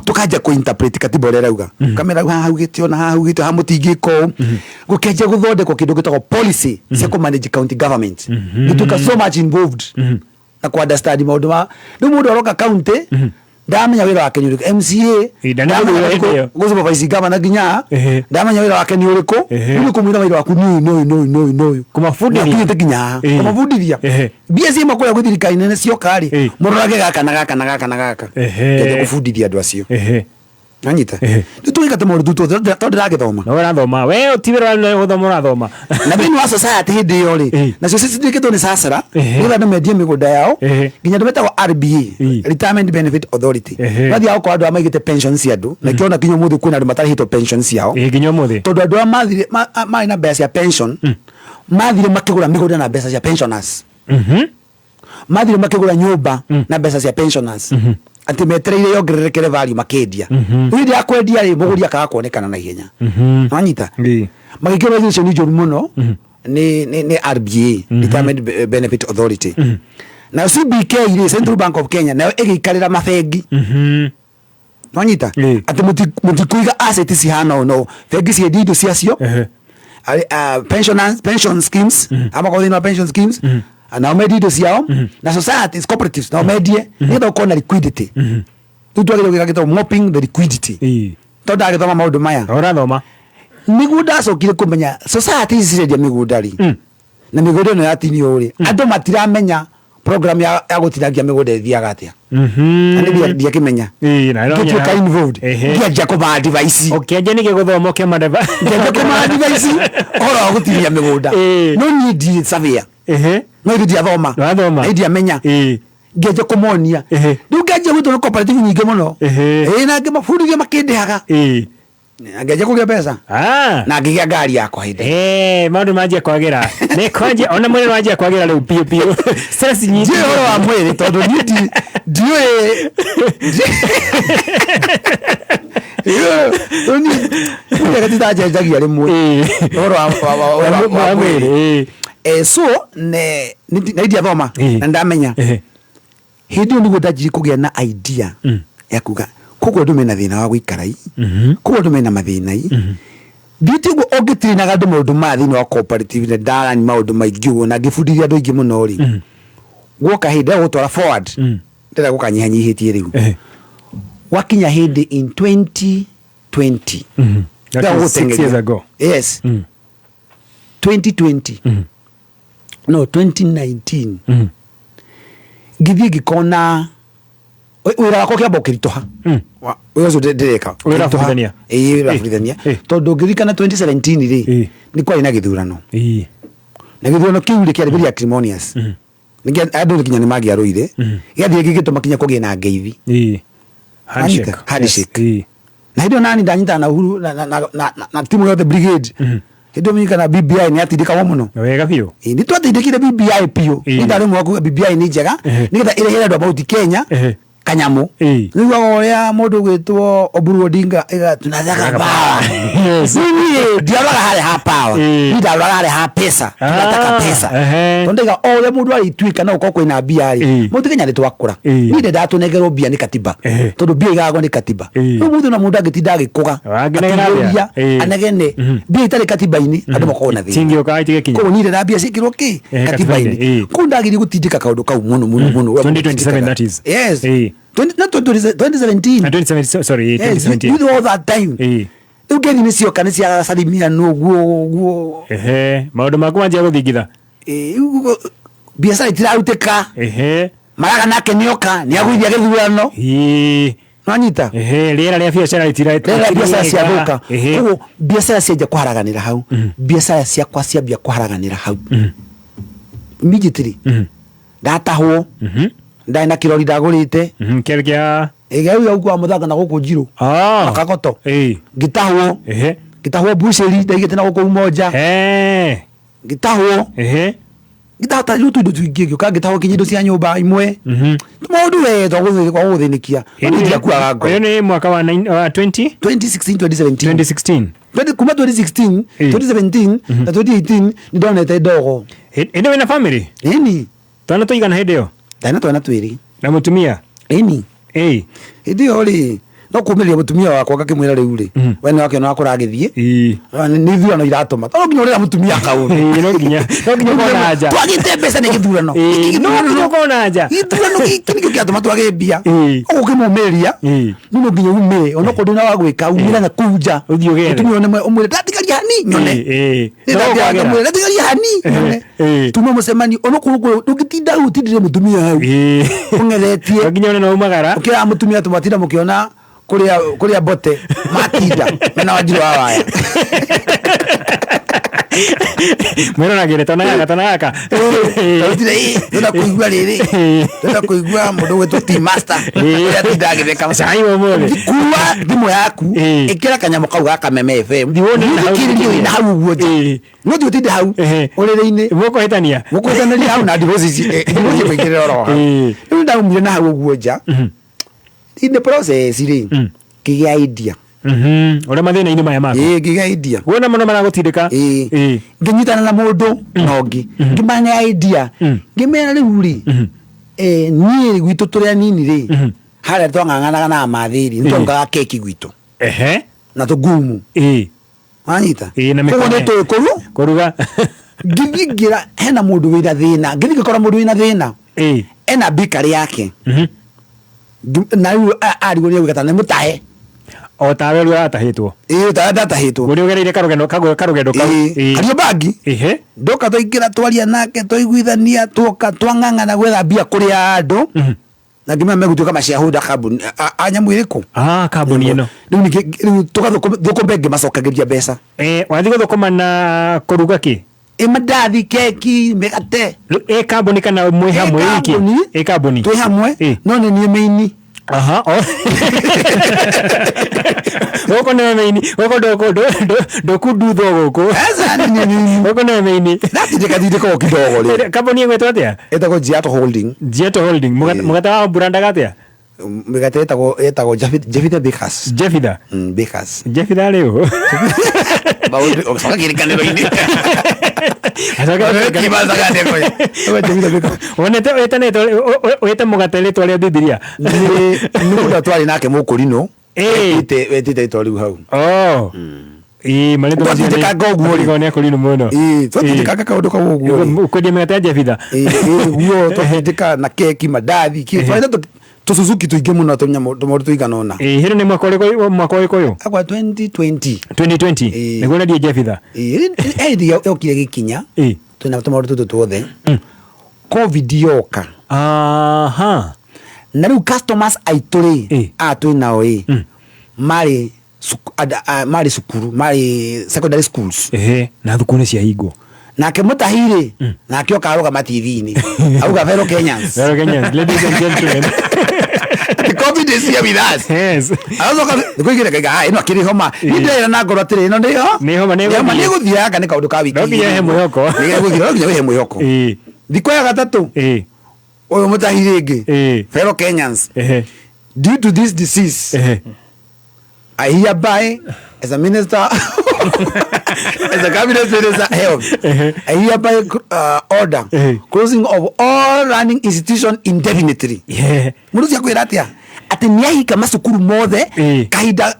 tũkanjia kũ interpret katiba ũrĩa ĩrauga. Ũkamera haha haugĩte ũũ na haha haugĩte ũũ, haha mũtingĩka ũũ. Gũkĩanjia gũthondekwo kĩndũ gĩtagwo policy cia kũ manage county government. Gĩtuĩka so much involved na kũ understand maũndũ ma rĩu mũndũ aroka county ndamenya wĩra wake nĩ ũrĩkũ. MCA ndamenya hĩndĩ ĩyo. gũ supervise governor nginya ndamenya wĩra wake nĩ ũrĩkũ. Rĩu nĩ kũmwĩra wĩra waku nĩ ũyũ nĩ ũyũ nĩ ũyũ nĩ ũyũ nĩ ũyũ. Kũmabundithia. Nakinyĩte nginya haha. Kũmabundithia. Mbia ciauma kũrĩa gwĩ thirikari nene cioka rĩ, mũrorage gaka na gaka na gaka na gaka. Ngĩanjia kũbundithia andũ acio. Nanyita. Rĩu tũgĩka tũmaũndũ tũu tuothe tondũ ndĩragĩthoma. Na ũrathoma. We ti wĩra wa gũthoma ũrathoma. Na thĩinĩ wa society hĩndĩ ĩyo rĩ, nacio cituĩkĩtwo nĩ sasara, nĩgetha andũ mendie mĩgũnda yao, nginya andũ metagwo RBA, Retirement Benefit Authority. Mathiaga gũkora andũ arĩa maigĩte pension cia andũ, na kĩona nginya ũmũthĩ kwĩna andũ matarĩhĩtwo pension ciao. Nginya ũmũthĩ. Tondũ andũ arĩa mathire marĩ na mbeca cia pension, mathire makĩgũra mĩgũnda na mbeca cia pensioners. Mathire makĩgũra nyũmba na mbeca cia pensioners. Atĩ metereire yongererekere value makĩendia. Rĩu hĩndĩ ya kwendia rĩ, mũgũri akaga kuonekana na ihenya. Wanyita? Magĩkĩrwo regulation njũru mũno nĩ RBA, Retirement Benefit Authority. Nayo CBK rĩ, Central Bank of Kenya, nayo ĩgĩikarĩra mabengi. Wanyita? Atĩ mũtikũiga asset cihana ũũ na ũũ. Bengi ciendie indo ciacio. Pensioners, pension schemes, amakorwo thĩinĩ wa pension schemes, nao mendie indo ciao, na societies, cooperatives, nao mendie, nĩgetha gũkorwo na liquidity. Rĩu twagĩrĩirwo gwĩka gĩtagwo mopping the liquidity. Tondũ ndagĩthoma maũndũ maya. Ũrathoma. Nĩguo ndacokire kũmenya society ici cirendia mĩgũnda rĩ, na mĩgũnda ĩno yatinio rĩ, andũ matiramenya Program ya gũtinangia mĩgũnda ĩthiaga atĩa? Na nĩ ndiakĩmenya. Na Ngĩtuĩka involved. Ngĩanjia kũma advice. Ũkĩanjia nĩkĩ gũthoma ũkĩama Ngĩanjia kũma advice ũhoro wa gũtinia mĩgũnda. No niĩ ndirĩ surveyor. No ithuĩ ndiathoma. Wathoma. Na ndiamenya. Ngĩanjia kũmonia. Rĩu ngĩanjia gwĩtwo nĩ cooperative nyingĩ mũno. Ĩĩ, na ngĩmabundithia makĩndĩhaga. Na ngĩanjia kũgĩa mbeca. Na ngĩgĩa ngari yakwa hĩndĩ. Maũndũ manjia kwagĩra. Nĩ kwanjia ona mwĩrĩ wanjia kwagĩra rĩu biũ biũ. Stress nyingĩ. Ndiũĩ ũhoro wa mwĩrĩ tondũ niĩ ndiũĩ. Titanjenjagia rĩmwe ũhoro wa mwĩrĩ. So na ndiathoma na ndamenya hĩndĩ ĩyo nĩguo ndanjirie kũgĩa na idea ya kuga koguo andũ mena thĩna wa gũikara i, koguo andũ mena mathĩna i. Thiĩte ũguo o ngĩtirinaga andũ maũndũ maya thĩinĩ wa cooperative na ndarani maũndũ maingĩ ũguo na ngĩbundithia andũ aingĩ mũno rĩ, guoka hĩndĩ ya gũtwara forward ndĩrenda gũkanyihanyihĩtie rĩu gwakinya hĩndĩ in 2020. That is 6 years ago. Yes. 2020, no, 2019 ngĩthiĩ ngĩkona wĩra wakwa ũkĩamba ũkĩritũha. Wĩra ũcio ndĩreka Wĩra wa ũkĩritũha. bundithania. Ĩĩ, wĩra wa bundithania, tondũ ngĩririkana 2017 rĩ, nĩ kwarĩ na gĩthurano na gĩthurano kĩu rĩ kĩarĩ very acrimonious. Andũ nginya nĩ mangĩarũire, gĩathiĩ gĩgĩtũma kinya kũgĩe na ngeithi. Handshake. Wanyita? Handshake. Na hĩndĩ ĩyo nani ndanyitana na Uhuru na timu yothe brigade. Hĩndĩ ĩyo menyekana BBI nĩ yatindĩkagwo mũno. Wega biũ. Ĩĩ, nĩ twatindĩkire BBI biũ. Nĩ ndarĩ ũmwe wa kuga BBI nĩ njega nĩgetha ĩrehere andũ a Mount Kenya kanyamũ. Nĩguaga ũrĩa mũndũ ũgwĩtwo Oburu Odinga ĩga tunataka power. Niĩ ndiaroraga harĩa ha power. Niĩ ndaroraga harĩa ha pesa. Tunataka pesa. Tondũ ndaiga o ũrĩa mũndũ arĩtuĩka no gũkorwo kwĩna mbia rĩ, Mount Kenya nĩ twakũra. Niĩ ndendaga tũnengerwo mbia nĩ katiba. Tondũ mbia igagwo nĩ katiba. Rĩu mũthĩ na mũndũ angĩtinda agĩkũga Angĩnegena atĩa? akĩiyũria, anegene mbia itarĩ katiba-inĩ, andũ makoragwo na thĩna. Cingĩũka itige kinya. Koguo niĩ ndendaga mbia ciĩkĩrwo kĩ Katiba-inĩ. katiba-inĩ. Koguo ndagĩrĩire gũtindĩka kaũndũ kau mũno mũno mũno. 2027 that is. Yes. 20, not 2017. 2017, sorry, Yes, 2017. with all that time. Rĩu ngeithi nĩ cioka nĩ ciacarimianwo ũguo ũguo. Maũndũ maku manjia gũthingitha. Rĩu ũguo biacara itirarutĩka. Maraga nake nĩoka nĩagũithia gĩthurano. Nwanyita? Rĩera rĩa biacara rĩtira Rĩera rĩa biacara ciathũka. Koguo biacara cianjia kũharaganĩra hau. Biacara ciakwa ciambia kũharaganĩra hau. Immediately. Ndatahwo. Ndarĩ na kĩrori ndagũrĩte. Kĩarĩ kĩa Ĩgĩa au kwa mũthanga na gũkũ njirũ. Na kagoto. Ngĩtahwo. Ngĩtahwo bucĩri ndaigĩte na gũkũ Umoja. Ngĩtahwo. Ngĩtahwo rĩu tũindo tũingĩ ngĩũka ngĩtahwo nginya indo cia nyũmba imwe. Maũndũ we twa gũthĩnĩkia. No niĩ ndiakuaga ngoro. Ũyũ nĩ mwaka wa 20? 2016, 2017. 2016. Kuma 2016, 2017 na 2018 nĩ ndonete ndogo. Hĩndĩ wĩna family? Ĩni. Twana tũigana hĩndĩ ĩyo? Ndarĩ na twana twĩrĩ. Na mũtumia? Ĩni. Hĩndĩ ĩyo rĩ, no kũmĩrĩria mũtumia wakwa ngakĩmwĩra rĩu rĩ, we nĩ wakĩona kũragĩthiĩ. Nĩ ithurano iratũma. Tondũ nginya ũrĩra mũtumia kaũndũ. No nginya no nginya ũkona nja. Twagĩte mbeca nĩ gĩthurano. No nginya ũkona nja. Gĩthurano gĩkĩ nĩkĩo kĩratũma twage mbia. Ũguo ũkĩmũmĩrĩria, nĩ no nginya umĩre onokorwo ndũrĩ na wa gwĩka, umĩre na kũu nja. Ũthiĩ ũgere. Mũtumia one ũmwĩre ndatigaria hani nyone. Nĩ No ndathiaga ũkwagĩra. ngamwĩra ndatigaria hani nyone. Tuma mũcemanio onokorwo ndũngĩtinda hau ũtindire mũtumia hau. Ũng'ethetie. No nginya one no umagara. Ũkĩraga mũtumia atĩ mwatinda mũkĩona kũrĩa mbote matinda mena Wanjiru wa Waya. Mwĩroragĩre tona gaka tona gaka. Ndĩrenda kũigua rĩrĩ, ndĩrenda kũigua mũndũ ũgwĩtwo Tea Master ũrĩa atindaga agĩtheka. Cai ũmũthĩ. Kua thimũ yaku, ĩkĩra kanyamũ kau ga Kameme FM. Thikĩrĩrie wĩna hau ũguo nja. No ti ũtinde hau ũrĩrĩ-inĩ. Mũkũhĩtania. Mũkũhĩtanĩria hau na divorce ici, divorce ĩkũingĩrĩra oro hau. Rĩu ndaumire na hau ũguo nja. In the process rĩ, ngĩgĩa idea. Ũrĩa mathĩna-inĩ maya maku. Ĩĩ, ngĩgĩa idea. Wona mũno maragũtindĩka. Ĩĩ. Ngĩnyitana na mũndũ na ũngĩ. Ngĩmane idea. Ngĩmera rĩu rĩ, niĩ gwitũ tũrĩ anini rĩ, harĩa twang'ang'anaga na amathĩri, nĩ twarugaga keki gwitũ. Na tũngumu. Wanyita? Na Koguo mĩkone. nĩ tũĩ kũruga. Ngĩthiĩ ngĩra hena mũndũ wĩna thĩna. Ngĩthiĩ ngĩkora mũndũ wĩna thĩna. Ena bakery yake. Na rĩu arigwo nĩ egwĩka ta nĩ mũtahe. O tawe rĩu ũratahĩtwo. Ĩĩ, tawe ndatahĩtwo. Ũrĩa ũgereire karũgendo karũgendo kau. Ĩĩ. Kariobangi. Ehe. Ndoka twaingĩra twaria nake twaiguithania twoka twang'ang'ana gwetha mbia kũrĩ andũ na ngĩmenya megũtuĩka mashareholder kambuni a nyamũ ĩrĩkũ. Ah, kambuni ĩno. Rĩu ningĩ rĩu tũgathũkũma ngĩmacokagĩria mbeca. Eh, wathiĩ gũthũkũma na kũruga kĩ? Ĩ mandathi, keki, mĩgate. Ĩ kambuni kana mwĩ hamwe iki? Ĩ kambuni. Twĩ hamwe no nĩ niĩ main. Aha. Gũkũ nĩwe main. Gũkũ ndũkunduthwo gũkũ. Gũkũ nĩwe main. Natindĩka tindĩka o kidogo rĩ. Kambuni ĩgwĩtwo atĩa? Ĩtagwo Jiato Holding. Jiato Holding. Mũgate wa burandaga atĩa? Mĩgate ĩtagwo Jefitha Bakers. Jefitha? Bakers. Jefitha rĩ ũ? Maũndũ ũcoka kĩrĩkanĩro-inĩ. Wonete wĩtanĩte wĩte mũgate rĩtwa rĩa Bibilia. Nĩ mũndũ twarĩ nake mũkũrinũ. Wetĩte rĩtwa rĩu hau. Oh. Ĩĩ marĩtwa macio nĩ- Twatindĩkanga ũguo rĩ. Marigwo nĩ akũrinũ mũno. Ĩĩ, twatindĩkanga kaũndũ kau ũguo rĩ. Kwendia mĩgate ya Jefitha. Ĩĩ, guo twatindĩka na keki mandathi kĩ twarĩ na tũsuzuki tũingĩ mũno tũnyamũ tũmaũndũ tũigana ũna. Ĩĩ, hĩrĩ nĩ mwaka ũrĩkũ mwaka ũrĩkũ ũyũ? Akwa 2020. 2020. Nĩguo ũrendia Jefitha. Ĩĩ, hĩndĩ yokire gĩkinya twĩna tũmaũndũ tũtũ tuothe. Covid yoka. Aha. Na rĩu customers aitũ rĩ, aya twĩ nao ĩ, marĩ marĩ cukuru, marĩ secondary schools. Ehe, na thukuru nĩ ciahingwo. Nake mũtahi rĩ, nake oka arũgama TV-inĩ. Auga fellow Kenyans. Fellow Kenyans, ladies and gentlemen. The COVID is here with us. Yes. Aracoka thikũ igĩrĩ akauga, "Ah, ĩno akĩrĩ homa." Niĩ ndĩrera na ngoro atĩrĩ, ĩno nĩyo. Nĩ homa, nĩ homa ĩgũthiĩ. nĩ ĩgũthiĩ anga nĩ kaũndũ ka wiki No nginya igĩrĩ. ũhe mwĩhoko. Nĩ ĩgũthiĩ, no nginya ũhe mwĩhoko. Thikũ ya gatatũ. Ũyũ mũtahi rĩngĩ. Fellow Kenyans. Due to this disease, I hereby, as a minister, as a cabinet minister health, I hereby order closing of all learning institution indefinitely. Mũndũ ũcio akwĩra atĩa? Atĩ nĩ ahinga macukuru mothe kahinda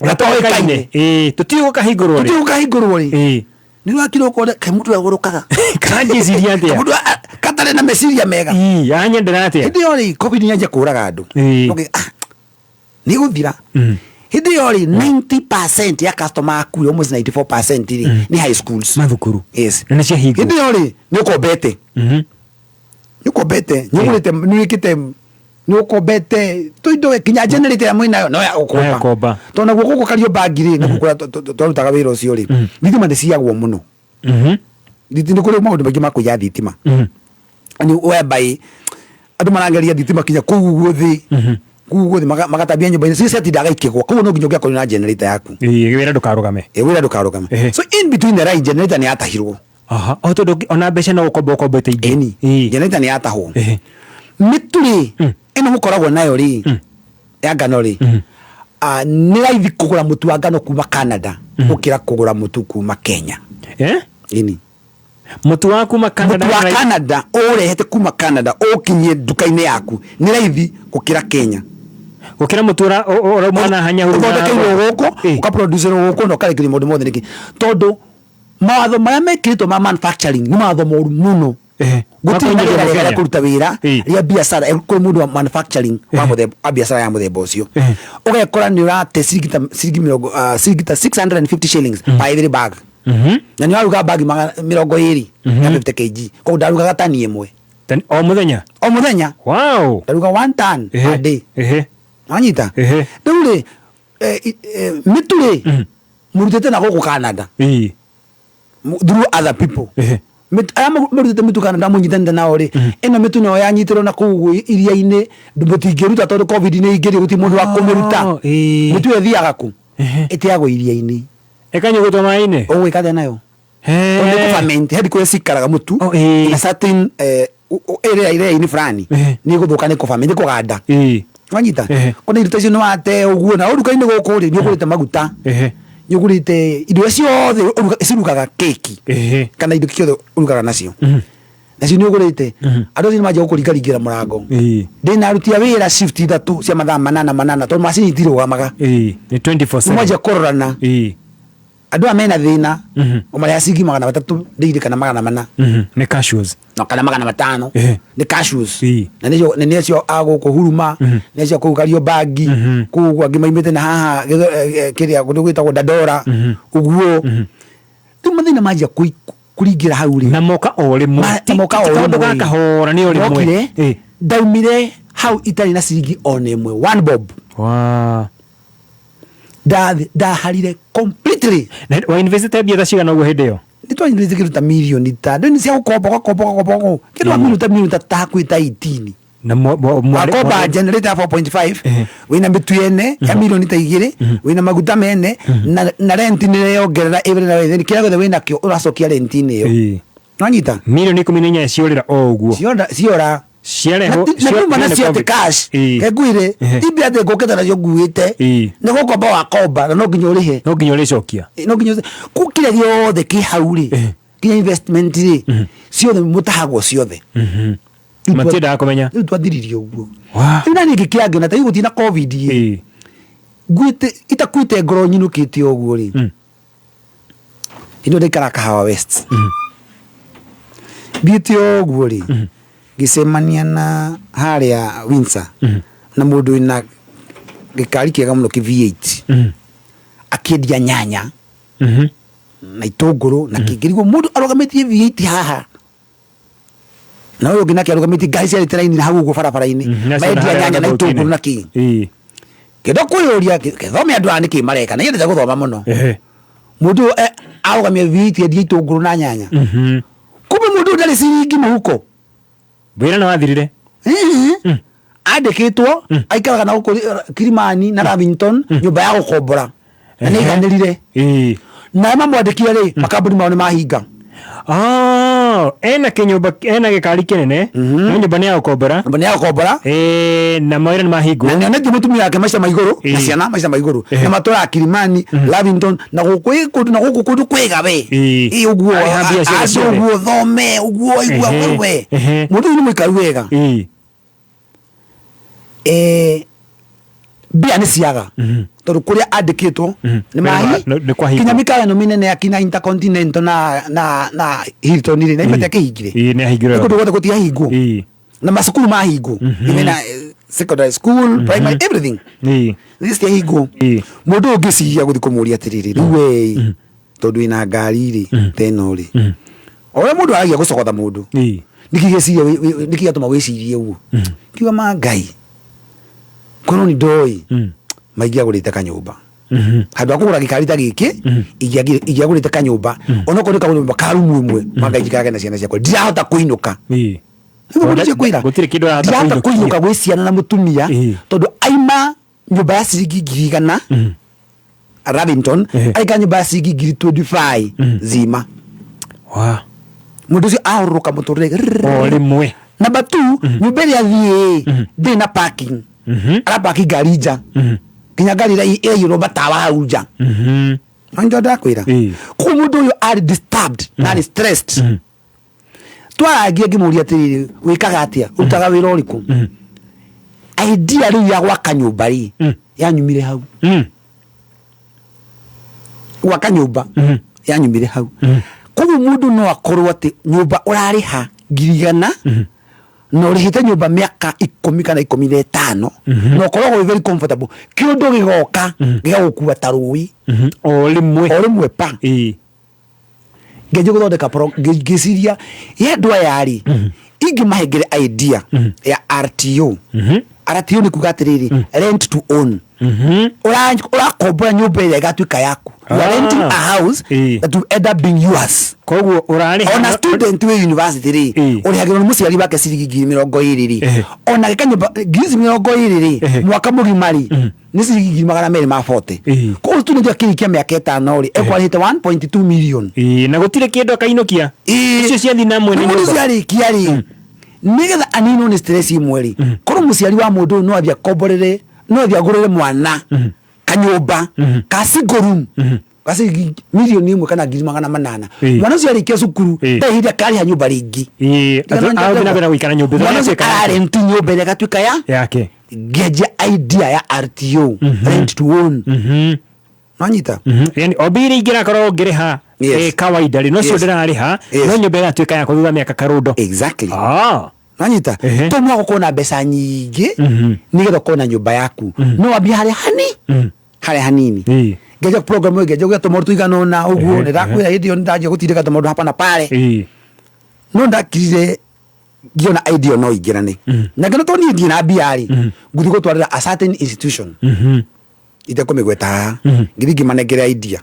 gatoĩkaine. Tũtiũĩ gũkahingũrwo rĩ. Tũtiũĩ gũkahingũrwo rĩ. Nĩ wakira ũkore kaĩ mũndũ agũrũkaga. Kanjĩciria atĩa? Mũndũ katarĩ na meciria mega. Anyendera atĩa? Hĩndĩ ĩyo rĩ, COVID nĩ yanjia kũraga andũ. Okay, nĩ gũthira. Hĩndĩ ĩyo rĩ, 90% ya customer aku almost 94% rĩ, nĩ high schools. Mathukuru. Yes. Na nĩ ciahingwo. Hĩndĩ ĩyo rĩ, nĩ ũkombete. Nĩ ũkombete, nĩ ũgũrĩte, nĩ wĩkĩte, nĩ ũkombete tũindo kinya generator ĩrĩa mwĩnayo no ya gũkomba. Tondũ naguo gũkũ Kariobangi rĩ, nakuo kũrĩa twarutaga wĩra ũcio rĩ, thitima nĩ ciagwo mũno. Nĩ kũrĩ maũndũ maingĩ ma kũiya thitima. Nĩ whereby andũ marangeria thitima kinya kũu ũguo thĩ, kũu ũguo thĩ magatambia nyũmba-inĩ, cio ciatindaga ikĩgwa, koguo no nginya ũngĩakorirwo na generator yaku. Ĩĩ, wĩra ndũkarũgame. Ĩĩ, wĩra ndũkarũgame. So in between the line generator nĩ yatahirwo. Aha, o tondũ ona mbeca no ũkomba ũkombete ingĩ. Ĩni, generator nĩ yatahwo. Mĩtu rĩ, ĩno mũkoragwo nayo rĩ, ya ngano rĩ, nĩ raithi kũgũra mũtu wa ngano kuma Canada gũkĩra kũgũra mũtu kuma Kenya. Ĩni. Mũtu wa kuma Canada. Mũtu wa Canada ũrehete kuma Canada ũkinyie nduka-inĩ yaku nĩ raithi gũkĩra Kenya. Gũkĩra mũtu ũrauma na hanya huru. Ũthondekeirwo gũkũ, ũkaproducerwo gũkũ na ũkarekerio maũndũ mothe nĩkĩ. Tondũ mawatho marĩa mekĩrĩtwo ma manufacturing nĩ mawatho moru mũno. Gũtirĩ na rĩera rĩega rĩa kũruta wĩra rĩa biacara kũrĩ mũndũ wa manufacturing wa mũthemba wa biacara ya mũthemba ũcio. Ũgekora nĩ ũrate ciringi ta ciringi mĩrongo ciringi ta 650 shillings per every bag. Na nĩ waruga bagi 20 ya 50 kg. Koguo ndarugaga tani ĩmwe. O mũthenya? O mũthenya. Wow. Ndaruga 1 ton per day. Wanyita? Rĩu rĩ, mĩtu rĩ, mũrutĩte na gũkũ Canada. Through other people. Aya marutĩte mĩtu Canada mũnyitanĩte nao rĩ, ĩno mĩtu nayo yanyitĩrwo na kũu iria-inĩ, mũtingĩruta tondũ COVID nĩ ĩingĩrire gũtirĩ mũndũ wa kũmĩruta. Mĩtu ĩyo ĩthiaga kũ? Ĩteagwo iria-inĩ. Ĩkanyugutwo maĩ-inĩ? Ũgwĩka atĩa nayo? Tondũ nĩ kũ-ferment, he thikũ cikaraga mũtu in a certain area area-inĩ fulani nĩ ĩgũthũka nĩ kũ-ferment, nĩ kũganda. Wanyita? Kona indo ta icio nĩ wate ũguo na nduka-inĩ gũkũ rĩ, nĩ ũgũrĩte maguta, nĩ ũgũrĩte indo iria ciothe cirugaga keki kana indo ciothe ũrugaga nacio. Nacio nĩ ũgũrĩte. Andũ acio nĩ manjia gũkũringaringĩra mũrango. Ndĩna aruti a wĩra shift ithatũ cia mathaa manana manana tondũ macini itirũgamaga. Nĩ 24/7. Nĩ mwanjia kũrorana. Andũ aya mena thĩna ũmarĩha ciringi 300 ndĩirĩ kana 400. Nĩ cashews. No kana 500. Nĩ cashews. Ĩĩ. Na nĩcio na nĩcio a gũkũ Huruma, nĩcio kũu Kariobangi, kũu ũguo angĩ maimĩte na haha kĩrĩa kũndũ gwĩtagwo Dandora ũguo. Rĩu mathĩna manjia kũringĩra hau rĩ, na moka o rĩmwe. Na moka o Ti kaũndũ rĩmwe ga rĩ. kahora, nĩ o rĩmwe. Mokire, Ĩĩ. ndaumire hau itarĩ na ciringi ona ĩmwe, one bob. Wa. Ndaharire completely. Na wa investĩte mbia ta cigana ũguo hĩndĩ ĩyo? Nĩ twa invest kĩndũ ta mirioni ta ndĩ cia gũkomba, ũgakomba, ũgakomba, ũgakomba. Kĩndũ wa mirioni ta mirioni ta hakuhĩ ta 18. Na Wakomba generator ya 4.5, wĩna mĩtu ene ya mirioni ta 2, wĩna maguta mene na rent nĩ yongerera ĩrĩ na wĩthĩ kĩrĩa gĩothe wĩna kĩo ũracokia rent-inĩ ĩyo. Nwanyita? Mirioni 18 ciorĩra o ũguo. Ciora ciora. Ciarehwo. Na numa nacio atĩ cash. Kenguire ti mbia atĩ ngũkĩte nacio nguĩte. Nĩ gũkomba wakomba na no nginya ũrĩhe. No nginya ũrĩcokia. No nginya kũ kĩrĩa gĩothe kĩ hau rĩ, nginya investment rĩ, ciothe mũtahagwo ciothe. Matiendaga kũmenya. Rĩu twathiririe ũguo. Rĩu nani ngĩkĩra ngĩona ta rĩu gũtirĩ na covid ĩ. Nguĩte itakuĩte ngoro nyinũkĩte ũguo rĩ. Hĩndĩ ĩyo ndaikaraga Kahawa West. Thiĩte ũguo rĩ, ngĩcemania na harĩa Windsor na mũndũ wĩna gĩkari kĩega mũno kĩ V8, akĩendia nyanya na itũngũrũ na kĩngĩ. Rĩu mũndũ arũgamĩtie V8 haha na ũyũ ũngĩ nake arũgamĩtie ngari ciarĩte raini hau ũguo barabara-inĩ, marendia nyanya na itũngũrũ na kĩ. Kĩndo kwĩyũria gĩthome andũ aya nĩkĩ mareka, na nyendete gũthoma mũno. Mũndũ ũyũ arũgamia V8 endia itũngũrũ na nyanya, kumbe mũndũ ũyũ ndarĩ ciringi mũhuko. Wĩra nĩ wathirire. Andĩkĩtwo aikaraga na gũkũ Kilimani na Lavington, nyũmba ya gũkombora, na nĩ aiganĩrire na mamwandĩkire rĩ, makambuni mao nĩ mahinga. Ah, ena kĩnyũmba, ena gĩkari kĩnene, no nyũmba nĩ ya gũkombora. Nyũmba nĩ ya gũkombora. Na mawĩra nĩ mahingwo. Na nĩonetie mũtumia wake maica ma igũrũ na ciana maica ma igũrũ, na matũraga Kilimani, Lavington na gũkũ kũndũ na gũkũ kũndũ kwega we. Ĩ ũguo Arĩ ha mbia ciothe andũ ciothe. ũguo thome ũguo igua we. Mũndũ ũyũ nĩ mũikaru wega. Mbia nĩ ciaga tondũ kũrĩa andĩkĩtwo nĩ mahi Nĩ kwahingwo. Kinya mĩkawa ĩno mĩnene ya kina Intercontinental na Hilton rĩ, na imate akĩhingire. Ĩĩ, nĩ ahingire. Nĩ kũndũ guothe gũtiahingwo na macukuru mahingwo, even na secondary school, primary, everything nĩ ciahingwo. Mũndũ ũyũ ngĩciria gũthiĩ kũmũria atĩrĩrĩ, rĩu we tondũ wĩna ngari rĩ ta ĩno rĩ, o ũrĩa mũndũ aragia gũcogotha mũndũ, nĩkĩ gĩciria nĩkĩ gĩatũma wĩcirie ũguo? Kiuga ma Ngai, korwo nĩ ndoĩ maingĩagũrĩte kanyũmba handũ ha kũgũra gĩkari ta gĩkĩ, ingĩagũrĩte kanyũmba onokorwo nĩ kanyũmba ka rumu ĩmwe, ma Ngai njikarage na ciana ciakwa. Ndirahota kũinũka. Nĩguo mũndũ ũcio kwĩra. Gũtirĩ kĩndũ arahota Ndirahota kũinũkia. kũinũka gwĩ ciana na mũtumia tondũ aima nyũmba ya ciringi 100,000 Lavington, aika nyũmba ya ciringi 25,000 zima. Mũndũ ũcio ahũrũrũka mũtũrĩre o rĩmwe. Number 2, nyũmba ĩrĩa athiĩ ndĩrĩ na parking, arapaki ngari nja, nginya ngari ĩrĩa ĩraiyũrwo matawa hau nja. Ndio ndakwĩra koguo mũndũ ũyũ arĩ disturbed na arĩ stressed. Twarangia ngĩmũria atĩrĩrĩ, wĩkaga atĩa, ũrutaga wĩra ũrĩkũ? Idea rĩu ya gwaka nyũmba rĩ yanyumire hau. Gwaka nyũmba yanyumire hau. Koguo mũndũ no akorwo atĩ nyũmba ũrarĩha 100,000 na ũrĩhĩte nyũmba mĩaka 10 kana 15, na ũkoragwo wĩ very comfortable, kĩũndũ gĩgoka gĩgagũkua ta rũĩ. O rĩmwe. O rĩmwe pa. Ngĩanjia gũthondeka ngĩciria ye andũ aya rĩ, ingĩmahengere idea ya RTO. RTO nĩ kuga atĩrĩrĩ, rent to own. Ũrakombora nyũmba ĩrĩa ĩgatuĩka yaku. You are renting a house that will end up being yours. Koguo ũrarĩha ona student wĩ university rĩ, ũrĩhagĩrwo nĩ mũciari wake ciringi 20,000 rĩ, ona gĩka nyũmba ngiri ici 20 rĩ, mwaka mũgima rĩ nĩ ciringi 240,000. Koguo student akĩrĩkia mĩaka 5 rĩ, ekwarĩhĩte 1.2 million. Na gũtirĩ kĩndũ akainũkia. Icio ciathiĩ na mwene Mũndũ nyũmba. ũcio arĩkia rĩ, nĩgetha aninwo nĩ stress ĩmwe rĩ, korwo mũciari wa mũndũ ũyũ no athiĩ akomborere, no athiĩ agũrĩre mwana kanyũmba ka single room ka ciringi 1 million kana 800,000, mwana ũcio arĩkia cukuru ndarĩ hĩndĩ akarĩha nyũmba rĩngĩ. Athiĩ na mbere gũikara nyũmba ĩyo, Mwana ũcio atuĩka yake. ararenti nyũmba ĩrĩa ĩgatuĩka ya yake. Ngĩanjia idea ya RTO, rent to own. Nwanyita? Yani o mbia iria ingĩrakorwo ngĩrĩha kawaida rĩ, nocio ndĩrarĩha, no nyũmba ĩgatuĩka yakwa thutha wa mĩaka karundo. Exactly. Nwanyita? To mwaka ũkorwo na mbeca nyingĩ nĩgetha ũkorwo na nyũmba yaku, no wambie harĩa hani harĩa hanini. Ngeja program ĩyo, ngeja gwetha tũmaũndũ tũigana ũna ũguo. Nĩndakwĩra hĩndĩ ĩyo nĩndanjia gũtindĩka tũmaũndũ hapa na pale, no ndakirire ngĩona idea no ingĩrane na ngĩona to niĩ ndirĩ na mbia rĩ, ngũthiĩ gũtwarĩra a certain institution itekũmĩgweta haha. Ngĩthiĩ ngĩmanengera idea,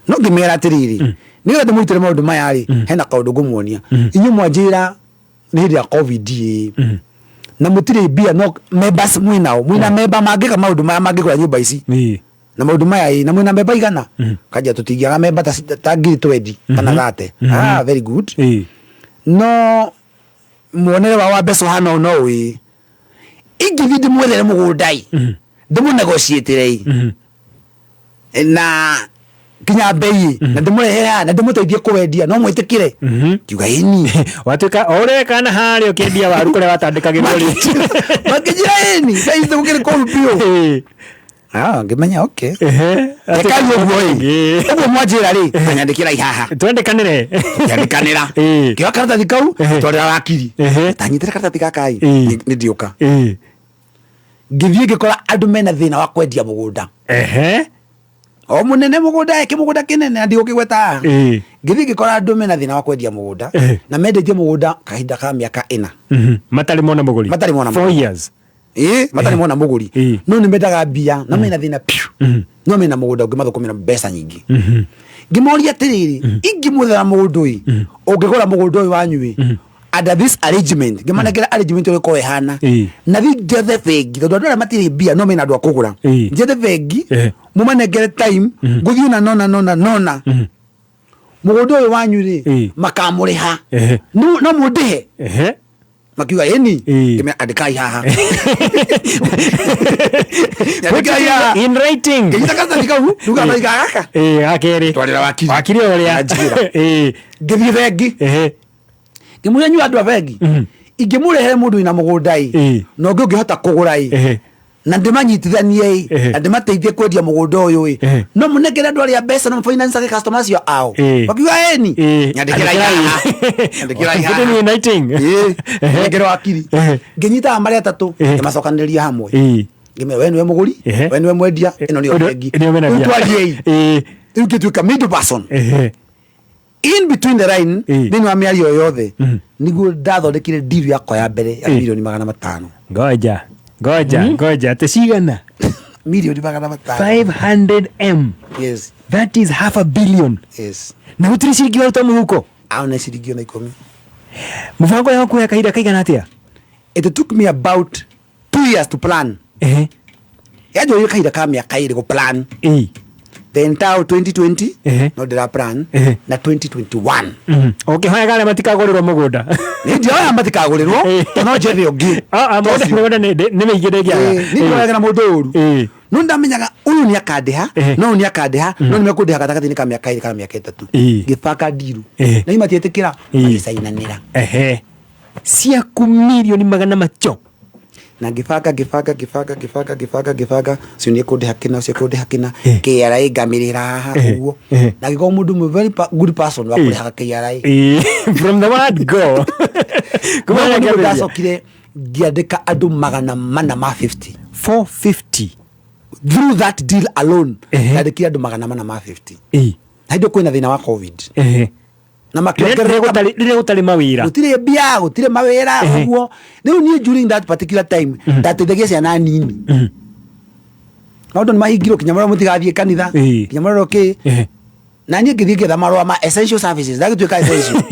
no ngĩmera atĩrĩrĩ, nĩgetha ndĩmũrutĩre maũndũ maya rĩ, hena kaũndũ ngũmuonia. Inyuĩ mwanjĩra nĩ hĩndĩ ya COVID ĩ, na mũtirĩ mbia, no members mwĩnao, mwĩna member mangĩka maũndũ maya, mangĩgũra nyũmba ici na maũndũ maya ĩ, na mwĩna member igana kanja tũtingĩaga member ta 20,000 kana 30. Ah, very good. No muonere wa mbeca ũhana ũũ, no ĩ ingĩthiĩ ndĩmwethere mũgũnda ĩ, ndĩmũnegotiatĩre ĩ na kinya bei na ndĩmũrehere haha na ndĩmũteithie kũwendia, no mwĩtĩkĩre? Ngiuga ĩni. Watuĩka o ũrĩa kana harĩa ũkĩendia waru kũrĩa watandĩkagĩrwo rĩ. Makĩnjĩra ĩni, thaa ici gũkĩrĩ kũru biũ. Ah, ngĩmenya okay, rekai ũguo ĩ, ũguo mwanjĩra rĩ, tanyandĩkĩra haha. Twandĩkanĩre. Twandĩkanĩra. Kĩoya karatathi kau, twarĩra wakiri, tanyitĩra karatathi gaka ĩ, nĩ ndiũka. Ngĩthiĩ ngĩkora andũ mena thĩna wa kwendia mũgũnda o mũnene, mũgũnda kĩmũgũnda kĩnene na ndigũkĩgweta haha. Ngĩthiĩ ngĩkora andũ mena thĩna wa kwendia mũgũnda na mendetie mũgũnda kahinda ka mĩaka 4. Matarĩ mona mũgũri. Matarĩ mona Four mũgũri. years. Ĩ, matarĩ mona mũgũri, no nĩ mendaga mbia na mena thĩna piũ, no mena mũgũnda ũngĩmathũkũmĩra mbeca nyingĩ. Ngĩmoria atĩrĩrĩ, ingĩmwethera mũndũ ĩ ũngĩgũra mũgũnda ũyũ wanyu ĩ under this arrangement, ngĩmanengera arrangement ũrĩa ĩkorwo ĩhana, na thiĩ njethe bengi, tondũ andũ arĩa matirĩ mbia no mena andũ a kũgũra, njethe bengi mũmanengere time, ngũthiĩ na nona nona nona mũgũnda ũyũ wanyu rĩ, makamũrĩha, no mũndĩhe. Makiuga ĩni. Ngĩmera andĩkai haha. Nyandĩkĩrai haha. In writing. Ngĩnyita karatathi kau, rĩu karatathi gaka. Ĩ, gakerĩ. Twarĩra wakiri. Wakiri ũrĩa. Anjĩra. Ngĩthiĩ bengi, ngĩmũria, inyuĩ andũ a bengi, ingĩmũrehere mũndũ wĩna mũgũnda ĩ, na ũngĩ ũngĩhota kũgũra ĩ, na ndĩmanyitithanie ĩ, na ndĩmateithie kwendia mũgũnda ũyũ ĩ, no mũnengere andũ arĩa mbeca no mũfinance customer acio ao? Makiuga ĩni. Nyandĩkĩrai haha. Nyandĩkĩrai haha. Put it in writing. Ĩ, nengere wakiri. Ngĩnyitaga marĩa atatũ, ngĩmacokanĩrĩria hamwe, ngĩmera, we nĩwe mũgũri, we nĩwe mwendia, ĩno nĩyo Ũndũ- bengi. nĩyo mena Rĩu mbia. twariei. Rĩu ngĩtuĩka middle person in between the line thĩinĩ wa mĩario yothe, nĩguo ndathondekire deal yakwa ya mbere ya 500,000,000. Ngoja ngoja ngoja, atĩ cigana? 500,000,000. 500 m? Yes. That is half a billion. Yes. Na gũtirĩ ciringi waruta mũhuko? Aona ciringi ona 10. Mũbango yaku ya kahinda kaigana atĩa? It took me about 2 years to plan. Yanjoire kahinda ka mĩaka 2 gũ plan the entire 2020, no ndĩra plan na 2021. Ũkĩhoyaga arĩa matikagũrĩrwo mũgũnda. Nĩ ndioya matikagũrĩrwo, tondũ no njethe ũngĩ. Mũgũnda nĩ mĩingĩ ndĩngĩaga. Niĩ ndioyaga na mũndũ ũru, no ndamenyaga ũyũ nĩ akandĩha, no ũyũ nĩ akandĩha, no nĩ mekũndĩha gatagatĩ-inĩ ka mĩaka 2 kana mĩaka 3. Ngĩbanga deal na imatiĩtĩkĩra, magĩcainanĩra. Ciaku mirioni magana macho. Na ngĩbanga, ngĩbanga, ngĩbanga, ngĩbanga, ngĩbanga, ngĩbanga, ũcio nĩ ekũndĩha kĩna, ũcio ekũndĩha kĩna, KRA ngamĩrĩra haha ũguo, na ngĩkorwo mũndũ ũmwe very good person wa kũrĩhaga KRA. From the word go. Kuma nĩguo ndacokire ngĩandĩka andũ 450. 450? Through that deal alone ndandĩkire andũ 450. Na hĩndĩ ĩyo kwĩna thĩna wa COVID na makĩongerereka. Rĩrĩa gũtarĩ mawĩra. Gũtirĩ mbia, gũtirĩ mawĩra. Ũguo rĩu niĩ during that particular time ndateithagia ciana nini. Maũndũ nĩ mahingirwo kinya mũrĩa mũtigathiĩ kanitha, kinya mũrĩa kĩ, na niĩ ngĩthiĩ ngĩetha marũa ma essential services, ndagĩtuĩka essential.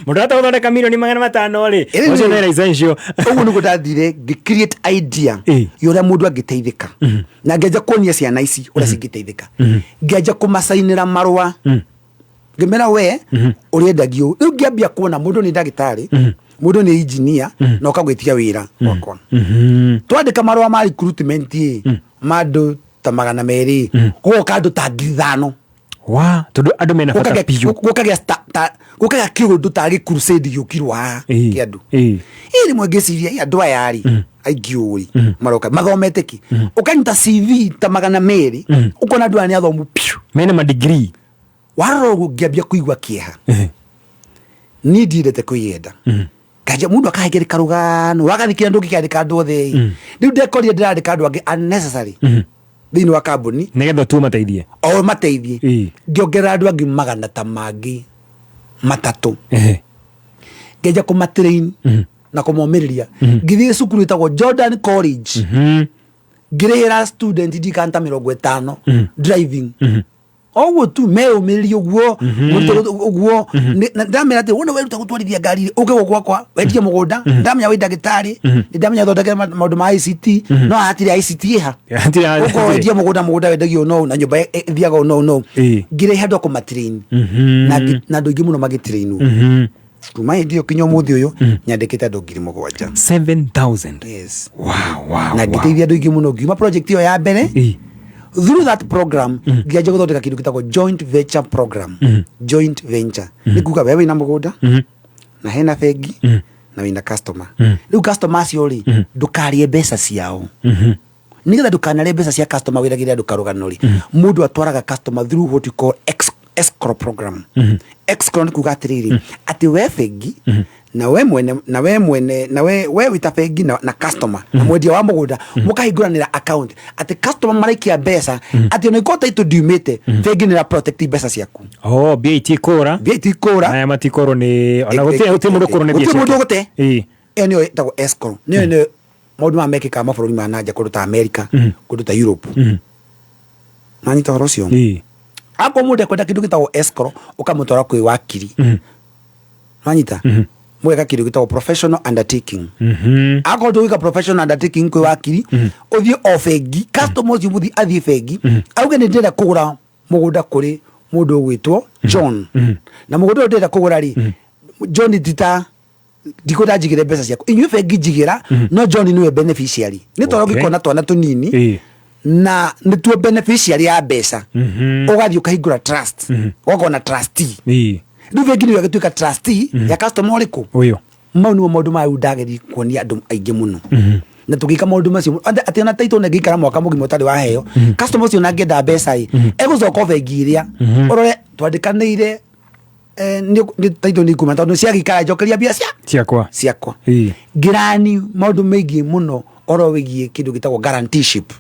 Mũndũ ata gũthondeka 500,000,000 rĩ, ũcio nĩ essential. Ũguo nĩguo ndathire ngĩ create idea ya ũrĩa mũndũ angĩteithĩka, na ngĩanjia kuonia ciana ici ũrĩa cingĩteithĩka. Ngĩanjia kũmacainĩra marũa, ngĩmera we ũrĩendagio ũũ. Rĩu ngĩambia kuona mũndũ nĩ ndagĩtarĩ, mũndũ nĩ engineer, na ũkagwĩtia wĩra gwakwa. Twandĩka marũa ma recruitment ĩ, ma andũ ta 200, gũgoka andũ ta 5,000. Wa tondũ andũ mena bata biũ. Gũkagĩa kĩũndũ tarĩ crusade gĩũkirwo haha kĩa andũ. Ĩ rĩmwe ngĩciria, "Ĩ, andũ aya rĩ, Aingĩ ũĩ maroka mathomete ki ũkanyita CV ta 200, ũkona andũ aya nĩ athomu piũ, mena madigiri. Warora ũguo ngĩambia kũigua kĩeha. Niĩ ndiendete kwĩyenda, kanja mundu akahengere karugano wagathikira ndũngĩkĩandĩka andũ othe ĩ. Rĩu ndekorire ndĩrandĩka andũ angĩ unnecessary thĩinĩ wa kambuni nigetha tu mateithie. O mateithie. Ngĩongerera andũ angĩ magana ta mangĩ matatũ, ngĩanjia kũmatrain na kũmomĩrĩria. Ngĩthiĩ cukuru ĩtagwo Jordan College, ngĩrĩhĩra student ndikana ta 50 driving oguo tu meyũmĩrĩrie ũguo mũrutwo ũguo. Na ndamera atĩ wona weruta gũtwarithia ngari ũke gũkũ gwakwa wendie mũgũnda. Ndamenya wĩ ndagĩtarĩ, nĩndamenya ũthondeke maũndũ ma ICT, no hatirĩ ICT ĩha. Hatirĩ. Ũkorwo wendie mũgũnda, mũgũnda wendagio no na nyũmba ĩthiaga no no. Ngĩrehe andũ a kũmatrain na andũ aingĩ mũno magĩtrainwo. Kuma hĩndĩ ĩyo kinya ũmũthĩ ũyũ nyandĩkĩte andũ 7,000. 7000? Yes. Wow. Na ngĩteithia andũ aingĩ mũno. Ngiuma project ĩyo ya mbere, through that program ngĩanjia gũthondeka kĩndũ gĩtagwo joint venture program. Joint venture nĩ kuga we wĩna mũgũnda na hena bengi na wĩna customer. Rĩu customer acio rĩ, ndũkarĩe mbeca ciao. Nĩgetha ndũkanarĩe mbeca cia customer, wĩragĩre andũ karũgano rĩ, mũndũ atwaraga customer through what you call escrow program. Escrow nĩ kuga atĩrĩrĩ, atĩ we bengi na we mwene na we mwene na we wĩta bengi na customer na mwendia wa mũgũnda mũkahingũranĩra account, atĩ customer maraikia mbeca, atĩ ona ikorwo title ndiumĩte, bengi nĩ ĩra protect mbeca ciaku. Oh, mbia itikũra. Mbia itikũra. Aya matikorwo nĩ ona gũtirĩ mũndũ ũkũrwo nĩ mbia Gũtirĩ mũndũ ciake. ũgũte. Ĩyo nĩyo ĩtagwo escrow. Nĩyo maũndũ maya mekĩkaga mabũrũri ma nanja, kũndũ ta America, kũndũ ta Europe. Nanyita ũhoro ũcio? Akorwo mũndũ ekwenda kĩndũ gĩtagwo escrow, ũkamũtwara kwĩ wakiri. Nanyita mũgeka kĩndũ gĩtagwo professional undertaking. Akorwo ndũgwĩka professional undertaking kwĩ wakiri, ũthiĩ o bengi, customer ũcio mũthiĩ athiĩ bengi auge nĩ ndĩrenda kũgũra mũgũnda kũrĩ mũndũ ũgwĩtwo John, na mũgũnda ũyũ ndĩrenda kũgũra rĩ, John tita ndikwenda njigĩre mbeca ciakwa, inyuĩ bengi njigĩra, no John nĩwe beneficiary. Nĩ tondũ ũngĩkona twana tũnini na nĩtuo beneficiary ya mbeca, ũgathiĩ ũkahingũra trust, ũgakorwo na trustee. Rĩu bengi nĩyo ĩgĩtuĩka trustee ya customer ũrĩkũ. Ũyũ. Mau nĩmo maũndũ maya rĩu ndageria kuonia andũ aingĩ mũno na tũgĩka maũndũ macio atĩ ona title ona ĩngĩikara mwaka mũgima ũtarĩ waheo, customer ũcio ona angĩenda mbeca ĩ, egũcoka o bengi ĩrĩa ũrore twandĩkanĩire, nĩ title nĩ ikuma tondũ ciagĩikara njokeria mbia cia ciakwa. Ciakwa. Ngĩrani maũndũ maingĩ mũno oro wĩgiĩ kĩndũ gĩtagwo guaranteeship.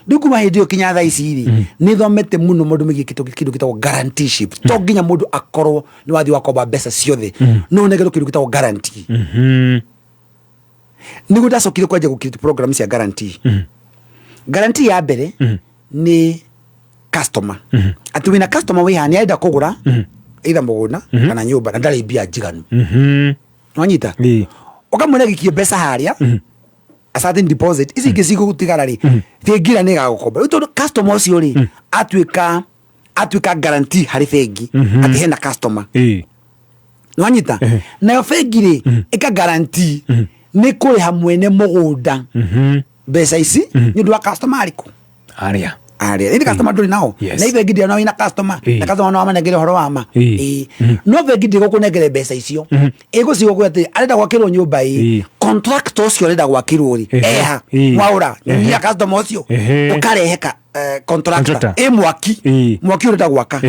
Rĩu kuma hĩndĩ ĩyo kinya thaa ici rĩ, nĩ thomete mũno maũndũ megiĩ kĩndũ gĩtagwo guaranteeship. To nginya mũndũ akorwo nĩ wathiĩ wakomba mbeca ciothe, no ũnengerwo kĩndũ gĩtagwo guarantee. Nĩguo ndacokire kwanjia gũ create program cia guarantee. Guarantee ya mbere nĩ customer, atĩ wĩna customer wĩ haha nĩ arenda kũgũra either mũgũnda kana nyũmba na ndarĩ mbia njiganu. Nwanyita ũkamwĩra gĩkie mbeca harĩa, a certain deposit, ici ingĩ cigũtigara rĩ, bengi ĩrĩa nĩ ĩgagũkomba. Rĩu tondũ customer ũcio rĩ, atuĩka guarantee harĩ bengi atĩ hena customer. Nwanyita nayo bengi rĩ, ĩka guarantee nĩ kũrĩha mwene mũgũnda mbeca ici nĩ ũndũ wa customer arĩkũ. Arĩa. Arĩa ĩndĩ customer ndũrĩ nao. Na ibengi ndĩrona wĩna customer na customer no amanengere ũhoro wa ma. Ĩĩ. No bengi ndĩgũkũnengere mbeca icio, ĩgũcigũkwĩra atĩ arenda gwakĩrwo nyũmba ĩ, contractor ũcio arenda gwakĩrwo rĩ, eha mwaũra nyonia customer ũcio. Ũkarehe ka contractor. Contractor. Ĩ mwaki mwaki ũrenda gwaka,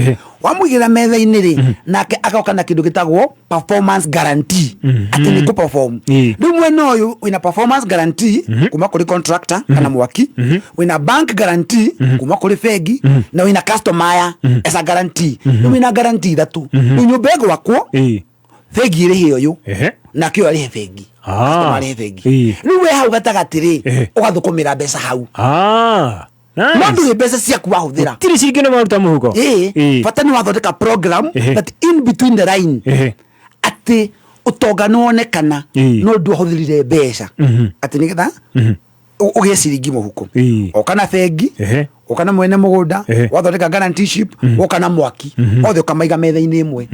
wamũigĩra metha-inĩ rĩ, nake agoka na kĩndũ gĩtagwo performance guarantee, atĩ nĩ kũ-perform. Rĩu mwena ũyũ wĩna performance guarantee kuma kũrĩ contractor kana mwaki, wĩna bank guarantee kuma kũrĩ bengi, na wĩna customer aya as a guarantee. Rĩu wĩna guarantee ithatũ. Rĩu nyũmba ĩgwakwo, bengi ĩrĩhe ũyũ, nake ũyũ arĩhe bengi, customer arĩhe bengi. Rĩu we hau gatagatĩ rĩ, ũgathũkũmĩra mbeca hau, no ndũrĩ mbeca ciaku wahũthĩra. Tirĩ ciringi nĩ maruta mũhuko. Ĩĩ, bata nĩ wathondeka program that in between the line atĩ ũtonga nĩ wonekana, no ndwahũthĩrire mbeca atĩ nĩgetha ũgĩe ciringi mũhuko. Oka na bengi, ũka na mwene mũgũnda, wathondeka guaranteeship, woka na mwaki, othe ũkamaiga metha-inĩ ĩmwe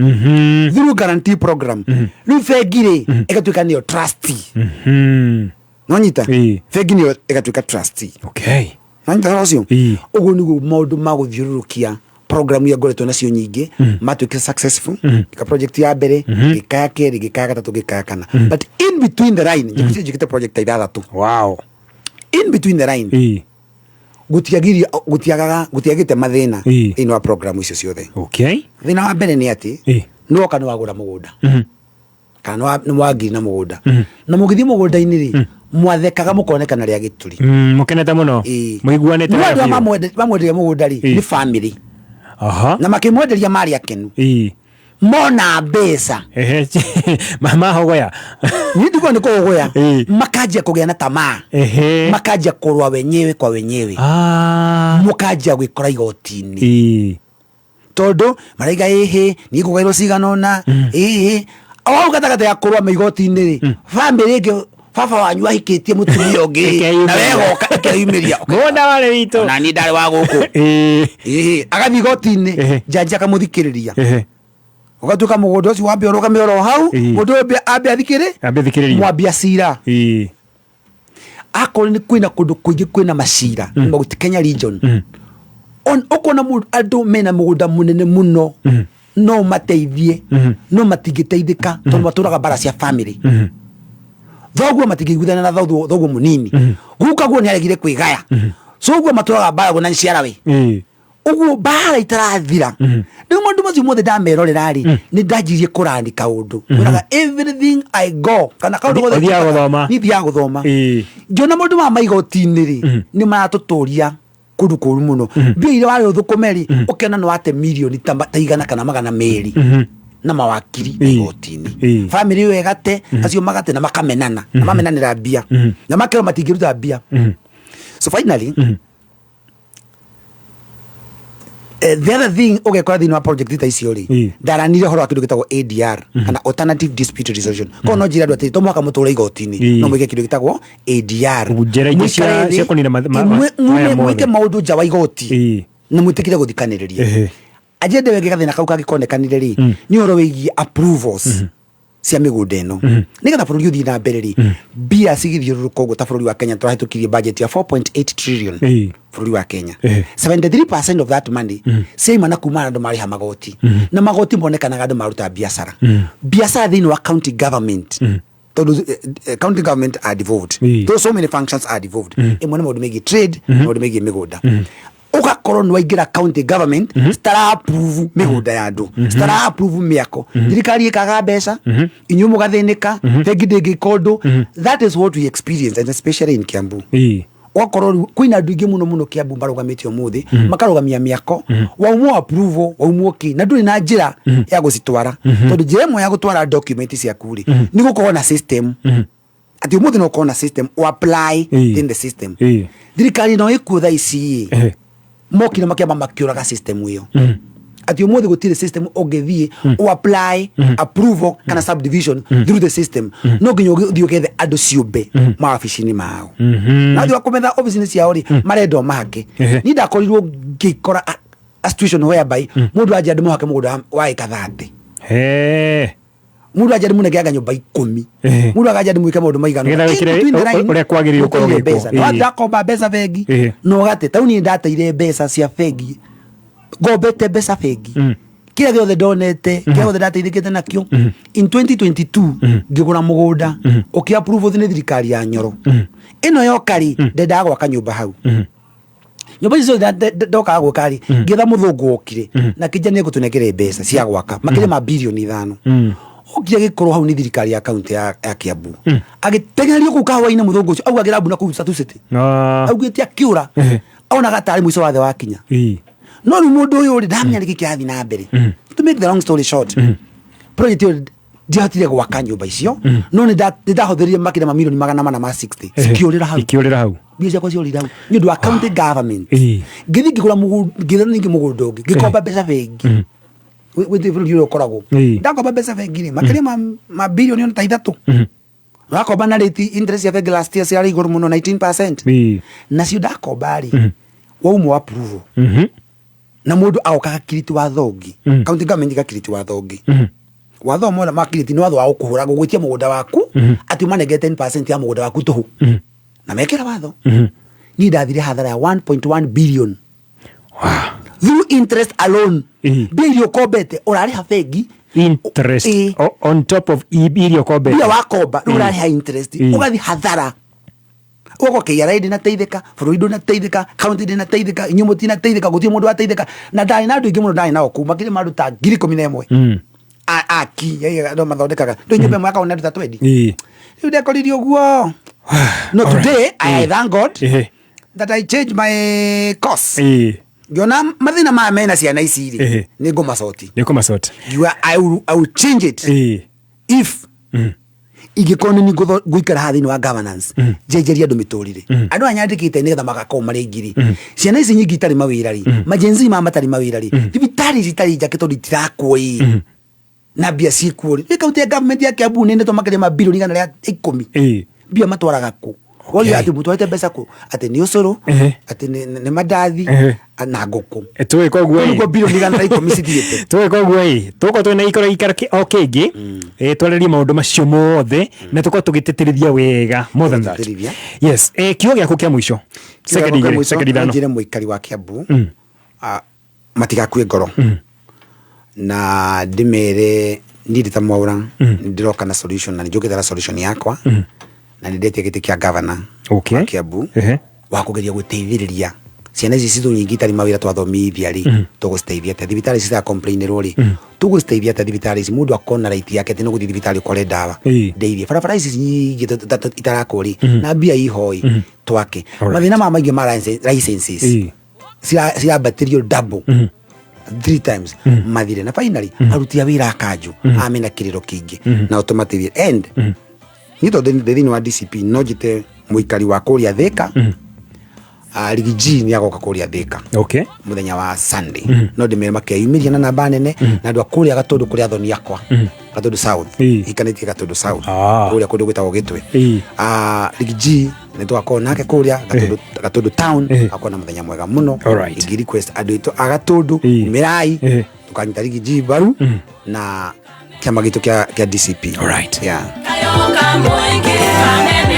through guarantee program. Rĩu bengi rĩ, ĩgatuĩka nĩyo trustee. Nonyita bengi nĩyo ĩgatuĩka trustee. Nanyita ũhoro ũcio? Ũguo nĩguo maũndũ ma gũthiũrũrũkia Program iria ngoretwo nacio nyingĩ matuĩkire successful. Ngĩka project ya mbere, ngĩka ya kerĩ, ngĩka ya gatatũ, ngĩka ya kana, but in between the line njĩkĩte njĩkĩte project ta ithathatũ. In between the line gũtiagiria, gũtiagaga, gũtiagĩte mathĩna thĩinĩ wa program icio ciothe. Thĩna wa mbere nĩ atĩ nĩwoka nĩ wagũra mũgũnda kana nĩ wangiri na mũgũnda, na mũgĩthiĩ mũgũnda-inĩ rĩ, mwathekaga mũkonekana rĩa gĩturi. Mũkenete mũno, mũiguanĩte no wega andũ arĩa biũ. mamwenderia mũgũnda rĩ, nĩ family, na makĩmwenderia marĩ akenu mona mbeca. Ehe, mahogoya. Niĩ ndikuona nĩ kũhogoya, makanjia kũgĩa na tamaa, makanjia kũrũa wenyewe kwa wenyewe, mũkanjia gwĩkora igoti-inĩ tondũ maraiga ĩhĩ niĩ ngũgairwo cigana ũna ĩhĩ o hau gatagatĩ ya kũrũa maigoti-inĩ rĩ, bamĩrĩ ĩngĩ, baba wanyu ahikĩtie mũtumia ũngĩ na wegoka ĩkeyumĩria. Mũgũnda warĩ witũ. Na niĩ ndarĩ wa gũkũ. Ĩhĩ, agathiĩ igoti-inĩ, njanji akamũthikĩrĩria, ũgatuĩka mũgũnda ũcio wambe ũrũgame oro hau, mũndũ ũyũ ambe athikĩrĩ Ambe athikĩrĩrie. Mwambia cira. Akorwo nĩ kwĩna kũndũ kũingĩ kwĩna macira Mount Kenya region. Ũkona andũ mena mũgũnda mũnene mũno no mateithie, no matingĩteithĩka tondũ matũraga mbara cia family. Thoguo matingĩiguithania na thoguo, thoguo mũnini guka guo nĩ aregire kwĩgaya, so ũguo matũraga mbara guo na niciarawe ũguo mbara itarathira. Rĩu maũndũ macio mothe ndamerorera rĩ, nĩ ndanjirie kũrani kaũndũ kwĩraga everything I go kana kaũndũ gothe. Ũthiaga gũthoma. Niĩ thiaga gũthoma, ngĩona maũndũ maya ma igoti-inĩ rĩ, nĩ maratũtũria kũndũ kũru mũno. Mbia iria warĩ ũthũkũme rĩ, ũkĩona nĩ wate mirioni ta 100 kana 200 na mawakiri na igoti-inĩ, bamĩrĩ ĩyo ĩgate, acio magate na makamenana na mamenanĩra mbia na makerwo matingĩruta mbia. So finally, the other thing ũgekora thĩinĩ wa project ta icio rĩ, ndaranire ũhoro wa kĩndũ gĩtagwo ADR kana alternative dispute resolution. Koguo no njĩre andũ atĩrĩ, to mũhaka mũtũre igoti-inĩ, no mwĩke kĩndũ gĩtagwo ADR. Njĩra ingĩ Mũikare thĩ, cia kũnina maya mwĩke mothe. Maũndũ nja wa igoti na mwĩtĩkĩre gũthikanĩrĩria. Agenda ĩyo ĩngĩ, gathĩna kau kangĩkonekanire rĩ, nĩ ũhoro wĩgiĩ approvals cia mĩgũnda ĩno nĩgetha bũrũri ũthiĩ na mbere rĩ, mbia cigĩthiũrũrũka ũguo. Ta bũrũri wa Kenya tũrahĩtũkirie budget ya 4.8 trillion. Bũrũri wa Kenya, 73% of that money ciaima na kuma andũ marĩha magoti, na magoti monekanaga andũ maruta biacara, biacara thĩinĩ wa county government, tondũ county government are devolved. Though so many functions are devolved, ĩmwe nĩ maũndũ megiĩ trade, maũndũ megiĩ mĩgũnda. Ũgakorwo nĩ waingĩra county government, citara approve mĩgũnda ya andũ, citara approve mĩako, thirikari ĩkaga mbeca, inyuĩ mũgathĩnĩka, bengi ndĩngĩka ũndũ. That is what we experience, and especially in Kiambu. Ũgakorwo rĩu kwĩna andũ aingĩ mũno mũno Kiambu marũgamĩte ũmũthĩ, makarũgamia mĩako, waumwo approval, waumwo kĩ, na ndũrĩ na njĩra ya gũcitwara, tondũ njĩra ĩmwe ya gũtwara document ciaku rĩ, nĩ gũkorwo na system, atĩ ũmũthĩ no ũkorwo na system o apply in the system. Thirikari no ĩkuo thaa ici ĩ, mokire makĩamba makĩũraga system ĩyo, atĩ ũmũthĩ gũtirĩ system ũngĩthiĩ o apply approval kana subdivision through the system. No nginya ũthiĩ ũgethe andũ ciũmbe mawabici-inĩ mao, na thiĩ kũmetha obici-inĩ ciao rĩ, marenda ũmahake. Niĩ ndakorirwo ngĩkora a situation whereby mũndũ anjia ndĩmũhake mũgũnda wa ĩka 30, mũndũ anjia ndĩmũnengeanga nyũmba 10, mũndũ akanja ndĩmwĩke maũndũ maigana Nĩgetha ũna. wĩkĩre In between the line, ũrĩa kwagĩrĩire gũkorwo gũtirĩ ũgĩkwo. mbeca. Na wathiĩ wakomba mbeca bengi, no ũgate tau. Niĩ ndateire mbeca cia bengi, ngombete mbeca bengi, kĩrĩa gĩothe ndonete, kĩrĩa gĩothe ndateithĩkĩte nakĩo in 2022 ngĩgũra mũgũnda ũkĩ approve nĩ thirikari ya Nyoro ĩno yoka rĩ, ndendaga gwaka nyũmba hau. Nyũmba icio ciothe ndokaga gwĩka rĩ, ngĩetha mũthũngũ wokire na kĩnja nĩ egũtũnengere mbeca cia gwaka makĩria ma birioni 5. Okire gĩkorwo hau nĩ thirikari ya kaunti ya Kiambu, agĩteng'erio kũu kahũa-inĩ. Mũthũngũ ũcio augagĩra mbu na kũu Tatu City, augĩte akĩũra onaga tarĩ mũico wa thĩ wakinya. No rĩu mũndũ ũyũ rĩ, ndamenya nĩkĩ kĩrathiĩ na mbere. To make the long story short, project ĩyo ndiahotire gwaka nyũmba icio, no nĩ ndahũthĩrire makĩria ma milioni 460, cikĩũrĩra hau. Ikĩũrĩra hau. Mbia ciakwa ciorĩra hau nĩ ũndũ wa county government. Ngĩthiĩ ngĩgũra mũgũnda, ngĩetha ningĩ mũgũnda ũngĩ, ngĩkomba mbeca bengi. Wĩ bũrũri ũrĩa ũkoragwo, ndakomba mbeca bengi rĩ, makĩria ma birioni ona ta 3. Wakomba na rate interest ya bengi last year ciarĩ igũrũ mũno, 19%. Nacio ndakomba rĩ, waumwo approval na mũndũ agoka gakiriti watho ũngĩ, county government gakiriti watho ũngĩ, watho ũmwe makiriti nĩ watho wa gũkũhũra, gũgwĩtia mũgũnda waku atĩ ũmanengere 10% ya mũgũnda waku tũhũ, na mekĩra watho. Niĩ ndathire hathara ya 1.1 billion. Through interest alone, mbia iria ũkombete ũrarĩha bengi interest on top of iria ũkombete. Mbia wakomba rĩu ũrarĩha interest, ũgathiĩ hathara, ũgakorwo KRA ndĩnateithĩka, bũrũri ndũnateithĩka, kaunti ndĩnateithĩka, inyuĩ mũtinateithĩka, gũtirĩ mũndũ wateithĩka. Na ndarĩ na andũ aingĩ mũno, ndarĩ nao kũu makĩria ma andũ ta 11,000. Aki andũ mathondekaga ndũ nyũmba ĩmwe akaona andũ ta 20. Rĩu ndekoririe ũguo. No today I thank God that I changed my course. Ngĩona mathĩna maya mena ciana ici rĩ, nĩ ngũmacoti. Nĩ ũkũmacoti. Ngiuga I will change it. If ingĩkorwo nĩ ngũikara haha thĩinĩ wa governance, njenjerie andũ mĩtũrĩre, andũ aya nyandĩkĩte nĩgetha magakorwo marĩ ngiri, ciana ici nyingĩ itarĩ mawĩra rĩ, majenzi maya matarĩ mawĩra rĩ, thibitarĩ ici itarĩ njake tondũ itirakwo ĩ na mbia ciĩkuo rĩ. Nĩ kaunti ya government ya Kiambu nĩ nĩtwo makĩria ma birioni 110. Mbia matwaraga kũ? Woria atĩ mũtwarĩte mbeca kũ? Atĩ nĩ ũcũrũ, atĩ nĩ mandathi na ngũkũ. Tũgĩka ũguo ĩ. Nĩguo birioni 110 cithiĩte. Tũgĩka ũguo ĩ, tũgũkorwo twĩna ikaro o kĩngĩ, twarĩrie maũndũ macio mothe na tũkorwo tũgĩtĩtĩrithia wega more than that. Tũgĩtĩtĩrithia. Yes, kiugo gĩaku kĩa mũico, sekendi 2, sekendi 5. Njĩre mũikari wa Kiambu matigakue ngoro, na ndĩmere niĩ ndĩ ta Mwaũra nĩ ndĩroka na solution, na nĩ njũkĩte na solution yakwa, na nĩ ndetia gĩtĩ kĩa governor wa Kiambu wa kũgeria gũteithĩrĩria ciana ici citũ nyingĩ itarĩ mawĩra twathomithia rĩ. Tũgũciteithia atĩa thibitarĩ ici citacomplainĩrwo rĩ? Tũgũciteithia atĩa thibitarĩ ici mũndũ akona right yake atĩ no gũthiĩ thibitarĩ ũkore ndawa? Ndeithie barabara ici nyingĩ itarakwo rĩ, na mbia ihoi twake. Mathĩna maya maingĩ ma licenses cirambatĩrio double, three times, mathire. Na finally aruti a wĩra a kanjũ amena kĩrĩro kĩingĩ na ũtũmateithie. And niĩ tondũ ndĩ thĩinĩ wa DCP, no njĩte mũikari wa kũrĩa Thĩka, Riggy G nĩ agoka kũrĩa Thĩka mũthenya wa Sunday. No ndĩmere makeyumĩria na namba nene, na andũ a kũrĩa Gatũndũ, kũrĩa athoni akwa, Gatũndũ South, ikanĩtie Gatũndũ South, kũrĩa kũndũ gwĩtagwo Gĩtwe. Riggy G nĩ tũgakorwo nake kũrĩa Gatũndũ, Gatũndũ town, akorwo na mũthenya mwega mũno. Ingĩ request andũ aitũ a Gatũndũ, umĩrai tũkanyita Riggy G mbaru na kĩama gitũ kĩa DCP. Yeah. Kayoka Mũingĩ Kameme.